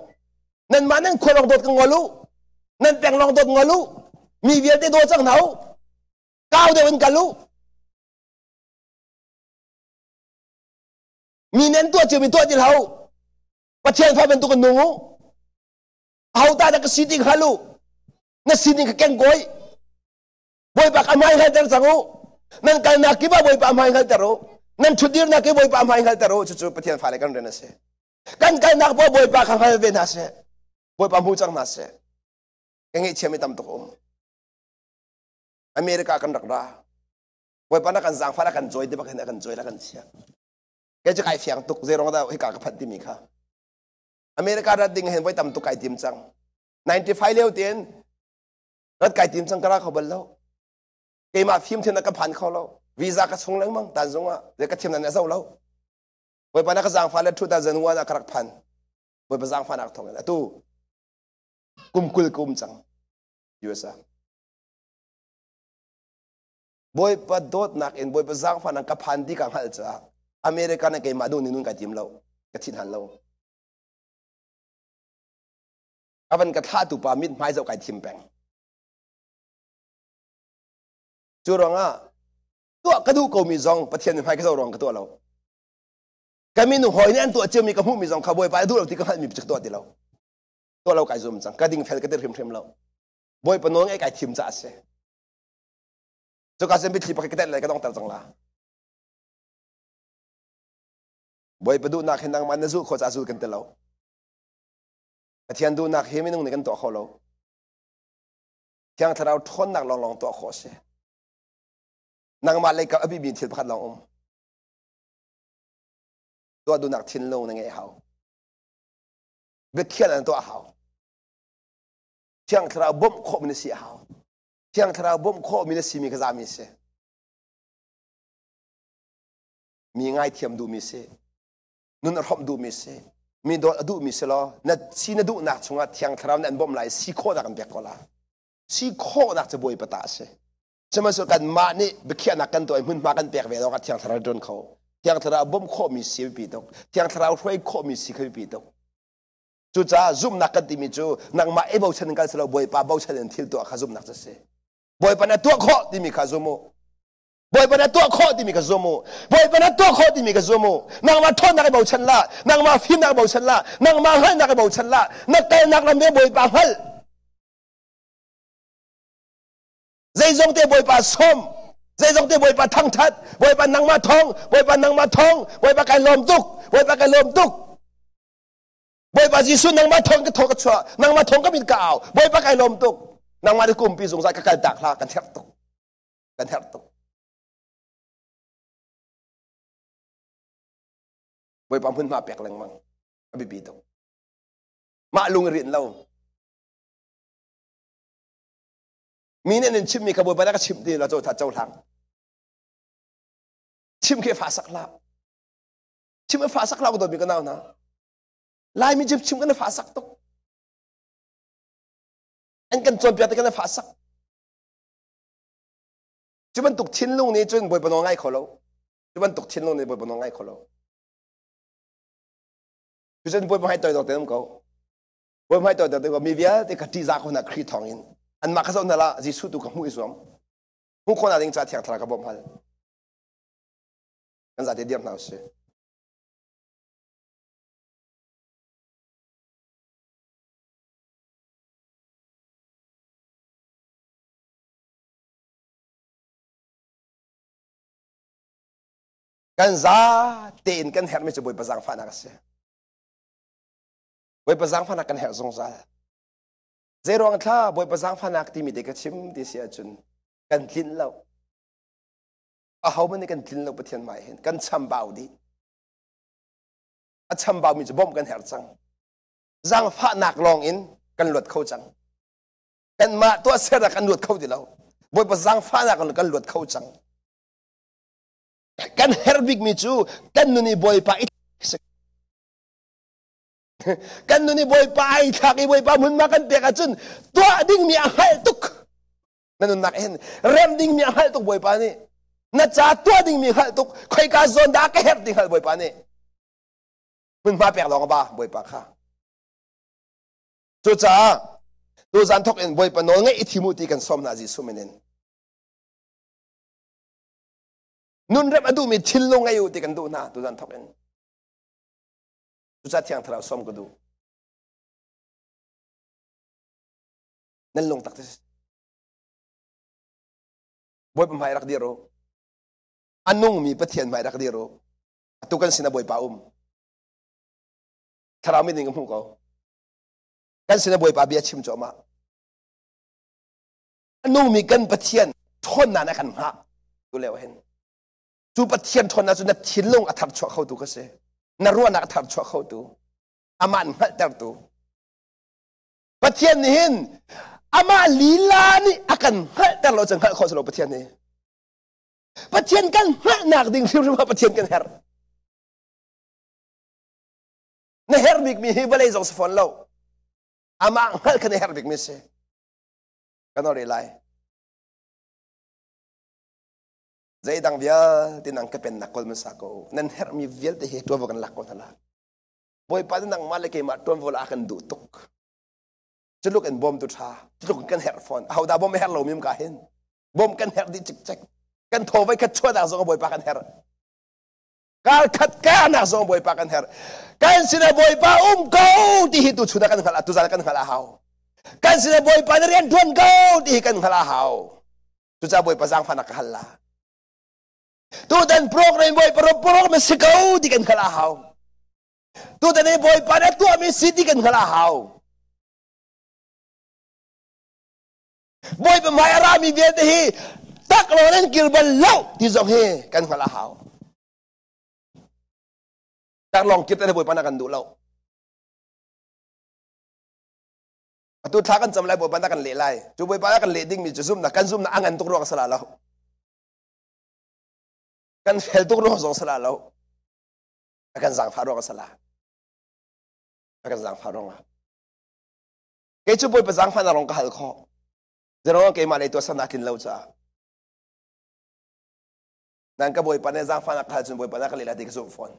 Nanmah nan khua lawng dawt ka ngol u. Nan peng lawng dawt ngol u. Mi vialte daw cang hna u. Kau deuh in kal u. Mi nih an tuah ciomi tuah ti hlah u. Pathian fa bantuk in nung u. Aho ta dah ka si ti hngal u. Na sining kha keng kawi. Bawipa ka hmai hngalter cang u. Nan kalnak kip ah Bawipa hmai hngalter u. Nan ṭhutdirnak kip Bawipa hmai hngalter u. Cucu Pathian fale kan rian a si. Kan kalnak poah Bawipa kha hngal ve hna seh. Bawipa hmu cang hna seh. Ka ngaihchiam i tam tuk um. America kan rak ra. Bawipa na kan zaangfah na kan cawi ti bak hin a kan cawi la kan chiah. Kei cu kai fiang tuk zei ruang dah hika ka phanh timi kha. America rat ding hin voi tam tuk kai tim cang. 95 lio tein rat kai tim cang ka ra kho bal lo. Keimah fim thiam na ka phan kho lo. Visa ka chung lengmang tan zung ah zei ka thiam na zo lo. Bawipa na ka zaangfah le 2001 ah ka rak phan. Bawipa zaangfahnak thawng in atu kum 20 ka um cang USA. Bawipa dawtnak in Bawipa zaangfahnak ka phan ti ka hngalh caah America na keimah duh ning nun kai tim lo. Ka thin han lo. A van ka thlahtu pa mit hmai zoh kai thim peng. Cu ruangah tuah ka duh komi zong Pathian nih hmai ka zoh ruang ka tuah lo. Ka minung hawi nih an tuah ciomi ka hmuhmi zong kha Bawipa a duh lo ti ka hngalhmi cu ka tuah ti lo. Tuah lo kai zum cang. Ka dingfel ka ti hrimhrim lo. Bawipa nawl ngaih kai thim caah a si. Cuka cun mitthli pakhat ka tenh lai ka dongter cang la. Bawipa duhnak hi nangmah na zulh khawh caah zul kan ti lo. Pathian duhnak hi minung nih kan tuah kho lo. Thiang Thlarau ṭhawnnak lawnglawng tuah khawh a si. Nangmah lei kap a bimi thil pakhat lawng um. Tuah duhnak thinlung na ngeih hau. Biakhiah na tuah hau. Thiang Thlarau bawmh khawhmi na si a hau. Thiang Thlarau bawmh khawhmi na simi kha zami si. Mi ngaithiam duhmi si. Nun a hrawmh duhmi si. Mi dawt a duhmi si law na si na duhnak chungah Thiang Thlarau nih an bawmh lai si khawhnak an pek ko la. Si khawhnak cu Bawipa ta a si. Sihmanhsehlaw kanmah nih biakhiahnak kan tuah i hmunhma kan pek ve lawngah Thiang Thlarau ṭuan kho. Thiang Thlarau bawmh khawhmi si a biapi tuk. Thiang Thlarau hruai khawhmi si kha biapi tuk. Cucaah zumhnak kan timi cu nangmah i bochan in kal si lo Bawipa bochan in thil tuah kha zumhnak cu a si. Bawipa na tuah khawh timi kha zum u. Bawipa na tuah khawh timi kha zum u. Bawipa na tuah khawh timi kha zum u. Nangmah ṭhawnnak i bochan la, nangmah fimnak i bochan la, nangmah hngalhnak i bochan la, na kalnak lam he Bawipa hngal. Zeizong te Bawipa sawm, zeizong te Bawipa thangṭhat, Bawipa nangmah thawng, Bawipa nangmah thawng, Bawipa kai lawm tuk, Bawipa kai lawm tuk. Bawipa Jesuh nangmah thawng ka thaw ka chuah nangmah thawng ka min ka au Bawipa kai lawm tuk nangmah nih kumpi zungzal ka kal tak hlah kan herh tuk kan herh tuk Bawipa hmunhma pek lengmang a biapi tuk mah lung i rinh lo mi nih nan chimmi kha Bawipa na ka chimh ti la co tha cohlang chim khi fa sak hlah chim a fa sak hlah ko dawtmi ka nau hna Laimi cu chim kan fa sak tuk an kan cawnpiak te kan fa sak cu bantuk thinlung nih cun Bawipa nawl ngai kho lo cu bantuk thinlung nih Bawipa nawl ngai kho lo cucun Bawipa hmai toidor te um ko Bawipa hmai toidor te ko mi vialte ka ṭihzah ko hna Khrih thawng in anmah kha zoh hna la Jesuh tu ka hmuh i zuam hmuh khawh ding ca thiang thlarau ka bawmh hal kan zate dir hna usih Kan za tein kan herhmi cu Bawipa zaangfahnak a si. Bawipa zaangfahnak kan herh zungzal. Zeiruang thla Bawipa zaangfahnak timi te ka chim ti si ahcun kan tlinh lo. Ahohmanh nih kan tlin lo Pathian hmai hin kan chambau dih. A chambaumi cu bawmh kan herh cang. Zaangfahnak lawng in kan luat kho cang. Kanmah tuahsernak kan luat kho ti lo. Bawipa zaangfahnak in kan luat kho cang. Kan herh bikmi cu kan nun i Bawipa i kan nun i Bawipa ai thlak i Bawipa hmunhma kan pek ahcun tuah dingmi a hngalh tuk. Na nunnak hin rem dingmi a hngalh tuk Bawipa nih. Na ca tuah dingmi hngalh tuk, khoika zawn dah ka herh ti hngalh Bawipa nih. Hmunhma pek lawng ba Bawipa kha. Cucaah tuzan thok in Bawipa nawl ngaih i thim u ti kan sawm hna Jesuh min in. Nun rep a duhmi thinlung ngei u ti kan duh hna tuzan thok in. Cucaah Thiang Thlarau sawm ka duh. Nan lung tak Bawipa hmai rak dir u. A nungmi Pathian hmai rak dir u. Atu kan sinah Bawipa um. Thlarau mit in ka hmuh ko. Kan sinah Bawipa bia chim cuahmah. A nungmi kan Pathian ṭhawnnak na kan hngah. Tu leo hin. Cu Pathian ṭhawnnak cu na thinlung a tharchuah khotu ka si. Na ruahnak a tharchuah khotu. Amah an hngalhtertu. Pathian nih hin amah lila nih a kan hngalhter lo cu hngalh khawh si lo Pathian nih. Pathian kan hngalhnak ding hrimhrim ah Pathian kan herh. Na herh bikmi hi vawlei zong si fawn lo. Amah hngalh kha na herh bikmi si. Kan ori lai. Zeidang vialte nang ka pennak kawl hmasa ko. Nan herhmi vialte hi tuanvo kan lak ko hna la. Bawipa nih nangmah le keimah tuanvo la kan duh tuk. Culuk in bawm tu tha. Culuk in kan herh fawn. Ahodah bawm a herh lomi ka hin. Bawm kan herh dih cikcek. Kan thaw voi khat chuahnak zong Bawipa kan herh. Kar khat karnak zong Bawipa kan herh. Kan sinah Bawipa um ko ti hi tu chun ah kan hngalh tuzan kan hngalh a hau. Kan sinah Bawipa na rian tuan ko ti hi kan hngalh a hau. Cucaah Bawipa zaangfahnak ka hal la. Tutan program Bawipa program si ko ti kan hngalh a hau. Tutan i Bawipa na tuahmi si ti kan hngalh a hau. Bawipa hmai a rami vialte hi tak lo nan kir bal lo ti zong hi kan hngalh a hau. Tak lawng kir te Bawipa na kan duh lo. Atu thla kan cam lai Bawipa na kan leh lai. Cu Bawipa na kan leh dingmi cu zumnak kan zumnak a ngan tuk ruang sala lo. Kan fel tuk ruang zong sala lo. A kan zaangfah ruang sala. A kan zaangfah ruang ah. Kei cu Bawipa zaangfahnak rong ka hal khawh. Zeruang keimah lei tuahsernak tlin lo caah. Nan ka Bawipa nih zaangfahnak ka hal cun Bawipa na ka leh lai ti ka zumh fawn.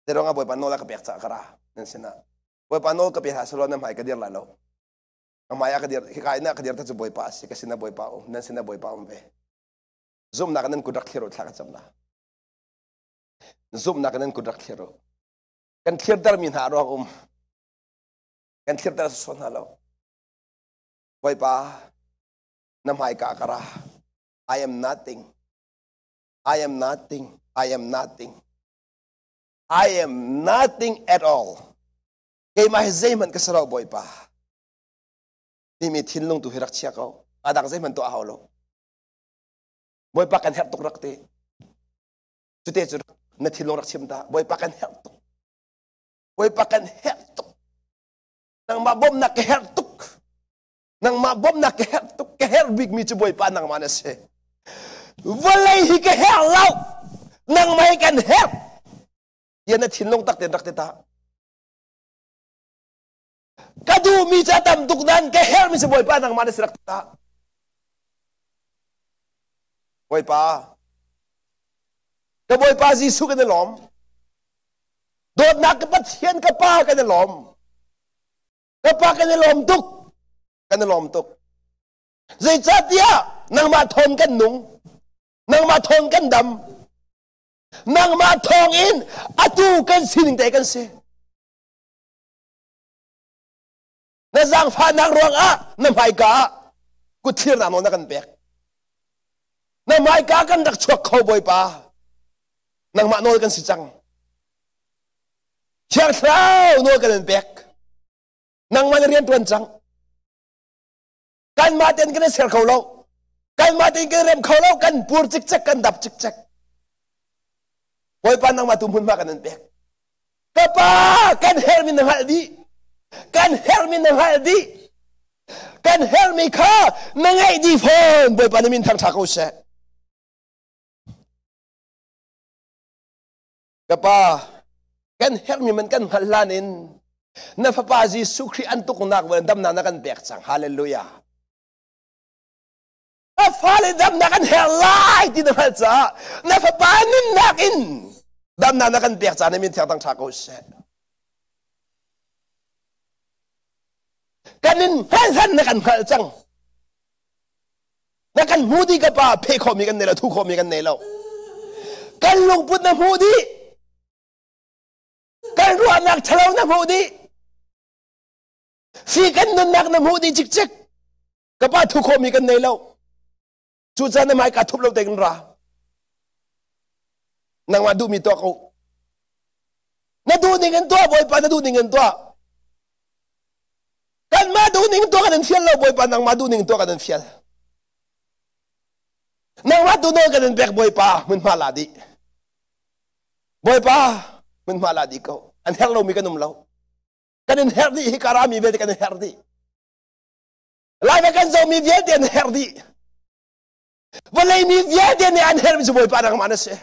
Zeruang ah Bawipa nawl a ka pek caah ka ra nan sinah. Bawipa nawl ka pe hlah selaw nan hmai ka dir lai lo. A hmai ah ka dir hika in ah ka dir ta cu Bawipa a si ka sinah Bawipa um nan sinah Bawipa um ve. Zumhnak nan kut rak thlir u thla ka cam la. Zumhnak nan kut rak thlir u. Kan thlirtermi hna ruang um. Kan thlirter sawsawh hna lo. Bawipa na hmaika ka ra. I am nothing. I am nothing. I am nothing. I am nothing at all. Keimah hi zeihmanh ka si lo Bawipa. Timi thinlung tu hi rak chia ko. A dang zeihmanh tuah hau lo. Bawipa kan herh tuk rak ti. Cute cu na thinlung rak chim ta. Bawipa kan herh tuk. Bawipa kan herh tuk. Nangmah bawmhnak ka herh tuk. Nangmah bawmhnak ka herh tuk. Ka herh bikmi cu Bawipa nangmah na si. Vawlei hi ka herh lo. Nangmah hi kan herh. Tiah na thinlung tak tein rak ti ta. Ka duhmi cu a tam tuk nain ka herhmi cu Bawipa nangmah na si rak ti ta. Bawipa, ka Bawipa Jesuh kan i lawm. Dawtnak ka Pathian ka Pa kan i lawm. Ka Pa kan i lawm tuk. Kan i lawm tuk. Zeicahtiah nangmah thawng kan nung. Nangmah thawng kan dam. Nangmah thawng in atu kan sining te kan si. Na zaangfahnak ruangah na hmaika ah kuthlirnak nawl na kan pek. Na hmaika kan rak chuak kho Bawipa. Nangmah nawl kan si cang. Thiang Thlarau nawl kan in pek. Nangmah na rian tuan cang. Kanmah tein kan i ser kho lo. Kanmah tein kan rem kho lo. Kan pur cikcek, kan dap cikcek. Bawipa nangmah tu hmunhma kan in pek. Ka pa kan herhmi na hngalh dih. Kan herhmi na hngalh dih. Kan herhmi kha na ngeih dih fawn. Bawipa na min thangṭha ko seh. Ka pa kan herhmi man kan hngalh hlan in na fapa Jesuh Khrih an tuknak van damnak na kan pek cang. Hallelujah. Na fale damnak an herh lai ti na hngalh caah na fapa nunnak in damnak na kan pek caah na min thiang thang ṭha ko seh. Kan in hngalh hlan na kan hngalh cang. Na kan hmu dih ka pa pheh khawhmi kan nei lo, thu khawhmi kan nei lo. Kan lungput na hmuh dih. Kan ruahnak ṭhalo na hmuh dih. Fi kan nunnak na hmuh dih cikcek. Ka pa thu khawhmi kan nei lo. Cucaah na hmai kaa thup lo tein ra. Nangmah duhmi tuah ko. Na duh ning in tuah Bawipa na duh ning in tuah. Kanmah duh ning tuah kan in fial lo Bawipa nangmah duh ning tuah kan in fial. Nangmah tu nawl kan in pek Bawipa hmunhma la dih. Bawipa hmunhma la dih ko. An herh lomi kan um lo. Kan in herh dih hi karami vialte kan in herh dih. Lai kan zomi vialte an herh dih. Vawlei mi vialte nih an herhmi cu Bawipa nangmah na si.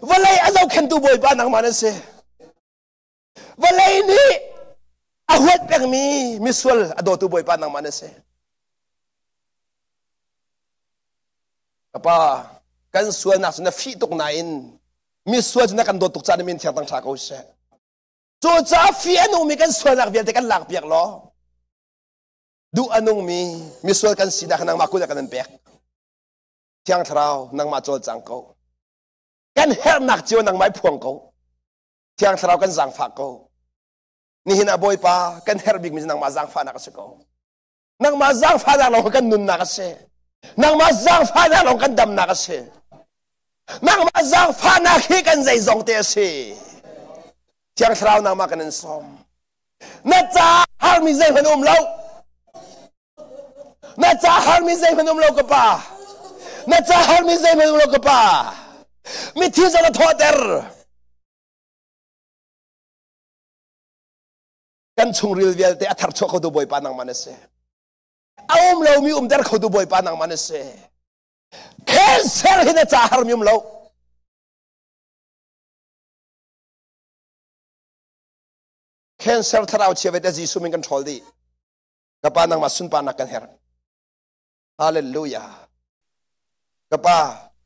Vawlei a zohkhentu Bawipa nangmah na si. Vawlei nih a huat pengmi misual a dawtu Bawipa nangmah na si. Ka pa, kan sualnak cu na fih tuk nain misual cu na kan dawt tuk caah na min thiang tang ṭha ko seh. Cucaah fih a nungmi kan sualnak vialte kan lakpiak law duh a nungmi misual kan sinak nangmah kut ah kan in pek. Thiang Thlarau nangmah cawlcang ko. Kan herhnak cio nangmah i phuang ko. Thiang Thlarau kan zaangfah ko. Nihin ah Bawipa kan herh bikmi cu nangmah zaangfahnak a si ko. Nangmah zaangfahnak lawng kan nunnak a si. Nangmah zaangfahnak lawng kan damnak a si. Nangmah zaangfahnak hi kan zeizong te a si. Thiang Thlarau nangmah kan in sawm. Na ca harmi zeihmanh um lo. Na ca harmi zeihmanh um lo ka pa. Na ca harmi zeihmanh um lo ka pa. Mithi zong na thawhter. Kan chungril vialte a tharchuah khotu Bawipa nangmah na si. A um lomi umter khotu Bawipa nangmah na si. Cancer hi na ca harmi um lo. Cancer thlarau chia vete Jesuh min kan ṭhawl dih. Ka pa nangmah sunparnak kan herh. Hallelujah. Ka pa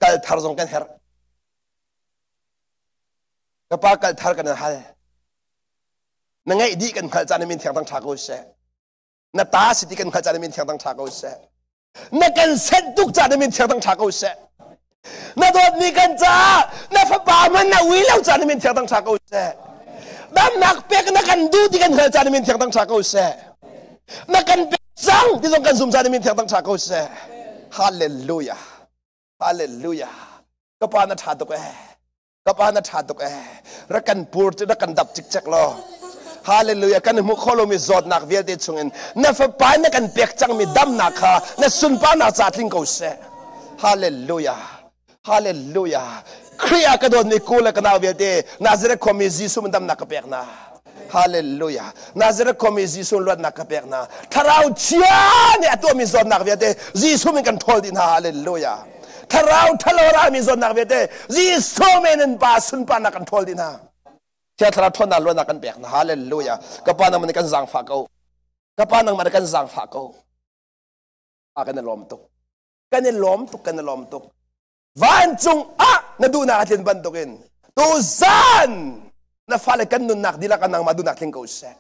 kal thar zong kan herh. Ka pa kal thar kan hal. Na ngeih dih kan hngalh caan min thiang tang ṭha ko seh. Na ta si ti kan hngalh caan min thiang tang ṭha ko seh. Na kan senh tuk caan min thiang tang ṭha ko seh. Na dawtmi kan caah na fapa hmanh na ui lo caan min thiang tang ṭha ko seh. Damnak pek na kan duh ti kan hngalh caan min thiang tang ṭha ko seh. Na kan pek cang ti zong kan zum caan min thiang tang ṭha ko seh. Hallelujah. Hallelujah. Ka pa na ṭha tuk eh. Ka pa na ṭha tuk eh. Rak kan pur rak kan dap cikcek law. Hallelujah. Kan hmuh kho lomi zawtnak vialte chungin na fapa na kan pek cangmi damnak kha na sunparnak ca tling ko seh. Hallelujah. Hallelujah. Khrih ah ka dawtmi ku le ka nau vialte Nazareth khuami Jesuh min damnak ka pek na. Hallelujah. Nazareth khuami Jesuh luatnak ka pek na. Thlarau chia nih a tuahmi zawtnak vialte Jesuh min kan ṭhawl dih hna. Hallelujah. Thlarau ṭhalo rami zawtnak vialte Jesuh min in pa sunparnak kan ṭhawl dih hna. Thiang Thlarau ṭhawnnak luatnak kan pek hna. Hallelujah. Ka pa nangmah nih kan zaangfah ko. Ka pa nangmah nih kan zaangfah ko. A kan i lawm tuk. Kan i lawm tuk kan i lawm tuk vancung ah na duhnak a tlin bantukin tuzan na fale kan nunnak dihlak ah nangmah duhnak tling ko seh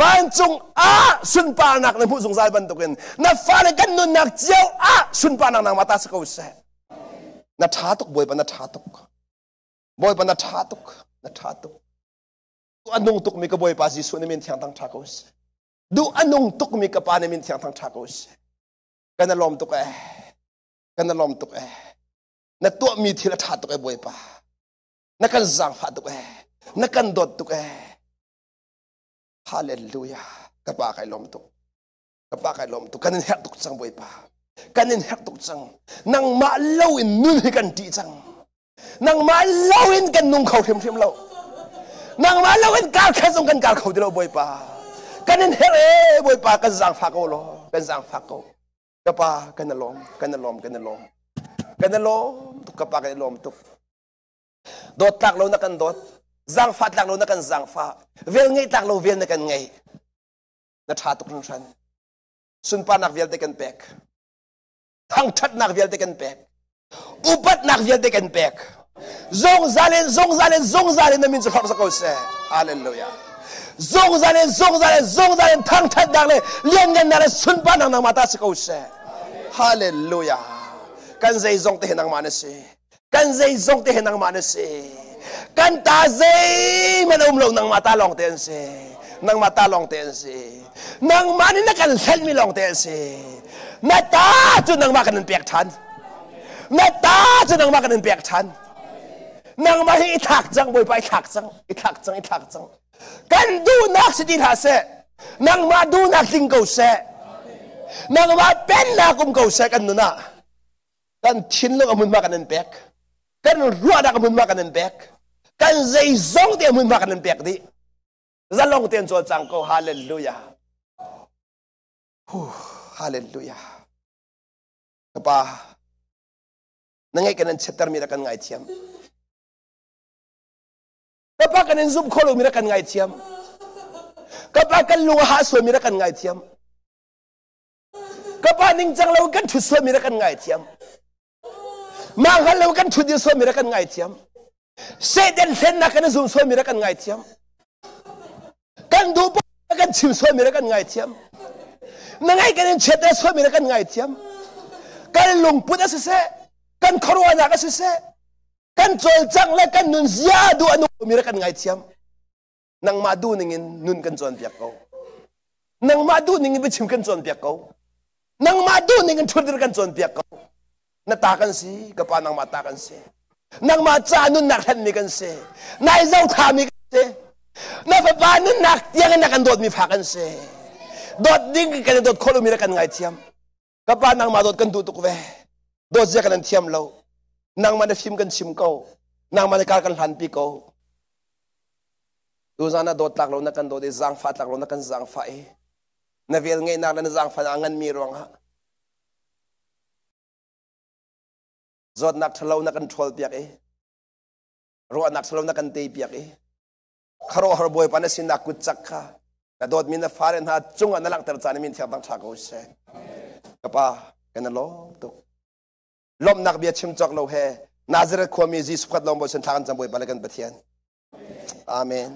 vancung ah sunparnak na hmuh zungzal bantukin na fale kan nunnak cio ah sunparnak nangmah ta si ko seh na ṭha tuk bawipa na ṭha tuk bawipa na ṭha tuk na ṭha tuk a nung tukmi ka bawipa Jesuh na min thiang tang ṭha ko seh duh a nung tukmi ka pa na min thiang thang ṭha ko seh kan a lawm tuk eh kan a lawm tuk eh na tuahmi thil a ṭha tuk eh bawipa na kan zaangfah tuk eh na kan dawt tuk eh hallelujah ka pa kai lawm tuk ka pa kai lawm tuk kan in herh tuk cang bawipa kan in herh tuk cang nangmah lo in nun hi kan ṭih cang Nangmah loin kan nung kho hrimhrim lo. Nangmah loin kar khat zong kan kar kho ti lo Bawipa. Kan in herh e Bawipa kan zaangfah ko law kan zaangfah ko. Ka pa kan i lawm kan i lawm kan i lawm. Kan i lawm tuk ka pa kan i lawm tuk. Dawt tlak lo na kan dawt. Zaangfah tlak lo na kan zaangfah. Vel ngeih tlak lo vel na kan ngeih. Na ṭha tuk hringhran. Sunparnak vialte kan pek. Thangṭhatnak vialte kan pek. Upatnak vialte kan pek. Zungzal in zungzal in zungzal in na min cu hlorh ko seh. Hallelujah. Zungzal in zungzal in zungzal in thangṭhatnak le lianngannak le sunparnak nangmah ta si ko seh. Hallelujah. Kan zeizong te hi nangmah na si. Kan zeizong te hi nangmah na si. Kan ta zeihmanh a um lo nangmah ta lawng te an si. Nangmah ta lawng te an si. Nangmah nih na kan hlenmi lawng te an si. Na ta cu nangmah kan in pek ṭhan. Na ta cu nangmah kan in pek ṭhan. Nangmah hi i thlak cang Bawipa i thlak cang, i thlak cang, i thlak cang. Kan duhnak si ti hlah seh. Nangmah duhnak tling ko seh. Nangmah pennak um ko seh kan nun ah. Kan thinlung a hmunhma kan in pek. Kan ruahnak a hmunhma kan in pek. Kan zeizong te a hmunhma kan in pek dih. Zalong tein cawlcang ko. Hallelujah. Huh, hallelujah. Ka pa, na ngaih kan in chiattermi rak kan ngaithiam. Ka pa kan in zumh khawh lomi rak kan ngaithiam. Ka pa kan lung a hah sualmi rak kan ngaithiam. Ka pa ningcang lo kan ṭhut sualmi rak kan ngaithiam. Mah hngal lo kan ṭhut dir sualmi rak kan ngaithiam. Satan hlennak kan i zum sualmi rak kan ngaithiam. Kan duh kan chim sualmi rak kan ngaithiam. Na ngaih kan in chiat sualmi rak kan ngaithiam. Kan lungput a siseh, kan khuaruahnak a siseh, kan cawlcangh le kan nun zia duh a nungmi rak kan ngaithiam. Nangmah duh ningin nun kan cawnpiak ko. Nangmah duh ningin biachim kan cawnpiak ko. Nangmah duh ningin ṭhutdir kan cawnpiak ko. Na ta kan si, ka pa nangmah ta kan si. Nangmah ca nunnak hlenmi kan si. Nai zothami kan si. Na fapa nunnak tiang in na kan dawtmi fa kan si. Dawt ding kan i dawt khawh lomi na kan ngaithiam. Ka pa nangmah dawt kan duh tuk ve. Dawt zia kan an thiam lo. Nangmah na fim kan chim ko. Nangmah na kar kan hlanpi ko. Tuzan ah dawt tlak lo na kan dawt i zaangfah tlak lo na kan zaangfah i na vel ngeihnak le na zaangfah a nganmi ruangah zawtnak ṭhalo na kan ṭhawl piak i ruahnak ṭhalo na kan tei piak i khuaruahhar Bawipa na sinak kut cak kha na dawtmi na fale hna cungah na langhter caan i min thiang tang ṭha ko seh. Ka pa, kan i lawm tuk. Lawmhnak bia chim cawk lo he Nazareth khuami Jesuh khat lawng Bawi sin thla kan cam Bawipa le kan Pathian. Amen.